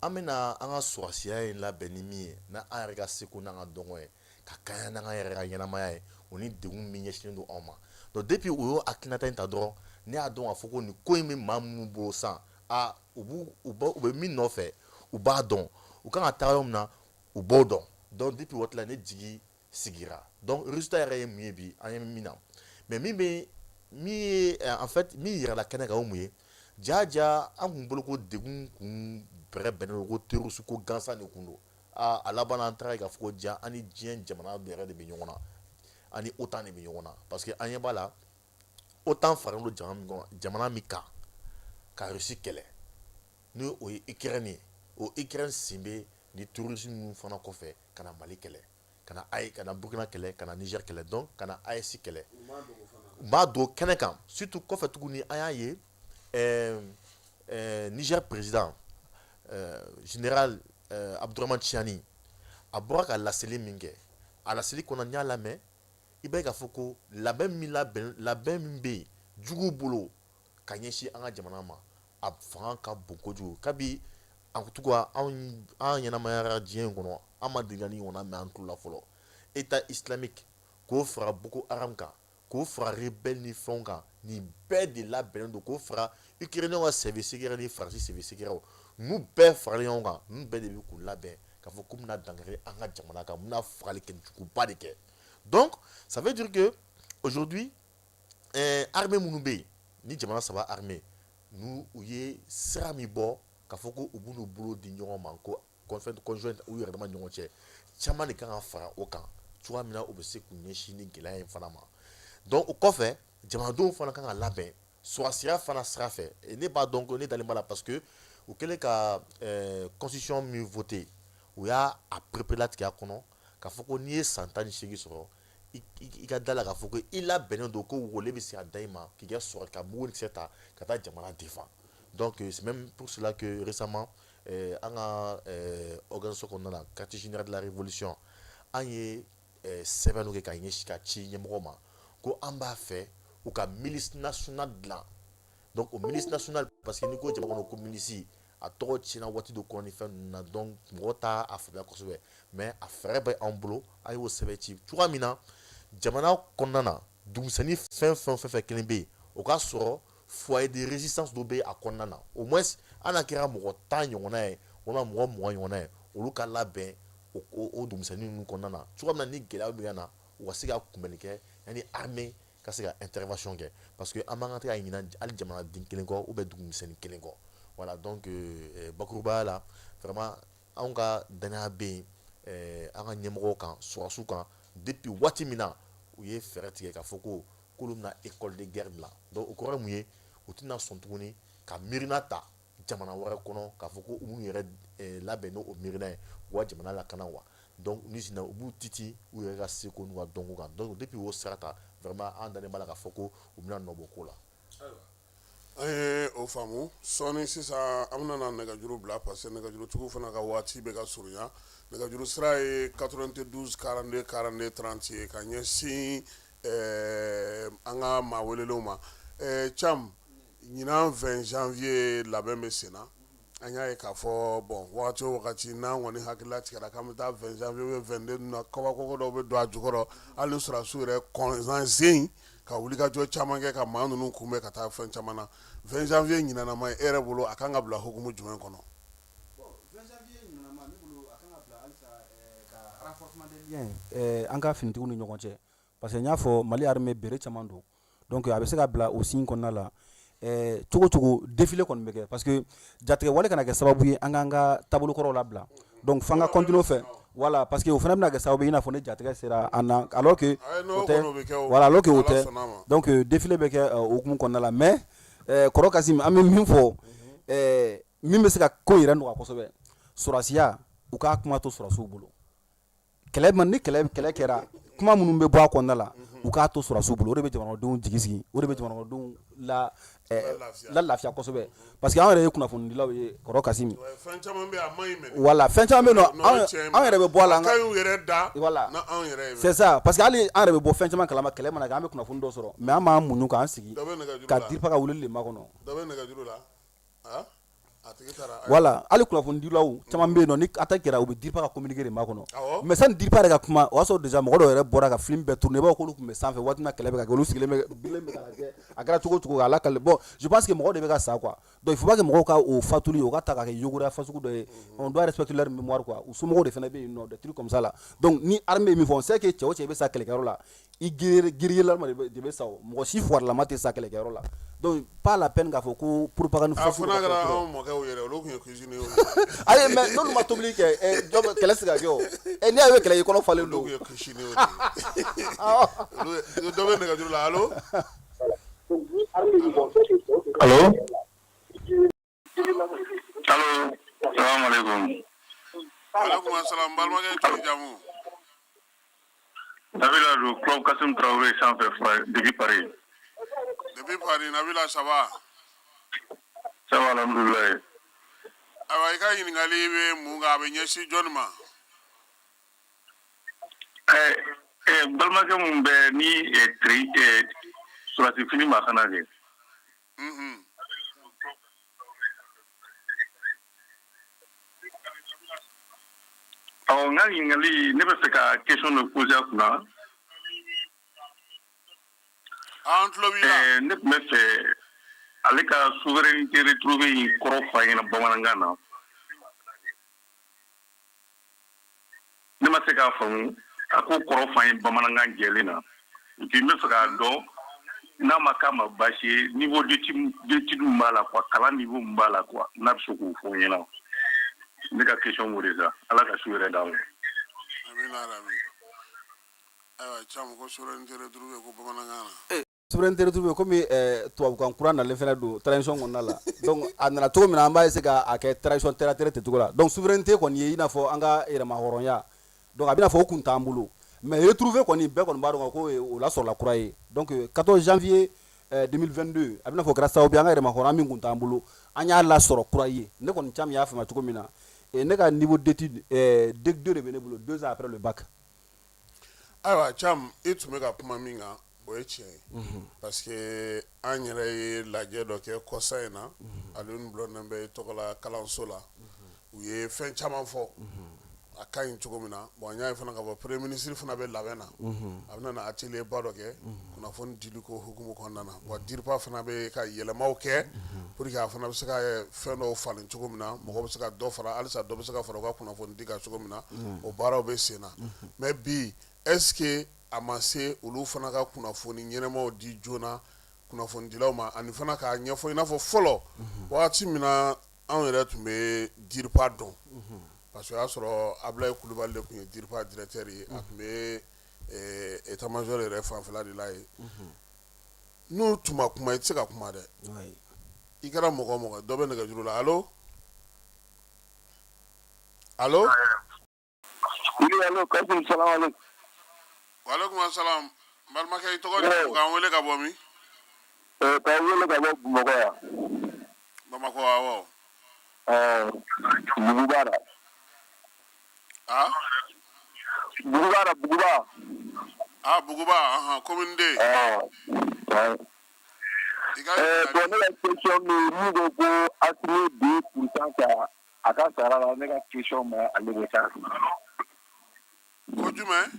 An bɛna an ka sɔrɔdasiya in labɛn ni min ye, n'an yɛrɛ ka seko n'an ka dɔnko ye, ka kɛɲɛ n'an ka yɛrɛ ka ɲɛnamaya ye, o ni degun min ɲɛsinnen don anw ma. Donc depuis u y'o hakilinata in ta dɔrɔn, ne y'a dɔn k'a fɔ ko nin ko in bɛ maa minnu bolo sisan, a u b'u u bɛ min nɔfɛ, u b'a dɔn, u kan ka taa yɔrɔ min na, u b'o dɔn. Donc depuis o waati la, ne jigi sigira. Donc résultat yɛrɛ ye mun ye bi? An ye min na, mais min bɛ min ye, en fait, min yirala kɛnɛ kan, o mun ye? Ja ja, an kun bolo ko degun kun bɛrɛ bɛnnen don, ko terroriste ko gansan de kun don. Aa, a laban an taara ye k'a fɔ ko ja, an ni diɲɛ jamana yɛrɛ de bɛ ɲɔgɔn na, an ni OTAN de bɛ ɲɔgɔn na, parce que an ɲɛ b'a la, OTAN faralen don jamana min kɔnɔ, jamana min kan ka Russie kɛlɛ, ni o ye Ukraine ye. O Ukraine sen bɛ ni terroriste ninnu fana kɔfɛ ka na Mali kɛlɛ, ka na ayi, ka na Burkina kɛlɛ, ka na Niger kɛlɛ, donc ka na AES kɛlɛ. U b'a don kɛnɛ kan. Surtout kɔfɛ tuguni, an y'a ye Niger président général Abdourahamane Tiani, a bɔra ka laseli min kɛ, a laseli kɔnɔ, n y'a lamɛn, i b'a ye k'a fɔ ko labɛn min bɛ yen juguw bolo ka ɲɛsin an ka jamana ma, a fanga ka bon kojugu. Kabi en tout cas anw an ɲɛnamayara diɲɛ in kɔnɔ, an ma deli ka nin ɲɔgɔnna mɛn an tulo la fɔlɔ. État islamique, k'o fara Boko Haram kan, k'o fara rebelle ni fɛnw kan, nin bɛɛ de labɛnnen don, k'o fara Ukrainien ka service secret ni Faransi service secret, ninnu bɛɛ faralen ɲɔgɔn kan, ninnu bɛɛ de bɛ k'u labɛn k'a fɔ k'u bɛna dankari an ka jamana kan, u bɛna fagali kɛ juguba de kɛ. Donc ça veut dire que aujourd'hui armée minnu bɛ yen, ni jamana saba armée n'u u ye sira min bɔ k'a fɔ ko u b'u bolo di ɲɔgɔn ma, ko conjoint u yɛrɛ dama ɲɔgɔn cɛ, caman de kan ka fara o kan cogoya min na u bɛ se k'u ɲɛsin ni gɛlɛya in fana ma. Donc o kɔfɛ, jamanadenw fana kan ka labɛn sɔrɔdasiya fana sira fɛ. Ne b'a dɔn ko ne dalen b'a la, parce que u kɛlen ka constitution min voté, u y'a a pereperelatigɛ a kɔnɔ k'a fɔ ko n'i ye san 18 sɔrɔ, i ka da la k'a fɔ ko i labɛnnen don, ko wele bɛ se ka da i ma k'i ka sɔrɔ ka mugu ni kisɛ ta ka taa jamana défend. Donc c'est même pour cela que récemment an ka organisation kɔnɔna na, quartier général de la révolution, an ye sɛbɛn dɔ kɛ ka ɲɛsin ka ci ɲɛmɔgɔ ma ko an b'a fɛ u ka milice nationale dilan. Donc o milice nationale, parce que n'i ko jamana kɔnɔ ko milice, a tɔgɔ tiɲɛna waati dɔ kɔnɔ ni fɛn ninnu na, donc mɔgɔ t'a a faamuya kosɛbɛ, mais a fɛɛrɛ bɛ anw bolo. An y'o sɛbɛn ci cogoya min na jamana kɔnɔna na, dugumisɛnnin fɛn fɛn fɛn fɛn kelen bɛ yen, o k'a sɔrɔ foyer de résistance dɔ bɛ a kɔnɔna na, au moins hali n'a kɛra mɔgɔ 10 ɲɔgɔnna ye walima mɔgɔ 20 ɲɔgɔnna ye, olu ka labɛn o dugumisɛnnin ninnu kɔnɔna na cogoya min na, ni gɛlɛya bɛ na, u ka se ka kunbɛnni kɛ yanni armée ka se ka intervention kɛ, parce que an man kan tɛ ka ɲinɛ hali jamanaden kelen kɔ ou bien dugumisɛnnin kelen kɔ. Voilà, donc bakurubaya la, vraiment anw ka danaya bɛ yen an ka ɲɛmɔgɔw kan, sɔrɔdasiw kan. Depuis waati min na u ye fɛɛrɛ tigɛ k'a fɔ ko k'olu bɛna école de guerre dilan, donc o kɔrɔ ye mun ye? U tɛna sɔn tuguni ka miirina ta jamana wɛrɛ kɔnɔ k'a fɔ ko u b'u yɛrɛ labɛn n'o miirina ye u ka jamana lakana wa. Donc ni sina u b'u titi u yɛrɛ ka seko n'u ka dɔnko kan. Donc depuis o sira ta, vraiment an dalen b'a la k'a fɔ ko u bɛna nɔ bɔ ko la. An ye o faamu. Sɔɔni sisan, an bɛna nɛgɛjuru bila, parce que nɛgɛjurutigiw fana ka waati bɛ ka surunya. Nɛgɛjuru sira ye 92 42 42 30 ye ka ɲɛsin an ka maa welelenw ma. Cam, ɲinan 20 janvier labɛn bɛ sen na. An y'a ye k'a fɔ, bon, wagati o wagati n'an kɔni hakilila tigɛra k'an bɛ taa 20 janvier, 22 na, kabakoko dɔw bɛ don a jukɔrɔ, hali ni sɔrɔdasiw yɛrɛ kɔnsan sen ka wulikajɔ caman kɛ ka maa ninnu kunbɛn ka taa fɛn caman na. 20 janvier ɲinanama ye, e yɛrɛ bolo, a kan ka bila hukumu jumɛn kɔnɔ? Bon, 20 janvier ɲinanama, ne bolo, a kan ka bila halisa ka renforcement des liens an ka finitigiw ni ɲɔgɔn cɛ, parce que n y'a fɔ, Mali armée bere caman don. Donc a bɛ se ka bila o signe kɔnɔna la. Cogo cogo défilé kɔni bɛ kɛ parce que jatigɛ wale kana kɛ sababu ye an k'an ka taabolokɔrɔw labila donc f'an ka continuer o fɛ voilà parce que o fana bɛna kɛ sababu ye i n'a fɔ ni jatigɛ sera an na alors que o tɛ voilà alors que o tɛ donc défilé bɛ kɛ o hukumu kɔnɔna la mais kɔrɔ Kasim an bɛ min fɔ min bɛ se ka ko yɛrɛ nɔgɔya kosɛbɛ sɔrɔdasiya u k'a kuma to sɔrɔdasiw bolo kɛlɛ man ni kɛlɛ kɛlɛ kɛra kuma minnu bɛ bɔ a kɔnɔna la u k'a to sɔrɔdasiw bolo o de bɛ jamanadenw jigi sigi o de bɛ jamanadenw la la lafiya kosɛbɛ parce que an yɛrɛ ye kunnafonidilaw ye kɔrɔ Kasim fɛn caman bɛ a man ɲi mɛnɛ voilà fɛn caman bɛ yen nɔ an yɛrɛ bɛ bɔ a la ka y'u yɛrɛ da voilà na anw yɛrɛ ye c'est ça parce que hali an yɛrɛ bɛ bɔ fɛn caman kalama kɛlɛ mana kɛ an bɛ kunnafoni dɔ sɔrɔ mais an b'an muɲu k'an sigi ka DIRPA ka weleli de makɔnɔ dɔ bɛ nɛgɛjuru la ah a tigi taara voilà hali kunnafonidilaw caman bɛ yen nɔ ni attaque kɛra u bɛ DIRPA ka communiqué de makɔnɔ mais sani DIRPA yɛrɛ ka kuma o y'a sɔrɔ déjà mɔgɔ dɔw yɛrɛ bɔra ka film bɛɛ tourner i b'a fɔ k'olu tun bɛ sanfɛ waati min na kɛlɛ bɛ ka kɛ olu sigilen bɛ birilen bɛ k'a lajɛ a kɛra cogo o cogo k'a lakale bon je pense que mɔgɔw de bɛ ka sa quoi donc il faut pas que mɔgɔw ka o fatuli o ka ta k'a kɛ yogoya fasugu dɔ ye on doit respecter leur mémoire quoi u somɔgɔw de fana bɛ yen nɔ des trucs comme ça là donc ni armée ye min fɔ on sait que cɛ o cɛ i bɛ sa kɛlɛkɛyɔrɔ la i guerrier de bɛ sa o mɔgɔ si fugarilama tɛ sa kɛlɛkɛyɔrɔ la donc pas la peine k'a fɔ ko propagande a fo n'a kɛra anw mɔkɛw yɛrɛ olu tun ye cuisinier ye ayi mais n'olu ma tobili kɛ jɔn bɛ kɛlɛ tɛ se ka kɛ o n'i y'a ye kɛlɛ i kɔnɔ falen don olu tun ye cuisinier de ye dɔ bɛ nɛgɛjuru la allo allo allo salaamaaleykum aleykum salaam balimakɛ tɔgɔ jamu Nabila don club Kassim Traoré sanfɛ depuis Paris depuis Paris Nabila ça va ça va alhamdulilayi ayiwa i ka ɲininkali bɛ mun kan a bɛ ɲɛsin jɔnni ma balimakɛ mun bɛ ni sɔrɔdasi fini b'a kan na kɛ Ɔ n ka ɲininkali ne bɛ fɛ ka question dɔ poser a kunna. An tulo b'i la. Ɛɛ ne tun bɛ fɛ ale ka souveraineté retrouvée in kɔrɔ fɔ an ɲɛna bamanankan na. Ne ma se k'a faamu a k'o kɔrɔ fɔ an ye bamanankan jɛlen na et puis n bɛ fɛ k'a dɔn n'a ma k'a ma baasi ye niveau d'étude min b'a la quoi kalan niveau min b'a la quoi n'a bɛ se k'o fɔ n ɲɛna ne ka question b'o de sa Ala ka su hɛrɛ d'an ma. Amina yarabi. Ayiwa Camu ko souveraineté retrouvée ko bamanankan na. Souveraineté retrouvée komi tubabukan kura nalen fana don transition kɔnɔna la donc a nana cogo min na an b'a essayer k'a kɛ transition terre à terre ten cogo la donc souveraineté kɔni ye i n'a fɔ an ka yɛrɛmahɔrɔnya donc a bɛ n'a fɔ o kun t'an bolo mais retrouver kɔni bɛɛ kɔni b'a dɔn ko o lasɔrɔla kura ye donc 14 janvier 2022 a bɛ n'a fɔ o kɛra sababu ye an ka yɛrɛmahɔrɔnya min kun t'an bolo an y'a lasɔrɔ kura ye ne kɔni Camu y'a faamuya cogo min na ne ka niveau d'étude DEC 2 de bɛ ne bolo 2 ans après le bac. Ayiwa Camu i tun bɛ ka kuma min kan o ye tiɲɛ ye parce que an yɛrɛ ye lajɛ dɔ kɛ kɔsa in na Alioune Blondin Beye tɔgɔla kalanso la u ye fɛn caman fɔ a ka ɲi cogo min na bon an y'a ye fana k'a fɔ premier ministre fana bɛ labɛn na a bɛna na atelier ba dɔ kɛ kunnafoni dili ko hukumu kɔnɔna na wa DIRPA fana bɛ ka yɛlɛmaw kɛ pour que a fana bɛ se ka fɛn dɔw falen cogo min na mɔgɔ bɛ se ka dɔ fara halisa dɔ bɛ se ka fara u ka kunnafoni di kan cogo min na o baaraw bɛ sen na mais bi est ce que a ma se olu fana ka kunnafoni ɲɛnamaw di joona kunnafonidilaw ma ani fana k'a ɲɛfɔ i n'a fɔ fɔlɔ waati min na anw yɛrɛ tun bɛ DIRPA dɔn parce que o y'a sɔrɔ Abulayi Kulubali de tun ye DIRPA directeur ye a tun bɛ état major yɛrɛ fanfɛla de la yen n'u tun ma kuma i tɛ se ka kuma dɛ i kɛra mɔgɔ o mɔgɔ dɔ bɛ nɛgɛjuru la allo allo Oui, allo, Kassim, salam alaikum. Waleykum salam balimakɛ i tɔgɔ ni jamu k'an wele ka bɔ min? K'aw wele ka bɔ Bamakɔ yan. Bamakɔ awɔ. Buguba la. Ah? Buguba la, Buguba. Ah, Buguba, ahan, commune D. I ka Bon, ne ka question min min ko ko Assimi ye 2% ta a ka sara la, ne ka question ma ale de kan. Ko jumɛn?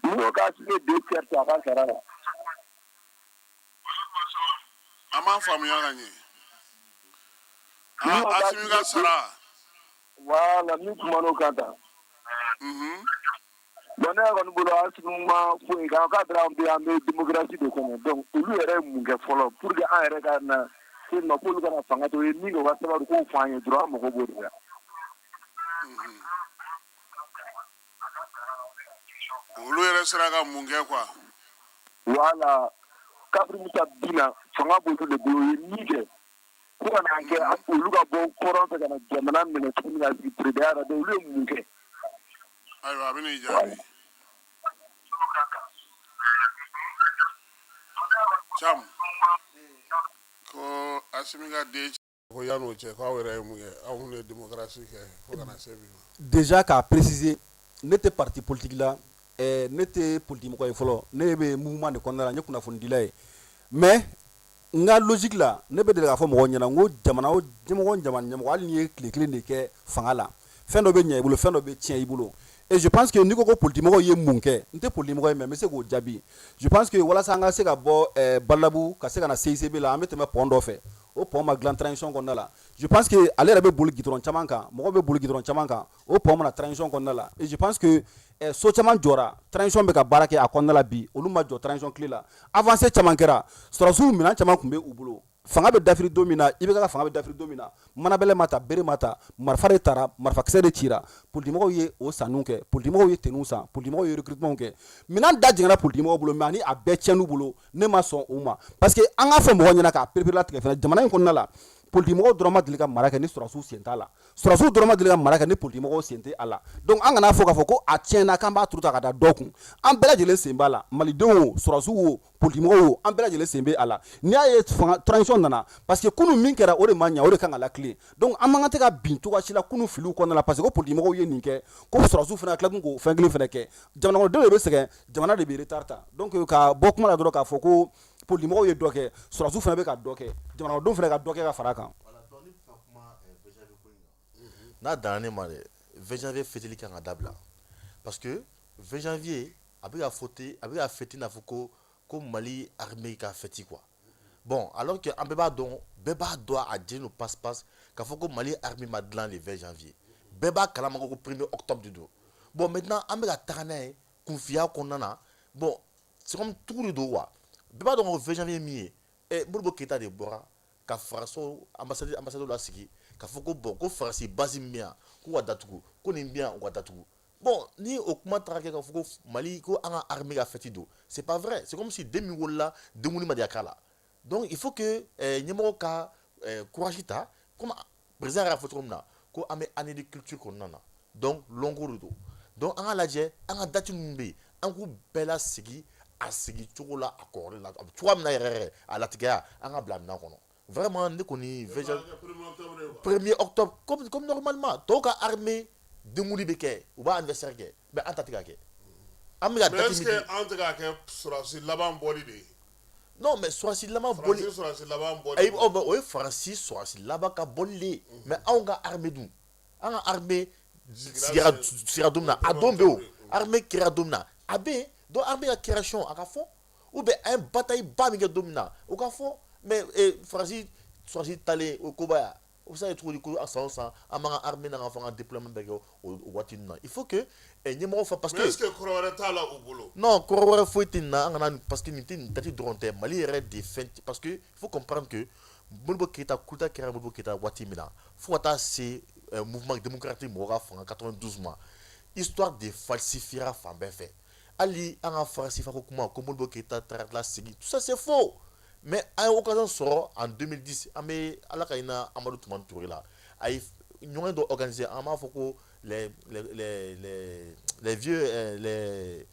Min ko k'Assimi ye 2 tiers ta a ka sara la. An m'a faamuya ka ɲɛ. Ah, Assimi ka sara. Voilà, min kumana o kan tan. Bon, ne yɛrɛ kɔni bolo, Asimi ma foyi kɛ. K'a bɛra an bɛ an bɛ démocratie de kɔnɔ. Donc olu yɛrɛ ye mun kɛ fɔlɔ pour que an yɛrɛ ka na se ma k'olu kana fanga to? U ye min kɛ, u ka sabali k'o fɔ an ye dɔrɔn. An mago b'o de la. Olu yɛrɛ sera ka mun kɛ quoi? Voilà, Kabiri Musa binna, fanga b'olu de bolo. U ye min kɛ ko ka na kɛ olu ka bɔ kɔrɔn fɛ ka na jamana minɛ tuguni ka sigi président la, donc olu ye mun kɛ? Ayiwa, a bɛ n'i jaabi. Cam ko Asimi ka den ko yan'o cɛ k'aw yɛrɛ ye mun kɛ? Aw kun ye démocratie kɛ fo ka na se bi ma. Déjà, k'a préciser, ne tɛ parti politique la, ne tɛ politique mɔgɔ ye fɔlɔ. Ne bɛ mouvement de kɔnɔna la, n ye kunnafonidila ye. Mais n ka logique la, ne bɛ deli k'a fɔ mɔgɔw ɲɛna n ko jamana o ɲɛmɔgɔ, jamana ɲɛmɔgɔ, hali n'i ye tile kelen de kɛ fanga la, fɛn dɔ bɛ ɲɛ i bolo, fɛn dɔ bɛ tiɲɛ i bolo. Et je pense que n'i ko ko politique mɔgɔw ye mun kɛ, n tɛ politique mɔgɔ ye, mais n bɛ se k'o jaabi. Je pense que walasa an ka se ka bɔ Badalabugu ka se ka na CICB la, an bɛ tɛmɛ pont dɔ fɛ. O pont ma dilan transition kɔnɔna la. Je pense que ale yɛrɛ bɛ boli goudron caman kan, mɔgɔw bɛ boli goudron caman kan, o pont ma na transition kɔnɔna la. Et je pense que so caman jɔra, transition bɛ ka baara kɛ a kɔnɔna la bi, olu ma jɔ transition tile la. Avancée caman kɛra, sɔrɔdasiw minɛn caman tun bɛ u bolo. Fanga bɛ dafiri don min na, IBK ka fanga bɛ dafiri don min na, manabɛlɛ ma ta, bere ma ta, marifa de tara, marifakisɛ de cira. Politikimɔgɔw ye o sanniw kɛ, politikimɔgɔw ye tenuew san, politikimɔgɔw ye recrutementw kɛ. Minɛn da jiginna politikimɔgɔw bolo, mais ani a bɛɛ tiɲɛn'u bolo, ne ma sɔn o ma, parce que an k'a fɔ mɔgɔw ɲɛna k'a pereperelatigɛ fana, jamana in kɔnɔna la, politikimɔgɔw dɔrɔn ma deli ka mara kɛ ni sɔrɔdasiw sen t'a la, sɔrɔdasiw dɔrɔn ma deli ka mara kɛ ni politikimɔgɔw sen tɛ a la. Donc an kana fɔ k'a fɔ ko a tiɲɛna k'an b'a turu ta ka da dɔ kun. An bɛɛ lajɛlen sen b'a la, malidenw o, sɔrɔdasiw o, politikimɔgɔw o, an bɛɛ lajɛlen sen bɛ a la. N'i y'a ye fanga transition nana, parce que kunun min kɛra, o de ma ɲɛ, o de kan ka latilen. Donc an man kan tɛ ka bin cogoya si la kunun filiw kɔnɔna la, parce que ko politikimɔgɔw ye nin kɛ, ko sɔrɔdasiw fana ka tila k'o fɛn kelen fana kɛ. Jamana kɔnɔdenw de bɛ sɛgɛn, jamana de bɛ retard ta. Donc ka bɔ kuma la dɔrɔn k'a fɔ ko politikimɔgɔw ye dɔ kɛ, sɔrɔdasiw fana bɛ ka dɔ kɛ, jamana kɔnɔdenw fana ka dɔ kɛ ka fara a kan. N'a danna ne ma dɛ, 20 janvier fêteli kan ka dabila, parce que 20 janvier a bɛ ka fêter, a bɛ ka fêter n'a fɔ ko Mali armée ka fête quoi. Bon, alors que an bɛɛ b'a dɔn, bɛɛ b'a dɔn, a jɛlen don passe passe k'a fɔ ko Mali armée ma dilan le 20 janvier. Bɛɛ b'a kalama ko 1er octobre de don. Bon, maintenant an bɛ ka taga n'a ye kunfiya kɔnɔna na. Bon, c'est comme tugu de don quoi. Bɛɛ b'a dɔn ko 20 janvier min ye, Modibo Keyita de bɔra ka Faransi ambassadeur lasigi k'a fɔ ko bon, ko Faransi base min bɛ yan k'u ka datugu, ko nin bɛ yan u ka datugu. Bon, ni o kuma taara kɛ k'a fɔ ko Mali, ko an ka armée ka fête don, c'est pas vrai. C'est comme si den min wolola denkundi ma deli ka k'a la. Donc il faut que ɲɛmɔgɔ ka courage ta, comme président yɛrɛ y'a fɔ cogo min na ko an bɛ année de culture kɔnɔna na. Donc lɔnko de don. Donc an ka lajɛ an ka date minnu bɛ yen, an k'u bɛɛ lasegin a sigi cogo la, a kɔrɔlen la, a bɛ cogoya min na yɛrɛ yɛrɛ, a latigɛya, an ka bila minɛn kɔnɔ. Vraiment, ne kɔni 1er octobre comme normalement tɔw ka armée denkundi bɛ kɛ, u b'a anniversaire kɛ, mais an ta tɛ ka kɛ. An bɛ ka date. Mais est-ce que an tɛ k'a kɛ sɔrɔdasi laban bɔli de ye? Non, mais sɔrɔdasi laban bɔli. Faransi sɔrɔdasi laban bɔli. Ayi, o ye Faransi sɔrɔdasi laban ka bɔli de ye, mais anw ka armée dun, an ka armée sigira don min na, a don bɛ o armée kɛra don min na, a bɛ yen. Donc armée ka création, a ka fɔ, ou bien an ye bataille ba min kɛ don min na, o ka fɔ. Mais Faransi sɔrɔdasi talen o koba ya, o bɛ se ka kɛ cogo di ko san o san an b'an ka armée n'an ka fɛn ka déploiement bɛɛ kɛ o waati ninnu na? Il faut que ɲɛmɔgɔ fɔ, parce que Mais est-ce que kɔrɔ wɛrɛ t'a la u bolo? Non, kɔrɔ wɛrɛ foyi tɛ nin na. An kana, parce que nin tɛ nin date dɔrɔn tɛ, Mali yɛrɛ de fɛn, parce que il faut comprendre que Modibo Keyita, coup d'état kɛra Modibo Keyita waati min na, fo ka taa se mouvement démocratique mɔgɔw ka fanga 92 ma, histoire de falsifiera fan bɛɛ fɛ. Hali an ka franc CFA ko kuma ko Modibo Keyita taara lasegin, tout ça c'est faux. Mais an ye occasion sɔrɔ en 2010, an bɛ Ala ka hinɛ Amadu Tumani Ture la, a ye ɲɔgɔn dɔ organiser, an b'a fɔ ko les vieux, les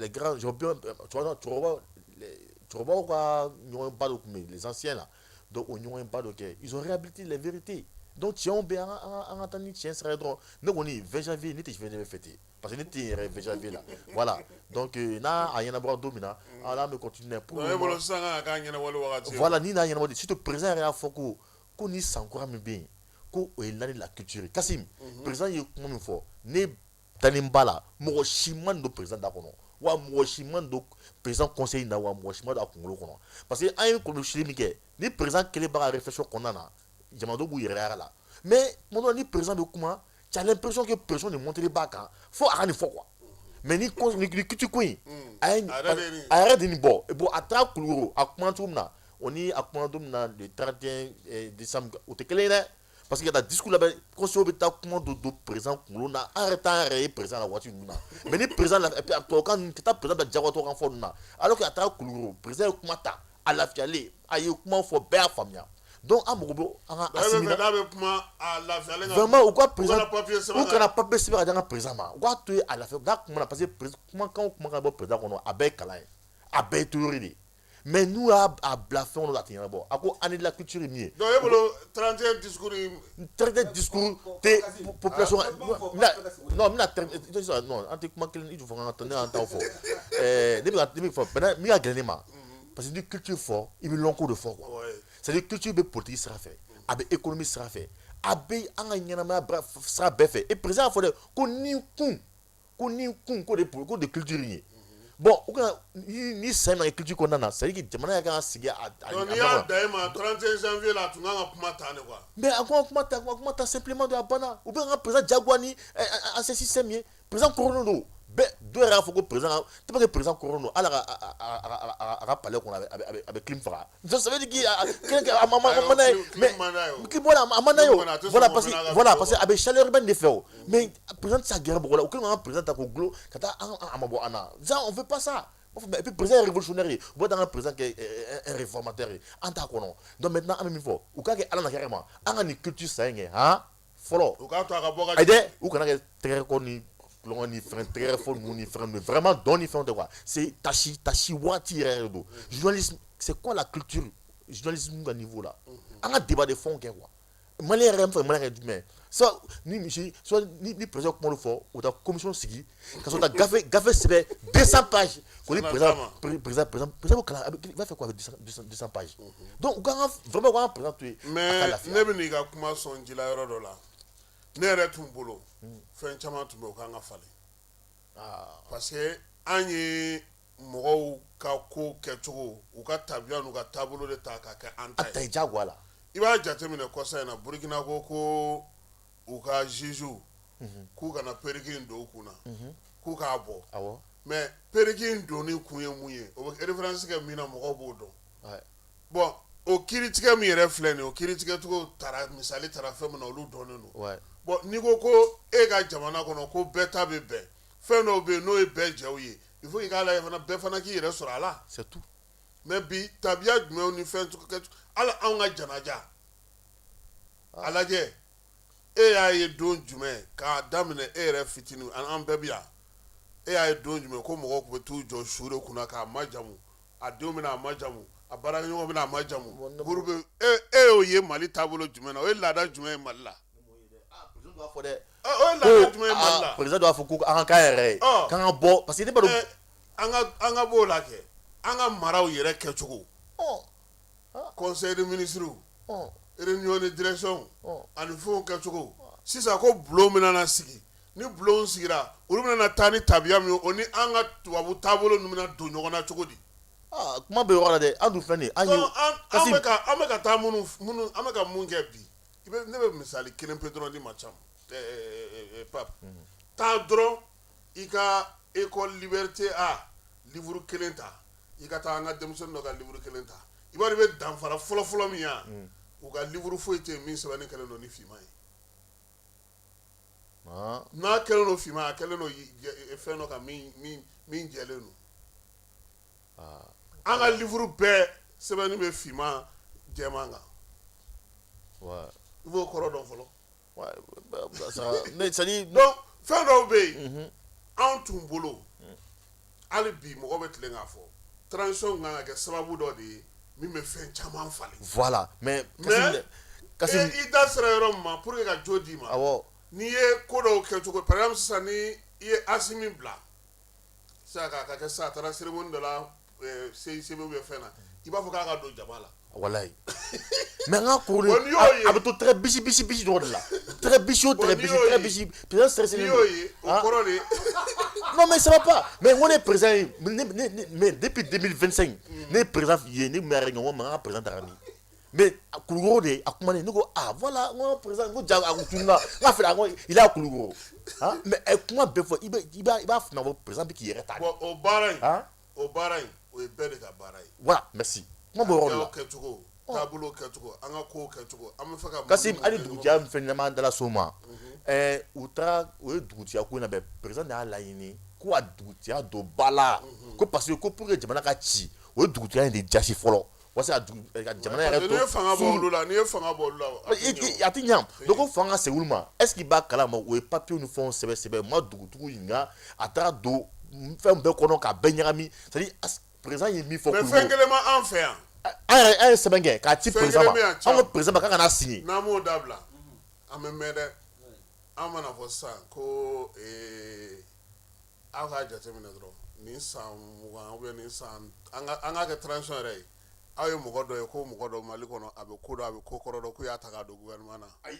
grands, cɛkɔrɔbaw ka ɲɔgɔnba dɔ tun bɛ yen, les anciens là. Donc o ɲɔgɔnba dɔ kɛ, ils ont réhabilité les vérités. Donc tiɲɛw bɛ yen, an ka taa ni tiɲɛ sira ye dɔrɔn. Ne kɔni, 20 janvier, ne tɛ 20 janvier fêter, parce que ne tɛ yen yɛrɛ 20 janvier la. Voilà, donc n'a a ɲɛnabɔra don min na, an bɛ continuer pour E bolo sisan kan ka k'a ɲɛnabɔli wagati ye. Voilà, ni n'a ɲɛnabɔ, surtout président yɛrɛ y'a fɔ ko ni san kura min bɛ yen, ko o ye l'année de la culture. Kassim, président ye kuma min fɔ, ne dalen b'a la, mɔgɔ si ma nin don président da kɔnɔ, wa mɔgɔ si ma nin don président conseil na, wa mɔgɔ si ma don a kunkolo kɔnɔ, parce que an ye kɔlɔsili min kɛ, ni président kelen b'a ka réflexion kɔnɔna na, jamanadenw b'u yɛrɛ y'a la. Mais tuma dɔ la, ni président bɛ kuma, tu as l'impression que pression de monter b'a kan fo a ka nin fɔ quoi. Mais ni culture ko in, a ye a yɛrɛ de nin bɔ. Bon, a taara Kulukoro, a kumana cogo min na, o ni a kumana don min na le 31 décembre, o tɛ kelen ye dɛ. Parce que ka taa discours labɛn, conseil bɛ taa kuma dɔ don président kunkolo na, an yɛrɛ t'an yɛrɛ ye président la waati ninnu na. Mais ni président la, et puis a tubabukan ninnu, ka taa président bila jagoya tubabukan fɔ ninnu na, alors que a taara Kulukoro, président ye kuma ta, a lafiyalen, a ye kuma fɔ, bɛɛ y'a faamuya. Donc an mago bɛ an ka Assimi na. N'a bɛ kuma a lafiyalen. Vraiment, u ka président, u kana papier sɛbɛn ka di an ka président ma, u k'a to yen a lafiya n'a kumana, parce que kumakan o kumakan bɔ président kɔnɔ, a bɛɛ ye kalan ye, a bɛɛ ye théorie de ye. Mais n'u y'a bila fɛn kɔnɔ, a tɛ ɲɛnabɔ. A ko année de la culture ye min ye. Donc e bolo, 31 discours in. 31 discours tɛ population. Non, n bɛna, non, an tɛ kuma kelen i jɔ fɔ n ka ne y'an taw fɔ. Ne bɛ ka ne bɛ fɔ maintenant min ka gɛlɛn ne ma, parce que ni culture fɔ, i bɛ lɔnko de fɔ quoi. C'est à dire culture bɛ politique sira fɛ, a bɛ économie sira fɛ, a bɛ an ka ɲɛnamaya sira bɛɛ fɛ. Et président y'a fɔ dɛ ko ni kun ko ni kun ko de ko de culture in ye. Bon, u kana ni san in ma kɛ culture kɔnɔna na, c'est à dire que jamana yɛrɛ kan ka sigi a. Donc n'i y'a da e ma, 31 janvier la, a tun kan ka kuma tan de quoi. Mais a ko kuma ta, kuma ta simplement de, a banna. U bɛ an ka président jagoya ni ancien système ye. Président kɔrɔlen don bɛɛ, dɔw yɛrɛ y'a fɔ ko président tellement que président kɔrɔlen don, hali a ka palais kɔnɔ, a bɛ clim faga. Donc ça veut dire que a ma n'a ye, mais clim, voilà, a ma n'a ye o. Voilà, parce que a bɛ chaleur ba de fɛ o. Mais président tɛ se ka gɛrɛ mɔgɔ la, o kɛlen k'an ka président ta k'o gulon ka taa an a ma bɔ an na. Ça, on veut pas ça. Et puis président est révolutionnaire ye, u b'a an ka président kɛ un réformateur ye, an t'a kɔnɔ. Donc maintenant an bɛ min fɔ, u k'a kɛ Ala na kɛ ma, an ka nin culture san in kɛ han fɔlɔ. U k'a to a ka bɔ ka. Ayi dɛ, u kana kɛ tɛgɛrɛ kɔ ni tulonkɛ ni fɛn, tɛgɛrɛ fɔ ninnu ni fɛn ninnu, vraiment dɔn ni fɛnw tɛ quoi. C'est tasi tasi waati yɛrɛ yɛrɛ don. Journalisme, c'est quoi la culture? Journalisme ka niveau la, an ka débat de fond kɛ quoi. Malien yɛrɛ fɛ, malien yɛrɛ jumɛn, soit ni misi, soit ni président kuma fɔ, u taa commission sigi ka sɔrɔ ka gafe sɛbɛn 200 pages ko ni président b'o kalan, il va faire quoi avec 200 pages? Donc u kan ka vraiment, u kan ka président to yen. Mais ne bɛ n'i ka kuma sɔn ji la yɔrɔ dɔ la, ne yɛrɛ tun bolo fɛn caman tun bɛ, o kan ka falen, parce que an ye mɔgɔw ka ko kɛcogo, u ka tabiya n'u ka taabolo de ta ka kɛ an ta ye. Jagoya la. I b'a jateminɛ, kɔsa in na, Burukina ko u ka juges k'u kana perruque in don u kun na, k'u k'a bɔ. Mais perruque in donni kun ye mun ye? O bɛ référence kɛ min na, mɔgɔw b'o dɔn. Bon, o kiiritigɛ min yɛrɛ filɛ nin ye, o kiiritigɛcogo taara, misali taara fɛn min na, olu dɔnnen don. Bon, n'i ko ko e ka jamana kɔnɔ ko bɛɛ ta bɛ bɛn, fɛn dɔw bɛ yen n'o ye bɛɛ jɛw ye, il faut k'i k'a lajɛ fana, bɛɛ fana k'i yɛrɛ sɔrɔ a la. C'est tout. Mais bi, tabiya jumɛnw ni fɛn, hali anw ka janaja a lajɛ, e y'a ye don jumɛn k'a daminɛ e yɛrɛ fitinin, an bɛɛ bɛ yan, e y'a ye don jumɛn ko mɔgɔw tun bɛ t'u jɔ su de kunna k'a majamu, a denw bɛna a majamu, a baarakɛɲɔgɔn bɛna a majamu, groupe? E y'o ye Mali taabolo jumɛn na? O ye laada jumɛn ye Mali la? B'a fɔ dɛ. O ye laada jumɛn ye Mali la? Président b'a fɔ ko an ka k'an yɛrɛ ye, k'an ka bɔ, parce que ne b'a dɔn. An ka b'o la kɛ, an ka maraw yɛrɛ kɛcogo, conseil de ministres, réunion de direction ani fɛnw kɛcogo sisan, ko bulon bɛna na sigi, ni bulon sigira, olu bɛna na taa ni tabiya min ye, o ni an ka tubabu taabolo ninnu bɛna don ɲɔgɔn na cogo di? Aa, kuma bɛ yɔrɔ la dɛ, an dun filɛ nin ye, an ye. An bɛ ka taa minnu, an bɛ ka mun kɛ bi? I bɛ ne bɛ misali kelen pe dɔrɔn di ma ca, Pape. Taa dɔrɔn i ka école Liberté A livre kelen ta, i ka taa an ka denmisɛnnin dɔ ka livre kelen ta, i b'a dɔn i bɛ danfara fɔlɔ-fɔlɔ min ya, u ka livre foyi tɛ yen min sɛbɛnni kɛlen don ni finman ye. N'a kɛlen don finman, a kɛlen don fɛn dɔ kan min jɛlen don. An ka livre bɛɛ sɛbɛnni bɛ finman jɛman kan. I b'o kɔrɔ dɔn fɔlɔ. Donc fɛn dɔw bɛ yen, anw tun bolo, hali bi mɔgɔ bɛ tilen k'a fɔ transition kan ka kɛ sababu dɔ de ye min bɛ fɛn caman falen. Voilà, mais. Mais i da sera yɔrɔ min ma pour que ka jo d'i ma. N'i ye ko dɔw kɛ cogo, par exemple sisan, ni i ye Asimi bila sisan k'a ka kɛ sisan, a taara cérémonie dɔ la, CICB ou bien fɛn na, i b'a fɔ k'a ka don jama la. Walayi, mais an ka kɔrɔlen, a bɛ to tɛgɛ bisi bisi bisi dɔrɔn de la, tɛgɛ bisi o tɛgɛ bisi, tɛgɛ bisi, président stressé. N'i y'o ye, o kɔrɔ de. Non, mais ça va pas. Mais n ko ne ye président ye, mais depuis 2025, ne ye président ye, ne tun bɛ réunion, n ko mais an ka président taara min? Mais Kulukoro de a kuma ne ko ah voilà, n ko président, n ko ja a kun tununa, n k'a filɛ, a ko il est à Kulukoro. Ah mais ɛ kuma bɛɛ fɔ, i bɛ i b'a i b'a faamuya ko président bɛ k'i yɛrɛ ta de. Bon, o baara in, Ah o baara in, o ye bɛɛ de ka baara ye. Voilà, merci. Kuma b'o yɔrɔ de la. Kɛcogo, taabolo kɛcogo, an ka kow kɛcogo, an bɛ fɛ ka Kasi hali dugutigiya min fɛn n'an dala so ma, ɛɛ u taara, u ye dugutigiya ko in labɛn, président de y'a laɲini ko ka dugutigiya don ba la, ko parce que ko pour que jamana ka ci, o ye dugutigiya in de jasi fɔlɔ walasa ka dugu ka jamana yɛrɛ N'i ye fanga bɔ olu la, n'i ye fanga bɔ olu la, a ti ɲa. Donc ko fanga ka segin olu ma, est ce que i b'a kalama, o ye papier ni fɛnw sɛbɛn sɛbɛn, u ma dugutigiw ɲininka, a taara don fɛn bɛɛ kɔnɔ k'a bɛɛ ɲagami. C'est à dire président ye min fɔ, mais fɛn kelen ma an fɛ yan. An yɛrɛ, an ye sɛbɛn kɛ k'a ci président ma, an ko président ma k'a ka n'a signer. N'an m'o dabila, an bɛ mɛn dɛ. An mana fɔ sisan ko aw k'a jateminɛ dɔrɔn, nin san 20 ou bien nin san, an ka kɛ transition yɛrɛ ye, aw ye mɔgɔ dɔ ye ko mɔgɔ dɔ Mali kɔnɔ, a bɛ ko dɔn, a bɛ ko kɔrɔ dɔn, k'u y'a ta k'a don gouvernement na. Ayi,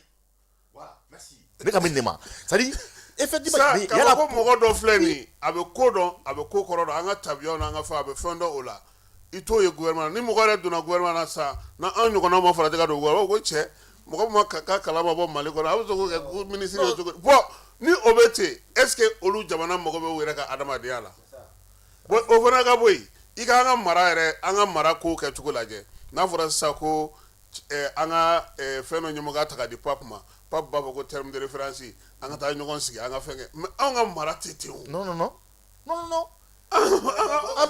merci. Ne ka min de ma, c'est à dire effectivement yala ko mɔgɔ dɔ filɛ nin ye, a bɛ ko dɔn, a bɛ ko kɔrɔ dɔn, an ka tabiyaw n'an ka fɛn, a bɛ fɛn dɔn o la, i t'o ye gouvernement na. Ni mɔgɔ yɛrɛ donna gouvernement na sisan, n'an ɲɔgɔnnaw ma farati ka don gouvernement, ko cɛ, mɔgɔ min ma ka kalan ma bɔ Mali kɔnɔ, a bɛ se k'o kɛ ministre ye cogo di? Bon, ni o bɛ ten, est ce que olu jamana mago bɛ u yɛrɛ ka adamadenya la? Bon, o fana ka bɔ yen, i ka an ka mara yɛrɛ, an ka mara kow kɛcogo lajɛ. N'a fɔra sisan ko an ka fɛn dɔ ɲɛmɔgɔya ta ka di Pape ma, Pape b'a fɔ ko terme de référence, an ka taa ɲɔgɔn sigi, an ka fɛn kɛ, mais anw ka mara tɛ ten o. Non, non, non, non, non, an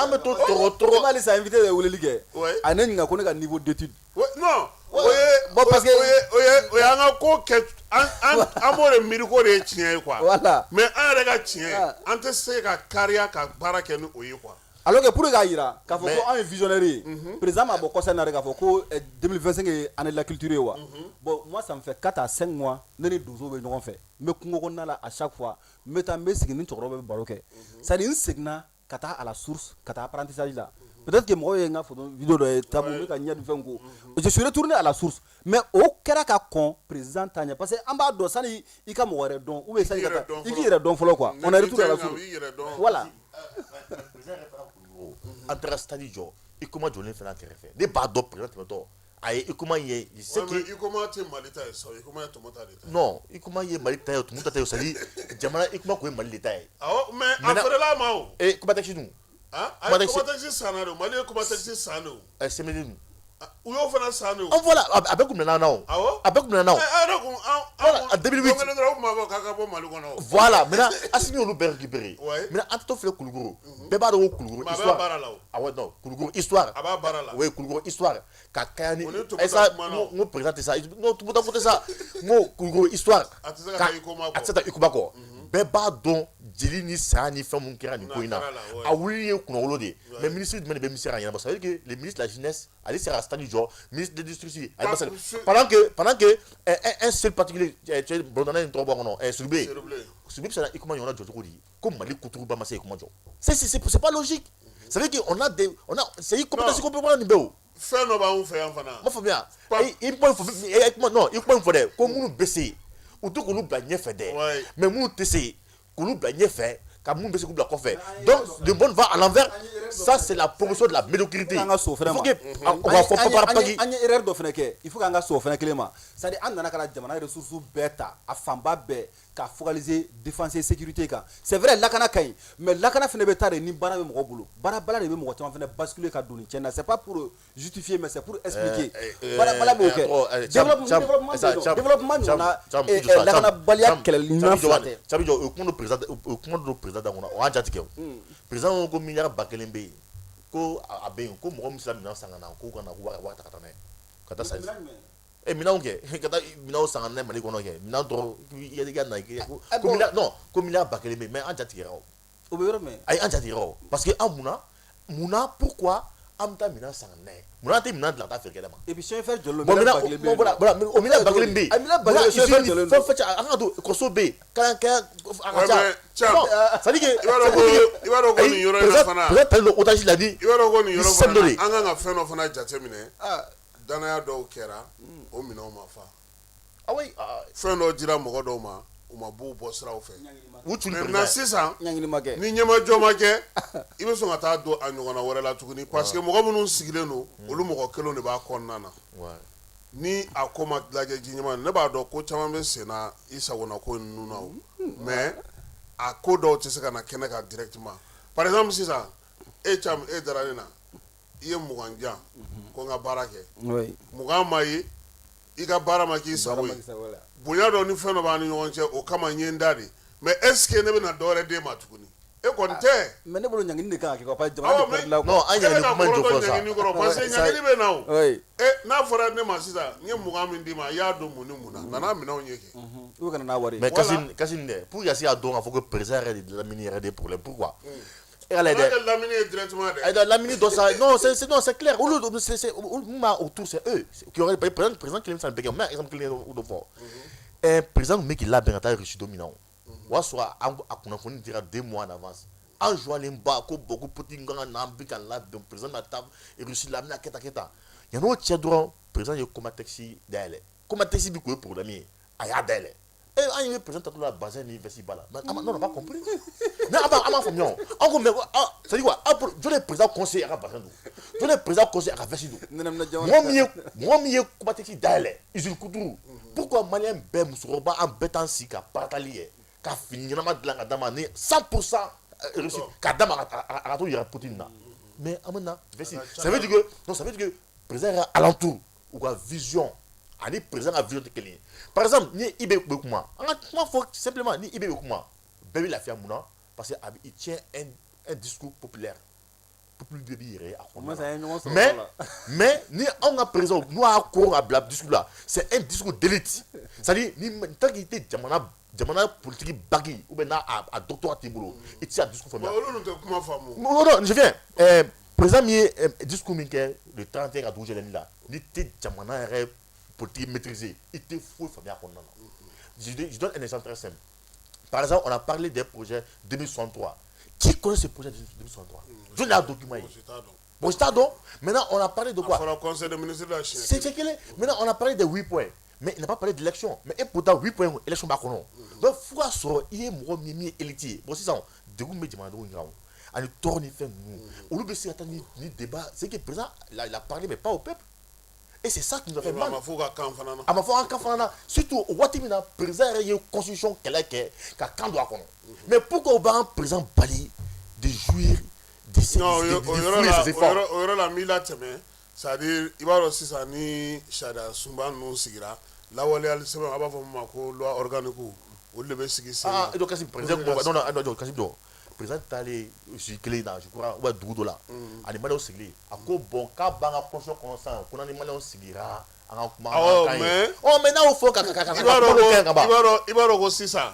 bɛ to tɔgɔ tɔgɔ. Hali sisan invité ye weleli kɛ, a ye ne ɲininka ko ne ka niveau d'étude. Non, o ye bon, parce que o ye an ka ko kɛ, an b'o de miiri k'o de ye tiɲɛ ye quoi. Voilà. Mais an yɛrɛ ka tiɲɛ, an tɛ se ka kariya ka baara kɛ ni o ye quoi. Alors que pour k'a jira k'a fɔ ko anw ye visionnaire ye, président m'a bɔ kɔsa in na de k'a fɔ ko 2025 ye année de la culture ye wa. Bon, moi ça me fait 4 à 5 mois ne ni donsow bɛ ɲɔgɔn fɛ, n bɛ kungo kɔnɔna la à chaque fois, n bɛ taa, n bɛ sigi ni cɛkɔrɔba bɛ baro kɛ, c'est à dire n seginna ka taa à la source, ka taa apprentissage la. Peut-être que mɔgɔw ye n ka photo vidéo dɔ ye tabu, n bɛ ka ɲɛ ni fɛnw ko, je suis retourné à la source, mais o kɛra ka kɔn président ta ɲɛ, parce que an b'a dɔn sani i ka mɔgɔ wɛrɛ dɔn ou bien sani ka taa i k'i yɛrɛ dɔn fɔlɔ quoi. On est retourné à la source, voilà. An taara stade jɔ, Huicoma jɔlen fana kɛrɛfɛ, ne b'a dɔn président tɛmɛtɔ a ye Huicoma ye. C'est que Huicoma tɛ Mali ta ye sa, Huicoma ye Tumuta de ta ye. Non, Huicoma ye Mali ta ye, Tumuta ta ye, c'est à dire jamana Huicoma kun ye Mali de ta ye. Awɔ, mais a feerela ma o. Ee, Comatex dun? Ah, ayi, Comatex sanna de, Mali ye Comatex san de o. Ɛ, CMD dun? U y'o fana san de o. An voilà, a bɛɛ kun minɛna an na o. Awɔ. A bɛɛ kun minɛna o. Ɛ, an yɛrɛ kun an Voilà, en 2008. Don kelen dɔrɔn, u tun b'a fɔ k'a ka bɔ Mali kɔnɔ o. Voilà, maintenant Assimi y'olu bɛɛ récupéré. Ouais. Maintenant an taatɔ filɛ Kulukoro. Bɛɛ b'a dɔn ko Kulukoro Mais a b'a histoire. baara la o. Ah ouais, non, Kulukoro histoire. A b'a baara la. Oui, Kulukoro histoire. Ka kaya ni O ni Tumuta sa kumana o. n ko président tɛ sa, non, Tumuta ko tɛ sa. N ko Kulukoro histoire. A tɛ se ka taa Huicoma kɔ. A tɛ se ka taa Huicoma kɔ. Bɛɛ b'a dɔn jeli ni saya ni fɛn mun kɛra nin ko in na. N'a kɛra la, ouais. A wuli ye kunnawolo de ye. Mais ministre jumɛn de bɛ ministère ka ɲɛnabɔ? Ça veut dire que le ministre de la jeunesse, ale sera ka stade jɔ, ministre de l'industrie, ale ma se, pendant que un seul particulier, cɛ bɔlɔntana in tɔgɔ bɔ a kɔnɔ, Sidibé. Sidibé bɛ se ka Huicoma ɲɔgɔnna jɔ cogo di? Ko Mali kuturuba ma se Huicoma jɔ. C'est pas logique. Ça veut dire qu'on a des on a c'est compétence ko bɛ nin bɛɛ o. Fɛn dɔ b'anw fɛ yan fana. N m'a faamuya. I kuma in fɔ, kuma non, i kuma in fɔ dɛ, ko minnu bɛ se, u to k'olu bila ɲɛfɛ dɛ, mais minnu tɛ se, k'olu bila ɲɛfɛ, ka minnu bɛ se k'u bila kɔfɛ. Donc le monde va à l'envers. Ça c'est la promotion de la médiocrité. An ka so fɛnɛ ma. Il faut que on va fɔ par An ye erreur dɔ fɛnɛ kɛ, il faut k'an ka so fɛnɛ kelen ma, c'est à dire an nana ka na jamana ressources bɛɛ ta, a fanba bɛɛ ka focaliser défense et sécurité kan. C'est vrai, lakana ka ɲi, mais lakana fɛnɛ bɛ taa de ni baara bɛ mɔgɔ bolo. Baarabala de bɛ mɔgɔ caman fɛnɛ basculer ka don nin cɛn na. C'est pas pour justifier, mais c'est pour expliquer. Baarabala b'o kɛ, développement, développement ɲɔgɔnna lakanabaliya kɛlɛli ɲuman fila tɛ. Cabi jɔ, o ye kuma dɔ président, o ye kuma dɔ président da kɔnɔ, o y'an jatigɛ o. Président ko miliyari 1000 bɛ yen, ko a bɛ yen, ko mɔgɔ min sera minɛn san ka na, k'u ka na k'u wari ta ka taa n'a ye, ka taa san minɛnw kɛ, ka taa minɛnw san ka na Mali kɔnɔ kɛ, minɛn dɔrɔn i ka na ko miliyari, non, ko miliyari 1000 bɛ yen, mais an jatigɛra o. O bɛ yɔrɔ min. Ayi, an jatigɛra o, parce que an munna, pourquoi an bɛ taa minɛn san ka na n'a ye? Munna an tɛ minɛn dilan ka taa feere kɛnɛ ma? Et puis chemin fer jɔlen don. Bon, miliyari 1000 bɛ yen. Voilà, voilà, o miliyari 1000 bɛ yen. A miliyari 1000 chemin fer jɔlen don. Fɛn fɛn an ka don ekɔliso bɛ yen, kalan kɛ a ka ca. Non, c'est à dire que i b'a dɔn ko nin yɔrɔ in na fana. Président talen don otage la ni I b'a dɔn ko nin yɔrɔ système dɔ fana de ye. na, an kan ka fɛn dɔ fana jateminɛ. Danaya dɔw kɛra, o minɛnw ma fa. Ah oui. Fɛn dɔw dira mɔgɔ dɔw ma. U ma b'u bɔ siraw fɛ. U tun Maintenant sisan ni ɲɛmajɔ ma kɛ, i bɛ sɔn ka taa don a ɲɔgɔnna wɛrɛ la tuguni parce que mɔgɔ minnu sigilen don, olu mɔgɔ kelenw de b'a kɔnɔna na. Ni a ko ma lajɛ ji ɲɛma, ne b'a dɔn ko caman bɛ sen na i sagona ko ninnu na o, mais a ko dɔw tɛ se ka na kɛnɛ kan directement. Par exemple sisan, e Cam, e dara ne na, i ye 20 di yan ko n ka baara kɛ, 20 ma ye, i ka baara ma k'i sago ye, bonya dɔ ni fɛn dɔ b'an ni ɲɔgɔn cɛ, o kama n ye n da de. Mais est ce que ne bɛna dɔ wɛrɛ d'e ma tuguni? E kɔni tɛ. Mais ne bolo ɲangini de kan ka kɛ quoi, parce que jamana de perdre la quoi. Non, an yɛrɛ ni kuma in jɔ fɔlɔ sa. Ɲangini kɔrɔ, parce que ɲangini bɛ na o. E n'a fɔra ne ma sisan, n ye 20 min d'i ma, i y'a don mun ni mun na, nana minɛnw ye kɛ. U kana n'a wari ye. Mais Kassim, Kassim dɛ, pour que ka se k'a dɔn k'a fɔ ko président yɛrɛ de lamini yɛrɛ de problème, pourquoi? E ka lajɛ dɛ. Kana kɛ lamini ye directement dɛ. Ayi, lamini dɔ sa, non, c'est clair, olu c'est olu mun b'a autour, c'est eux qui auraient président kelen bɛ se ka nin bɛɛ kɛ. N bɛna exemple kelen dɔ fɔ. Président tun bɛ k'i labɛn ka taa Russie don min na, o y'a sɔrɔ a kunnafoni dira 2 mois en avance. An joilen ba ko bon, ko Poutine kan ka na, an bɛ ka labɛn, président bɛna taa Russie la, an bɛna kɛ tan kɛ tan. Yan'o cɛ dɔrɔn, président ye Comatex dayɛlɛ. Comatex bi k'o ye problème ye, a y'a dayɛlɛ. E an ye président tatɔ la bazin ni veste ba la, mais non, on n'a pas compris. Mais an b'a faamuya o. An ko mais ah, c'est à dire quoi, jɔn ye président conseiller a ka bazin don, jɔn ye président conseiller a ka veste don? Mɔgɔ min ye Comatex dayɛlɛ, usine couture, pourquoi malien bɛɛ, musokɔrɔba, an bɛɛ t'an sigi ka paratali kɛ ka fini ɲɛnama dilan ka d'a ma ni 100% réussi k'a d'a ma, a ka t'o yira Poutine na? Mais an bɛ na veste, ça veut dire que non, ça veut dire que président yɛrɛ alentour, u ka vision ani président ka vision tɛ kelen ye. Par exemple, ni IB bɛ kuma, an ka kuma fɔ simplement, ni IB bɛ kuma, bɛɛ bɛ lafiya. Mun na? Parce que a bɛ, il tient un discours populaire, peuple bɛɛ b'i yɛrɛ ye a kɔnɔna. Mais ni anw ka président n'u y'a koron ka bila discours la, c'est un discours d'élite, c'est à dire ni tant que i tɛ jamana politique bac ou bien n'a a doctorat t'i bolo, i tɛ se ka discours faamuya. Olu tɛ kuma faamu. Non, non, je viens. Président min ye discours min kɛ le 31 ka dugu jɛlen la, n'i tɛ jamana yɛrɛ politique maîtriser, i tɛ foyi faamuya a kɔnɔna na. Je donne un exemple très simple. Par exemple, on a parlé des projets 2063. Qui connaît ce projet de 2063? Jɔn y'a document ye? Bon, je t'a dɔn. Maintenant, on a parlé de quoi? A fɔra conseil des ministres la siɲɛ. C'est kelen. Maintenant, on a parlé des 8 points. Mais il n'a pas parlé d'élection. Mais et pourtant, 8 points, élection b'a kɔnɔ. Donc, fo k'a sɔrɔ i ye mɔgɔ min ye élite ye. Bon, sisan, degun bɛ jamanadenw kan o. Ani tɔɔrɔ ni fɛn ninnu. Olu bɛ se ka taa ni débat. C'est que le président, il a parlé, mais pas au peuple. Et c'est ça qui nous a fait mal. A ma fɔ ka kan fana na. A ma fɔ an kan fana na. Surtout o waati min na, président yɛrɛ ye constitution kɛlɛ kɛ ka kan don a kɔnɔ. Mais pourquoi o b'an président bali de jouir de ses Non, de o yɔrɔ la, o yɔrɔ la, n b'i latɛmɛ. C'est à dire, i b'a dɔn sisan, ni sariya sunba ninnu sigira, lawaleyali sɛbɛn, a b'a fɔ min ma ko loi organique, olu de bɛ sigi sen kan. Ah, donc kasi président, non non non, kasi dɔ président taalen si kelen na, je crois, ou bien dugu dɔ la, ani maliyɛnw sigilen, a ko bon, k'a b'an ka constitution kɔnɔ sisan, ko n'an ni maliyɛnw sigira, an ka kuma, an ka kan ye. Ɔ, mais n'a y'o fɔ ka i b'a kuma dɔ kɛ ka ban. I b'a dɔn ko sisan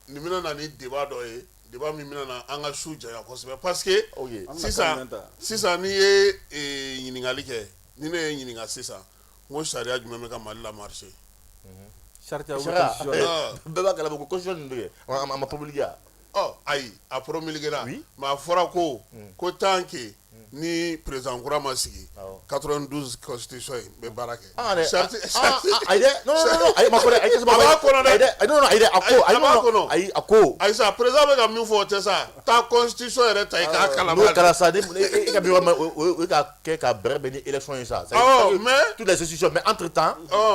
nin bɛna na ni débat dɔ ye, débat min bɛna na an ka su janya kosɛbɛ, parce que sisan n'i ye ɲininkali kɛ, ni ne ye ɲininka sisan, n ko sariya jumɛn bɛ ka Mali la marcher? Sariya bɛɛ b'a kalama ko constitution ninnu bɛ kɛ, a ma promulgué. Ɔ ayi, a promulgué la, mais a fɔra ko tant que ni président kura ma sigi, 92 constitution in bɛ baara kɛ. Ah dɛ, ayi dɛ, non non non, ayi ma fɔ dɛ, ayi. A b'a kɔnɔ dɛ. Ayi dɛ, non non, ayi dɛ, a ko ayi, a b'a non kɔnɔ. Ayi, a ko. Ayi sa, président bɛ ka min fɔ, o tɛ sa, taa constitution yɛrɛ ta i k'a kalan. N'o kɛra sa, ni e ka min o ye ka kɛ ka bɛrɛ bɛn ni élection ye sa. Awɔ, mais toutes les institutions, mais entre temps,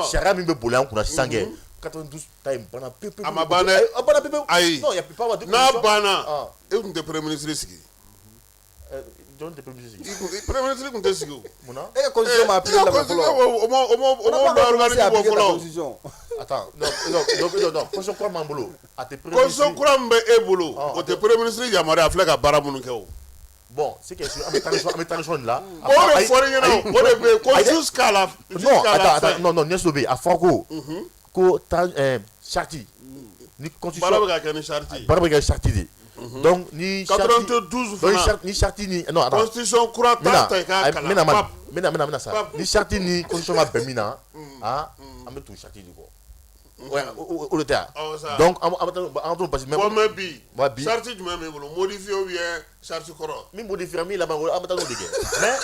sariya min bɛ boli an kunna sisan kɛ, 92 ta in banna pewu pewu. A ma ban dɛ. A banna pewu pewu. Ayi. Non, y a pas de n'a banna, e tun tɛ premier ministre sigi. Jɔn tɛ premier ministre sigi? Premier ministre tun tɛ sigi o. Mun na? E ka constitution ma appliqué la fɔlɔ. O ma loi organique bɔ fɔlɔ. Attends, non non non non, constitution kura m'an bolo, a tɛ premier ministre. Constitution kura min bɛ e bolo, o tɛ premier ministre yamaruya, a filɛ ka baara minnu kɛ o. Bon, c'est que an bɛ transition de la. O de fɔra ɲɛna, o de bɛ yen ko jusqu'à la Non, attends, attends, non non, ɲɛso bɛ yen, a fɔra ko charte ni constitution. Baara bɛ ka kɛ ni charte ye. Baara bɛ kɛ charte de. Donc ni charte 92 fana. Ni charte ni, non, attends. Constitution kura ta ta i k'a kalan. N bɛna n bɛna n bɛna sa, ni charte ni constitution ma bɛn min na, ah, an bɛ tugu charte de kɔ. Ouais, o de tɛ yan. Donc an bɛ taa an t'o parce que. Bon, mais bi. Ouais, bi. Charte jumɛn b'e bolo, modifié ou bien charte kɔrɔ? Min modifié, min laban, an bɛ taa n'o de kɛ. Mais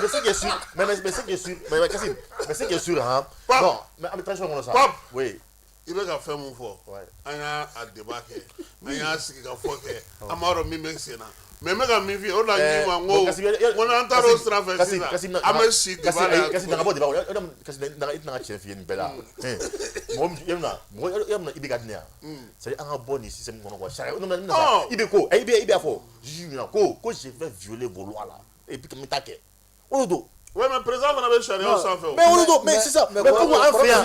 ce qui est sûr, mais ce qui est sûr, mais Kassim, mais ce qui est sûr, hein. Bon, mais an bɛ transition kɔnɔ sa. Pape. Oui. I bɛ ka fɛn mun fɔ, an y'a a débat kɛ, an y'a sigi ka fɔ kɛ, an b'a dɔn min bɛ sen na. Mais n bɛ ka min f'i ye, o de la n k'i ma n ko n'an taara o sira fɛ sisan, an bɛ si débat la yan. Kasi na ka bɔ débat kɔnɔ, kasi na i tɛna ka tiɲɛ f'i ye nin bɛɛ la. Mɔgɔ min i bɛna mɔgɔ i bɛna i bɛ ka di ne yan. C'est à dire an ka bɔ nin système kɔnɔ quoi. Sariya non mais i bɛ ko i b'a fɔ juge ɲɛna ko je vais violer vos lois là et puis n bɛ taa kɛ. O de don. Oui, mais président fana bɛ sariyaw sanfɛ o. Mais o de don, mais sisan, mais pourquoi an fɛ yan,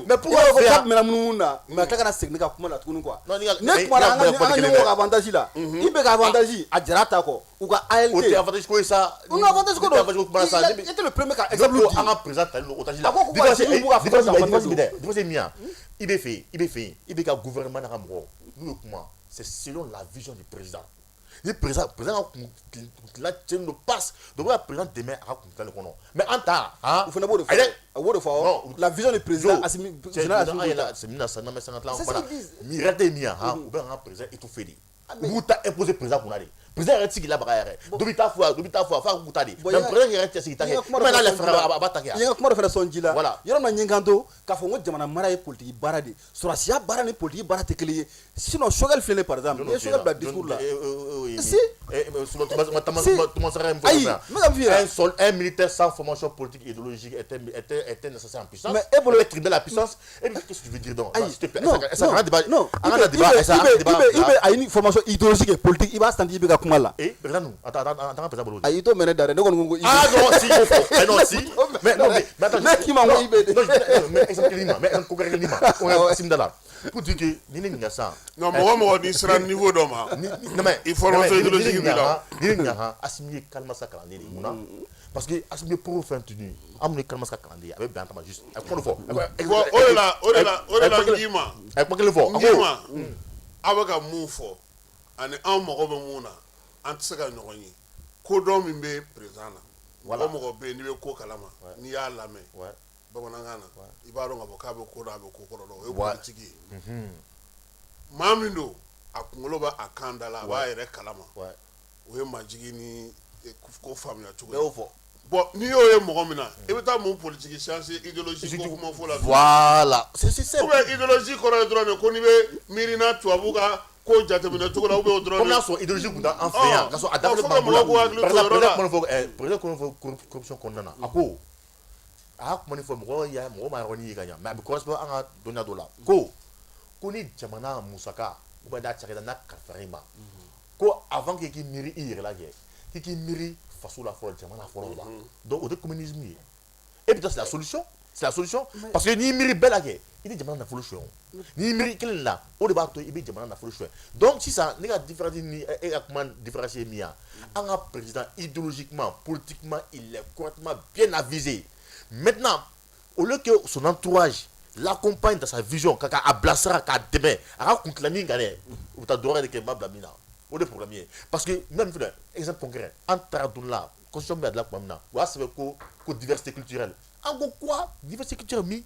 mais pourquoi an fɛ yan, k'a mɛnna munumunu na, mais a tila ka na segin ne ka kuma la tuguni quoi. Ne kumana an ka ɲɛmɔgɔ ka avantage la, i bɛ ka avantage a jara ta kɔ, u ka ALT. O tɛ avantage ko ye sa. Non, avantage ko don. Il était le premier ka exemple di. An ka président talen don otage la. A ko ko différence bɛ dɛ, différence ye min ye, i bɛ fɛ yen, i bɛ fɛ yen, i bɛ ka gouvernement n'a ka mɔgɔw n'u ye kuma, c'est selon la vision du président. Ni président ka kuntilenna tiɲɛnen don passe, donc u bɛ ka président dɛmɛ a ka kuntilenna de kɔnɔ, mais an ta han. U fana b'o de fɔ, u b'o de fɔ, la vision du président Assimi, général Assimi Goïta. An yɛrɛ c'est min na sisan n'an bɛ sanga tila an kuma na, min réalité ye min ye han, u bɛ k'an ka président étouffer de, u b'u ta imposer président kunna de, président yɛrɛ tɛ se k'i labaga yɛrɛ, dɔ bɛ taa fɔ yan, dɔ bɛ taa fɔ yan, f'a k'u ta de, mais président yɛrɛ tɛ se k'i ta kɛ, mais n'ale fana a b'a ta kɛ. I ye n ka kuma dɔ fana sɔn ji la, yɔrɔ min na n ye n kan to k'a fɔ n ko jamana mara ye politique baara de ye, sɔrɔdasiya baara ni politique baara tɛ kelen ye, sinon Choguel filɛ nin ye par exemple, n'i ye Choguel bila discours la, si ayi, n bɛ ka min f'i ye, un seul un militaire sans formation politique et idéologique est un assassin en puissance. Mais e bolo est de la puissance. Et puis qu'est-ce que tu veux dire donc? Ayi, s'il te plaît, non, ça débat, non, an ka débat, i bɛ a ye formation idéologique et politique, i b'a senti i bɛ ka kuma la. Eh, président nous, attends, attends, attends, président bolo. Ayi, i t'o mɛn ne da dɛ, ne kɔni ko ko. Ah non, si, il faut. Eh non, si. Mais non, mais attends. Ne k'i ma ko i bɛ. Non, mais exemple kelen ma, mais exemple concret kelen ma. On a Assimi da la. Pour dire que ni ne ɲininka sisan. Non, mɔgɔ mɔgɔ n'i sera niveau dɔ ma. Non mais i formation idéologique b'i la. Ni ne ɲininka han, Assimi ye Kalimasa kalanden de ye, mun na? Parce que Assimi ye pro fɛn tunu, an minnu ye Kalimasa kalanden ye, a bɛ bɛn an ta ma juste. A ye kuma dɔ fɔ. Bon, o de la n k'i ma. A ye kuma kelen fɔ. N k'i ma, aw bɛ ka mun fɔ ani anw mago bɛ mun na, an tɛ se ka ɲɔgɔn ye. Kodɔn min bɛ président na, mɔgɔ mɔgɔ bɛ yen n'i bɛ ko kalama, n'i y'a lamɛn bamanankan na, i b'a dɔn k'a fɔ k'a bɛ ko dɔn, a bɛ ko kɔrɔ dɔn, o ye politique ye. Maa min don, a kunkolo bɛ a kan da la, a b'a yɛrɛ kalama, o ye majigi ni ko faamuya cogo ye. Bɛɛ y'o fɔ. Bon, n'i y'o ye mɔgɔ min na, i bɛ taa mun politique science idéologie ko kuma fɔ la. Voilà, c'est c'est ou bien idéologie kɔrɔ ye dɔrɔn de ko n'i bɛ miirina tubabu ka ko jateminɛ cogo la, ou bien o dɔrɔn de. Comme n'a sɔrɔ idéologie tun t'an fɛ yan, k'a sɔrɔ a daminɛ b'an bolo. Mɔgɔw k'u hakili to o yɔrɔ la. Président kuma fɔ, président kuma fɔ corruption kɔnɔna na, a ko a y'a kuma nin fɔ, mɔgɔw y'a mɔgɔ ma yɔrɔnin ye ka ɲɛ, mais a bɛ correspond an ka dɔnniya dɔ la, ko ni jamana musaka ou bien n'a cakɛda n'a kalifara i ma, ko avant que k'i miiri i yɛrɛ la kɛ, k'i k'i miiri faso la fɔlɔ, jamana fɔlɔ la. Donc o tɛ communisme ye. Et puis c'est la solution, c'est la solution, parce que n'i miiri bɛɛ la kɛ, i tɛ jamana nafolo suɲɛ o. N'i miiri kelen la, o de b'a to i bɛ jamana nafolo suɲɛ. Donc sisan ne ka différence ni e ka kuma différence ye min ye, an ka président idéologiquement, politiquement, il est correctement bien avisé. Maintenant, au lieu que son entourage l'accompagne dans sa vision, k'a a bilasira, k'a dɛmɛ a ka kuntilenna kan dɛ, u bɛ taa dɔ wɛrɛ de kɛ n b'a bila min na, o de ye problème ye. Parce que même filɛ, exemple concret, an taara don la constitution bɛ ka dilan tuma min na, u y'a sɛbɛn ko diversité culturelle. An ko quoi, diversité culturelle min?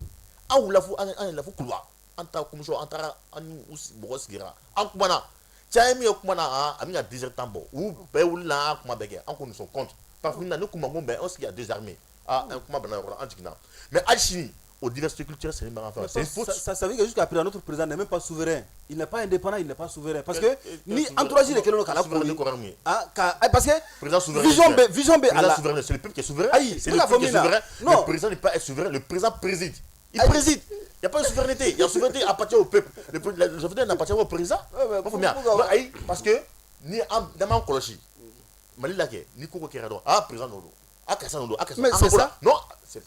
An wulila fo an yɛlɛla fo Kuluba, an taara commission, an taara an ni mɔgɔ sigira, an kumana cɛ ye min ye kuma na, a bɛ ka 10 heures temps bɔ, u bɛɛ wulila, an kuma bɛɛ kɛ, an ko nous sommes contre. Parce que ne ko ma ko mais on sigi à deux armées, ah an kuma bɛnna yɔrɔ la, an jiginna. Mais hali sini o diversité culturelle, c'est une c'est une faute. Ça veut dire que jusqu'à présent, notre président n'est même pas souverain. Il n'est pas indépendant, il n'est pas souverain. Parce que ni entourage de kɛlen don k'a lakori. Ah, parce que président souverain, vision bɛ a la. Souverain, c'est le peuple qui est souverain. Ayi, c'est le peuple qui est souverain. Non. Le président n'est pas souverain, le président préside. Il préside. Il n'y a pas de souveraineté. Il y a souveraineté appartient au peuple. La souveraineté n'appartient pas au président. Ouais, ayi, parce que ni an n'an kɔlɔsi Mali la kɛ, ni ko ko kɛra dɔrɔn, ah président nɔ don, ah karisa nɔ don, ah karisa. Mais c'est ça. Non,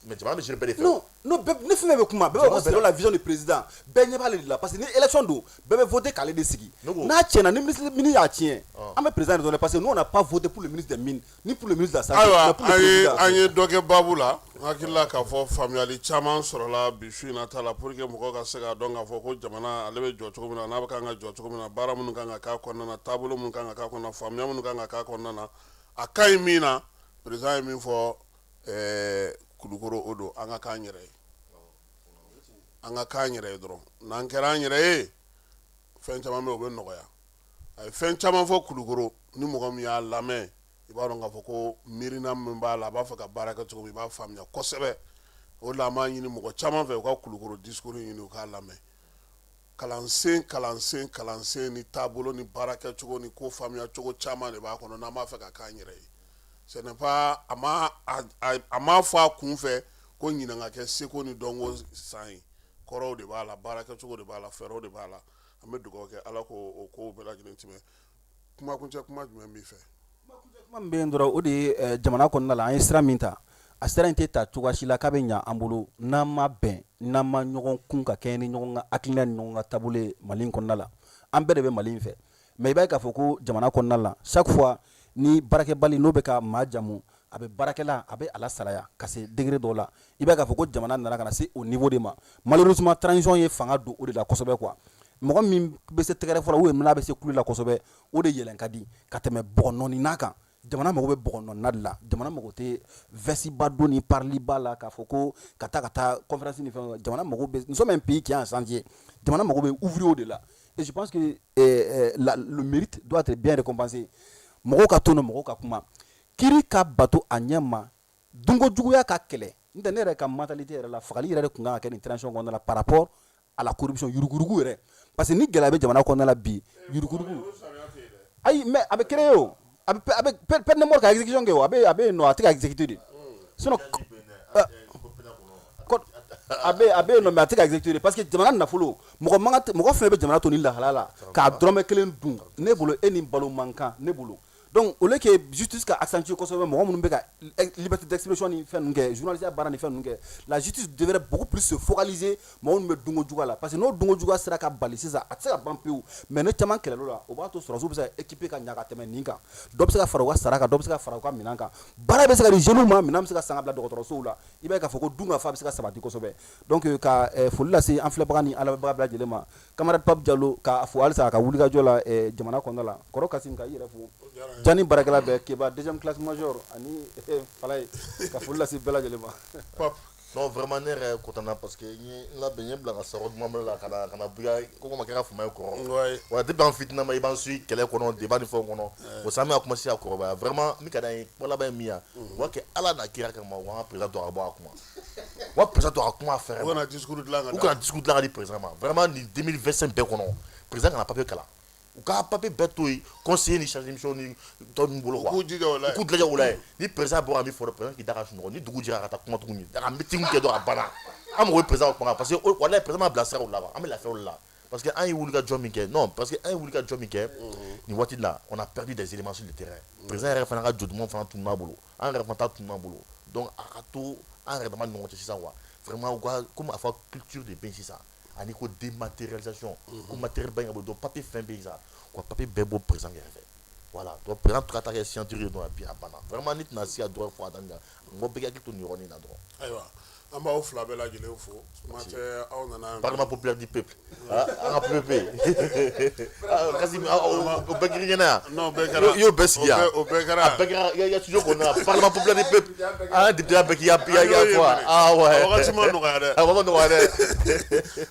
mais jamana bɛ gérer bɛɛ de fɛ. Non, non, bɛɛ ne fɛn fɛn bɛ kuma, bɛɛ b'a fɔ c'est la vision du président. Bɛɛ ɲɛ b'ale de la parce que ni élection don, bɛɛ bɛ voter k'ale de sigi. N'a tiɲɛna, ni ministre mini y'a tiɲɛ, an bɛ président de dɔn dɛ, parce que nous on n'a pas voté pour le ministre des mines ni pour le ministre de la santé, Ayiwa, mais pour le an ye président. an ye dɔ kɛ baabu la. N hakili la k'a fɔ faamuyali caman sɔrɔla bi su in na ta la, pour que mɔgɔw ka se k'a dɔn k'a fɔ ko jamana ale bɛ jɔ cogo min na, n'a bɛ kan ka jɔ cogo min na, baara minnu kan ka k'a kɔnɔna na, taabolo minnu kan ka k'a kɔnɔna na, faamuya minnu kan ka k'a kɔnɔna na, a ka ɲi min na, président ye min fɔ Kulukoro, o don. An ka k'an yɛrɛ ye, an ka k'an yɛrɛ ye dɔrɔn. N'an kɛra an yɛrɛ ye, fɛn caman bɛ yen, o bɛ nɔgɔya. A ye fɛn caman fɔ Kulukoro, ni mɔgɔ min y'a lamɛn, i b'a dɔn k'a fɔ ko miirina min b'a la, a b'a fɛ ka baara kɛ cogo min, i b'a faamuya kosɛbɛ. O de la an b'a ɲini mɔgɔ caman fɛ u ka Kulukoro discours ɲini u k'a lamɛn. Kalansen kalansen kalansen ni taabolo ni baarakɛcogo ni ko faamuya cogo caman de b'a kɔnɔ n'an b'a fɛ ka k'an yɛrɛ ye. Ce n'est pas a ma a m'a fɔ a kun fɛ ko ɲinan ka kɛ seko ni dɔnko san ye. Kɔrɔw de b'a la, baarakɛcogo de b'a la, fɛɛrɛw de b'a la. An bɛ dugawu kɛ Ala k'o o kow bɛɛ lajɛlen tɛmɛ. Kumakuncɛ kuma jumɛn b'i fɛ? Kuma min bɛ yen dɔrɔn, o de ye jamana kɔnɔna la, an ye sira min ta, a sira in tɛ ta cogoya si la k'a bɛ ɲɛ an bolo n'an ma bɛn, n'an ma ɲɔgɔn kun ka kɛɲɛ ni ɲɔgɔn ka hakilina ni ɲɔgɔn ka taabolo ye Mali in kɔnɔna la. An bɛɛ de bɛ Mali in fɛ, mais i b'a ye k'a fɔ ko jamana kɔnɔna la, chaque fois ni baarakɛbali n'o bɛ ka maa jamu, a bɛ baarakɛla, a bɛ a lasalaya ka se degré dɔw la. I b'a ye k'a fɔ ko jamana nana ka na se o niveau de ma. Malheureusement, transition ye fanga don o de la kosɛbɛ quoi. Mɔgɔ min bɛ se tɛgɛrɛ fɔ la ou bien n'a bɛ se kule la kosɛbɛ, o de yɛlɛn ka di ka tɛmɛ bɔgɔ nɔɔnina kan. Jamana mago bɛ bɔgɔ nɔɔnina de la. Jamana mago tɛ veste ba don ni parili ba la k'a fɔ ko ka taa ka taa conférence ni fɛnw. Jamana mago bɛ, nous sommes un pays qui est en chantier, jamana mago bɛ ouvrier de la et je pense que le mérite doit être bien récompensé. Mɔgɔw ka to yen nɔ, mɔgɔw ka kuma, kiiri ka bato a ɲɛ ma, dunko juguya ka kɛlɛ. N tɛ ne yɛrɛ ka mentalité yɛrɛ la, fagali yɛrɛ de tun kan ka kɛ nin transition kɔnɔna la par rapport à la corruption, yuruguyurugu yɛrɛ, parce que ni gɛlɛya bɛ jamana kɔnɔna la bi, yuruguyurugu. Ayi, mais a bɛ créer o, a bɛ peine de mort ka exécution kɛ o, a bɛ yen nɔ, a tɛ ka exécuter de. Sinon a bɛ yen nɔ, mais a tɛ ka exécuter de, parce que jamana nafolo, mɔgɔ man kan, mɔgɔ fɛn bɛ jamana to ni lahala la k'a dɔrɔmɛ kelen dun, ne bolo e ni balo man kan ne bolo. Donc au lieu que justice ka accentuer kosɛbɛ mɔgɔ minnu bɛ ka liberté d'expression ni fɛn ninnu kɛ, journaliste baara ni fɛn ninnu kɛ, la justice devrait beaucoup plus se focaliser mɔgɔ minnu bɛ dunko juguya la, parce que n'o dunko juguya sera ka bali sisan, a tɛ se ka ban pewu, mais ne caman kɛlɛla la, o b'a to sɔrɔdasiw bɛ se ka équiper ka ɲɛ ka tɛmɛ nin kan. Dɔ bɛ se ka fara u ka sara kan, dɔ bɛ se ka fara u ka minɛn kan, baara bɛ se ka di jeunes ma, minɛn bɛ se ka san ka bila dɔgɔtɔrɔsow la. I b'a ye k'a fɔ ko dun ka fa bɛ se ka sabati kosɛbɛ. Donc ka foli lase an filɛbaga ni an lamɛnbaga bɛɛ lajɛlen ma. Camarade Pape Diallo, k'a fo halisa a ka wulikajɔ la jamana kɔnɔna la. Kɔrɔ Kasim, ka i yɛrɛ fo, Jani baarakɛla bɛɛ, Keba deuxième classe major ani Falaye, ka foli lase bɛɛ lajɛlen ma. Pape. Non, vraiment, ne yɛrɛ content na parce que n ye n labɛn, n ye bila ka sɔrɔ duman la ka na Buya ko ma kɛra fama ye kɔrɔ. Ouais, depuis an fitinin ma, i b'an suit kɛlɛ kɔnɔ, débat ni fɛnw kɔnɔ. Bon, sisan an bɛ ka commencer ka kɔrɔbaya. Vraiment, min ka d'an ye, kuma laban ye min ye, u b'a kɛ Ala n'a kira kama, u k'an ka président to a ka bɔ a kuma. U ka président to a ka kuma a fɛrɛ ma. U kana discours dilan ka U kana discours dilan ka di président ma. Vraiment, nin 2025 bɛɛ kɔnɔ, président kana papier kalan. U ka papier bɛɛ to yen, conseiller ni chargé de mission ni tɔ ninnu bolo quoi. U k'u jija o la. U k'u jija o la yen. Ni président bɔra ka min fɔ, président k'i da ka sunɔgɔ, ni dugu jɛra ka taa kuma tuguni, a ka meeting kɛ dɔrɔn, a banna. An mago bɛ président ka kuma kan, parce que walahi, président ma bila sira o la, an bɛ lafiya o de la. Parce que an ye wuli ka jɔ min kɛ, non, parce que an ye wuli ka jɔ min kɛ nin waati la, on a perdu des éléments sur le terrain. Président yɛrɛ fana ka jɔ duman fana tununa bolo, an yɛrɛ fana ta tununa bolo. Donc a ka to an yɛrɛ dama ni ɲɔgɔn cɛ sisan quoi. Vraiment, u ka komi a fɔ culture de bɛ yen sisan, ani ko dématérialisation, ko matériel ba in ka bɔ, donc papier fɛn bɛ yen sisan, u ka papier bɛɛ bɔ président kɛrɛfɛ. Voilà, donc président ka taa kɛ signature ye dɔrɔn, et puis a banna. Vraiment, ne tɛna se ka dɔ fɔ a dan kan, mɔgɔ bɛɛ k'i hakili to nin yɔrɔnin na dɔrɔn. Ayiwa, an b'aw fila bɛɛ lajɛlen fo. Kuma tɛ aw nana. Parlement populaire du peuple, an ka PPP, Kassim, o bɛɛ kɛra ɲɛna yan. Non, bɛɛ kɛra. I y'o bɛɛ sigi yan. O bɛɛ kɛra. A bɛɛ kɛra i ka studio kɔnɔna la, parlement populaire du peuple, an ka député bɛɛ k'i ya fɔ. Ah ouais. A wagati ma nɔgɔya dɛ. A ma nɔgɔya dɛ.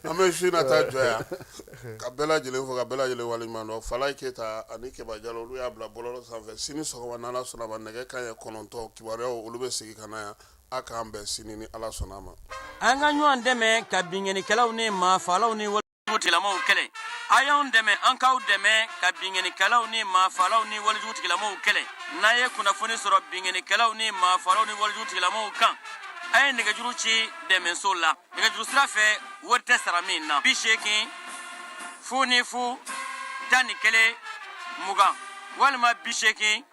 An bɛ su in na taa jɔ yan ka bɛɛ lajɛlen fo, ka bɛɛ lajɛlen waleɲuman dɔn. Falaye Keyita ani Keba Jalo, olu y'a bila bɔlɔlɔ sanfɛ. Sini sɔgɔma, n'Ala sɔnna ma, nɛgɛ kanɲɛ 9, kibaruyaw olu bɛ segin ka na yan. A k'an bɛn sini ni Ala sɔnna a ma. An ka ɲɔgɔn dɛmɛ ka binkannikɛlaw ni maafalaw ni walijugutigilamaw kɛlɛ. A y'anw dɛmɛ, an k'aw dɛmɛ ka binkannikɛlaw ni maafalaw ni walijugutigilamaw kɛlɛ. N'a ye kunnafoni sɔrɔ binkannikɛlaw ni maafalaw ni walijugutigilamaw kan, a ye nɛgɛjuru ci dɛmɛso la nɛgɛjuru sira fɛ, wari tɛ sara min na: 80 0 0 11 20 walima 80.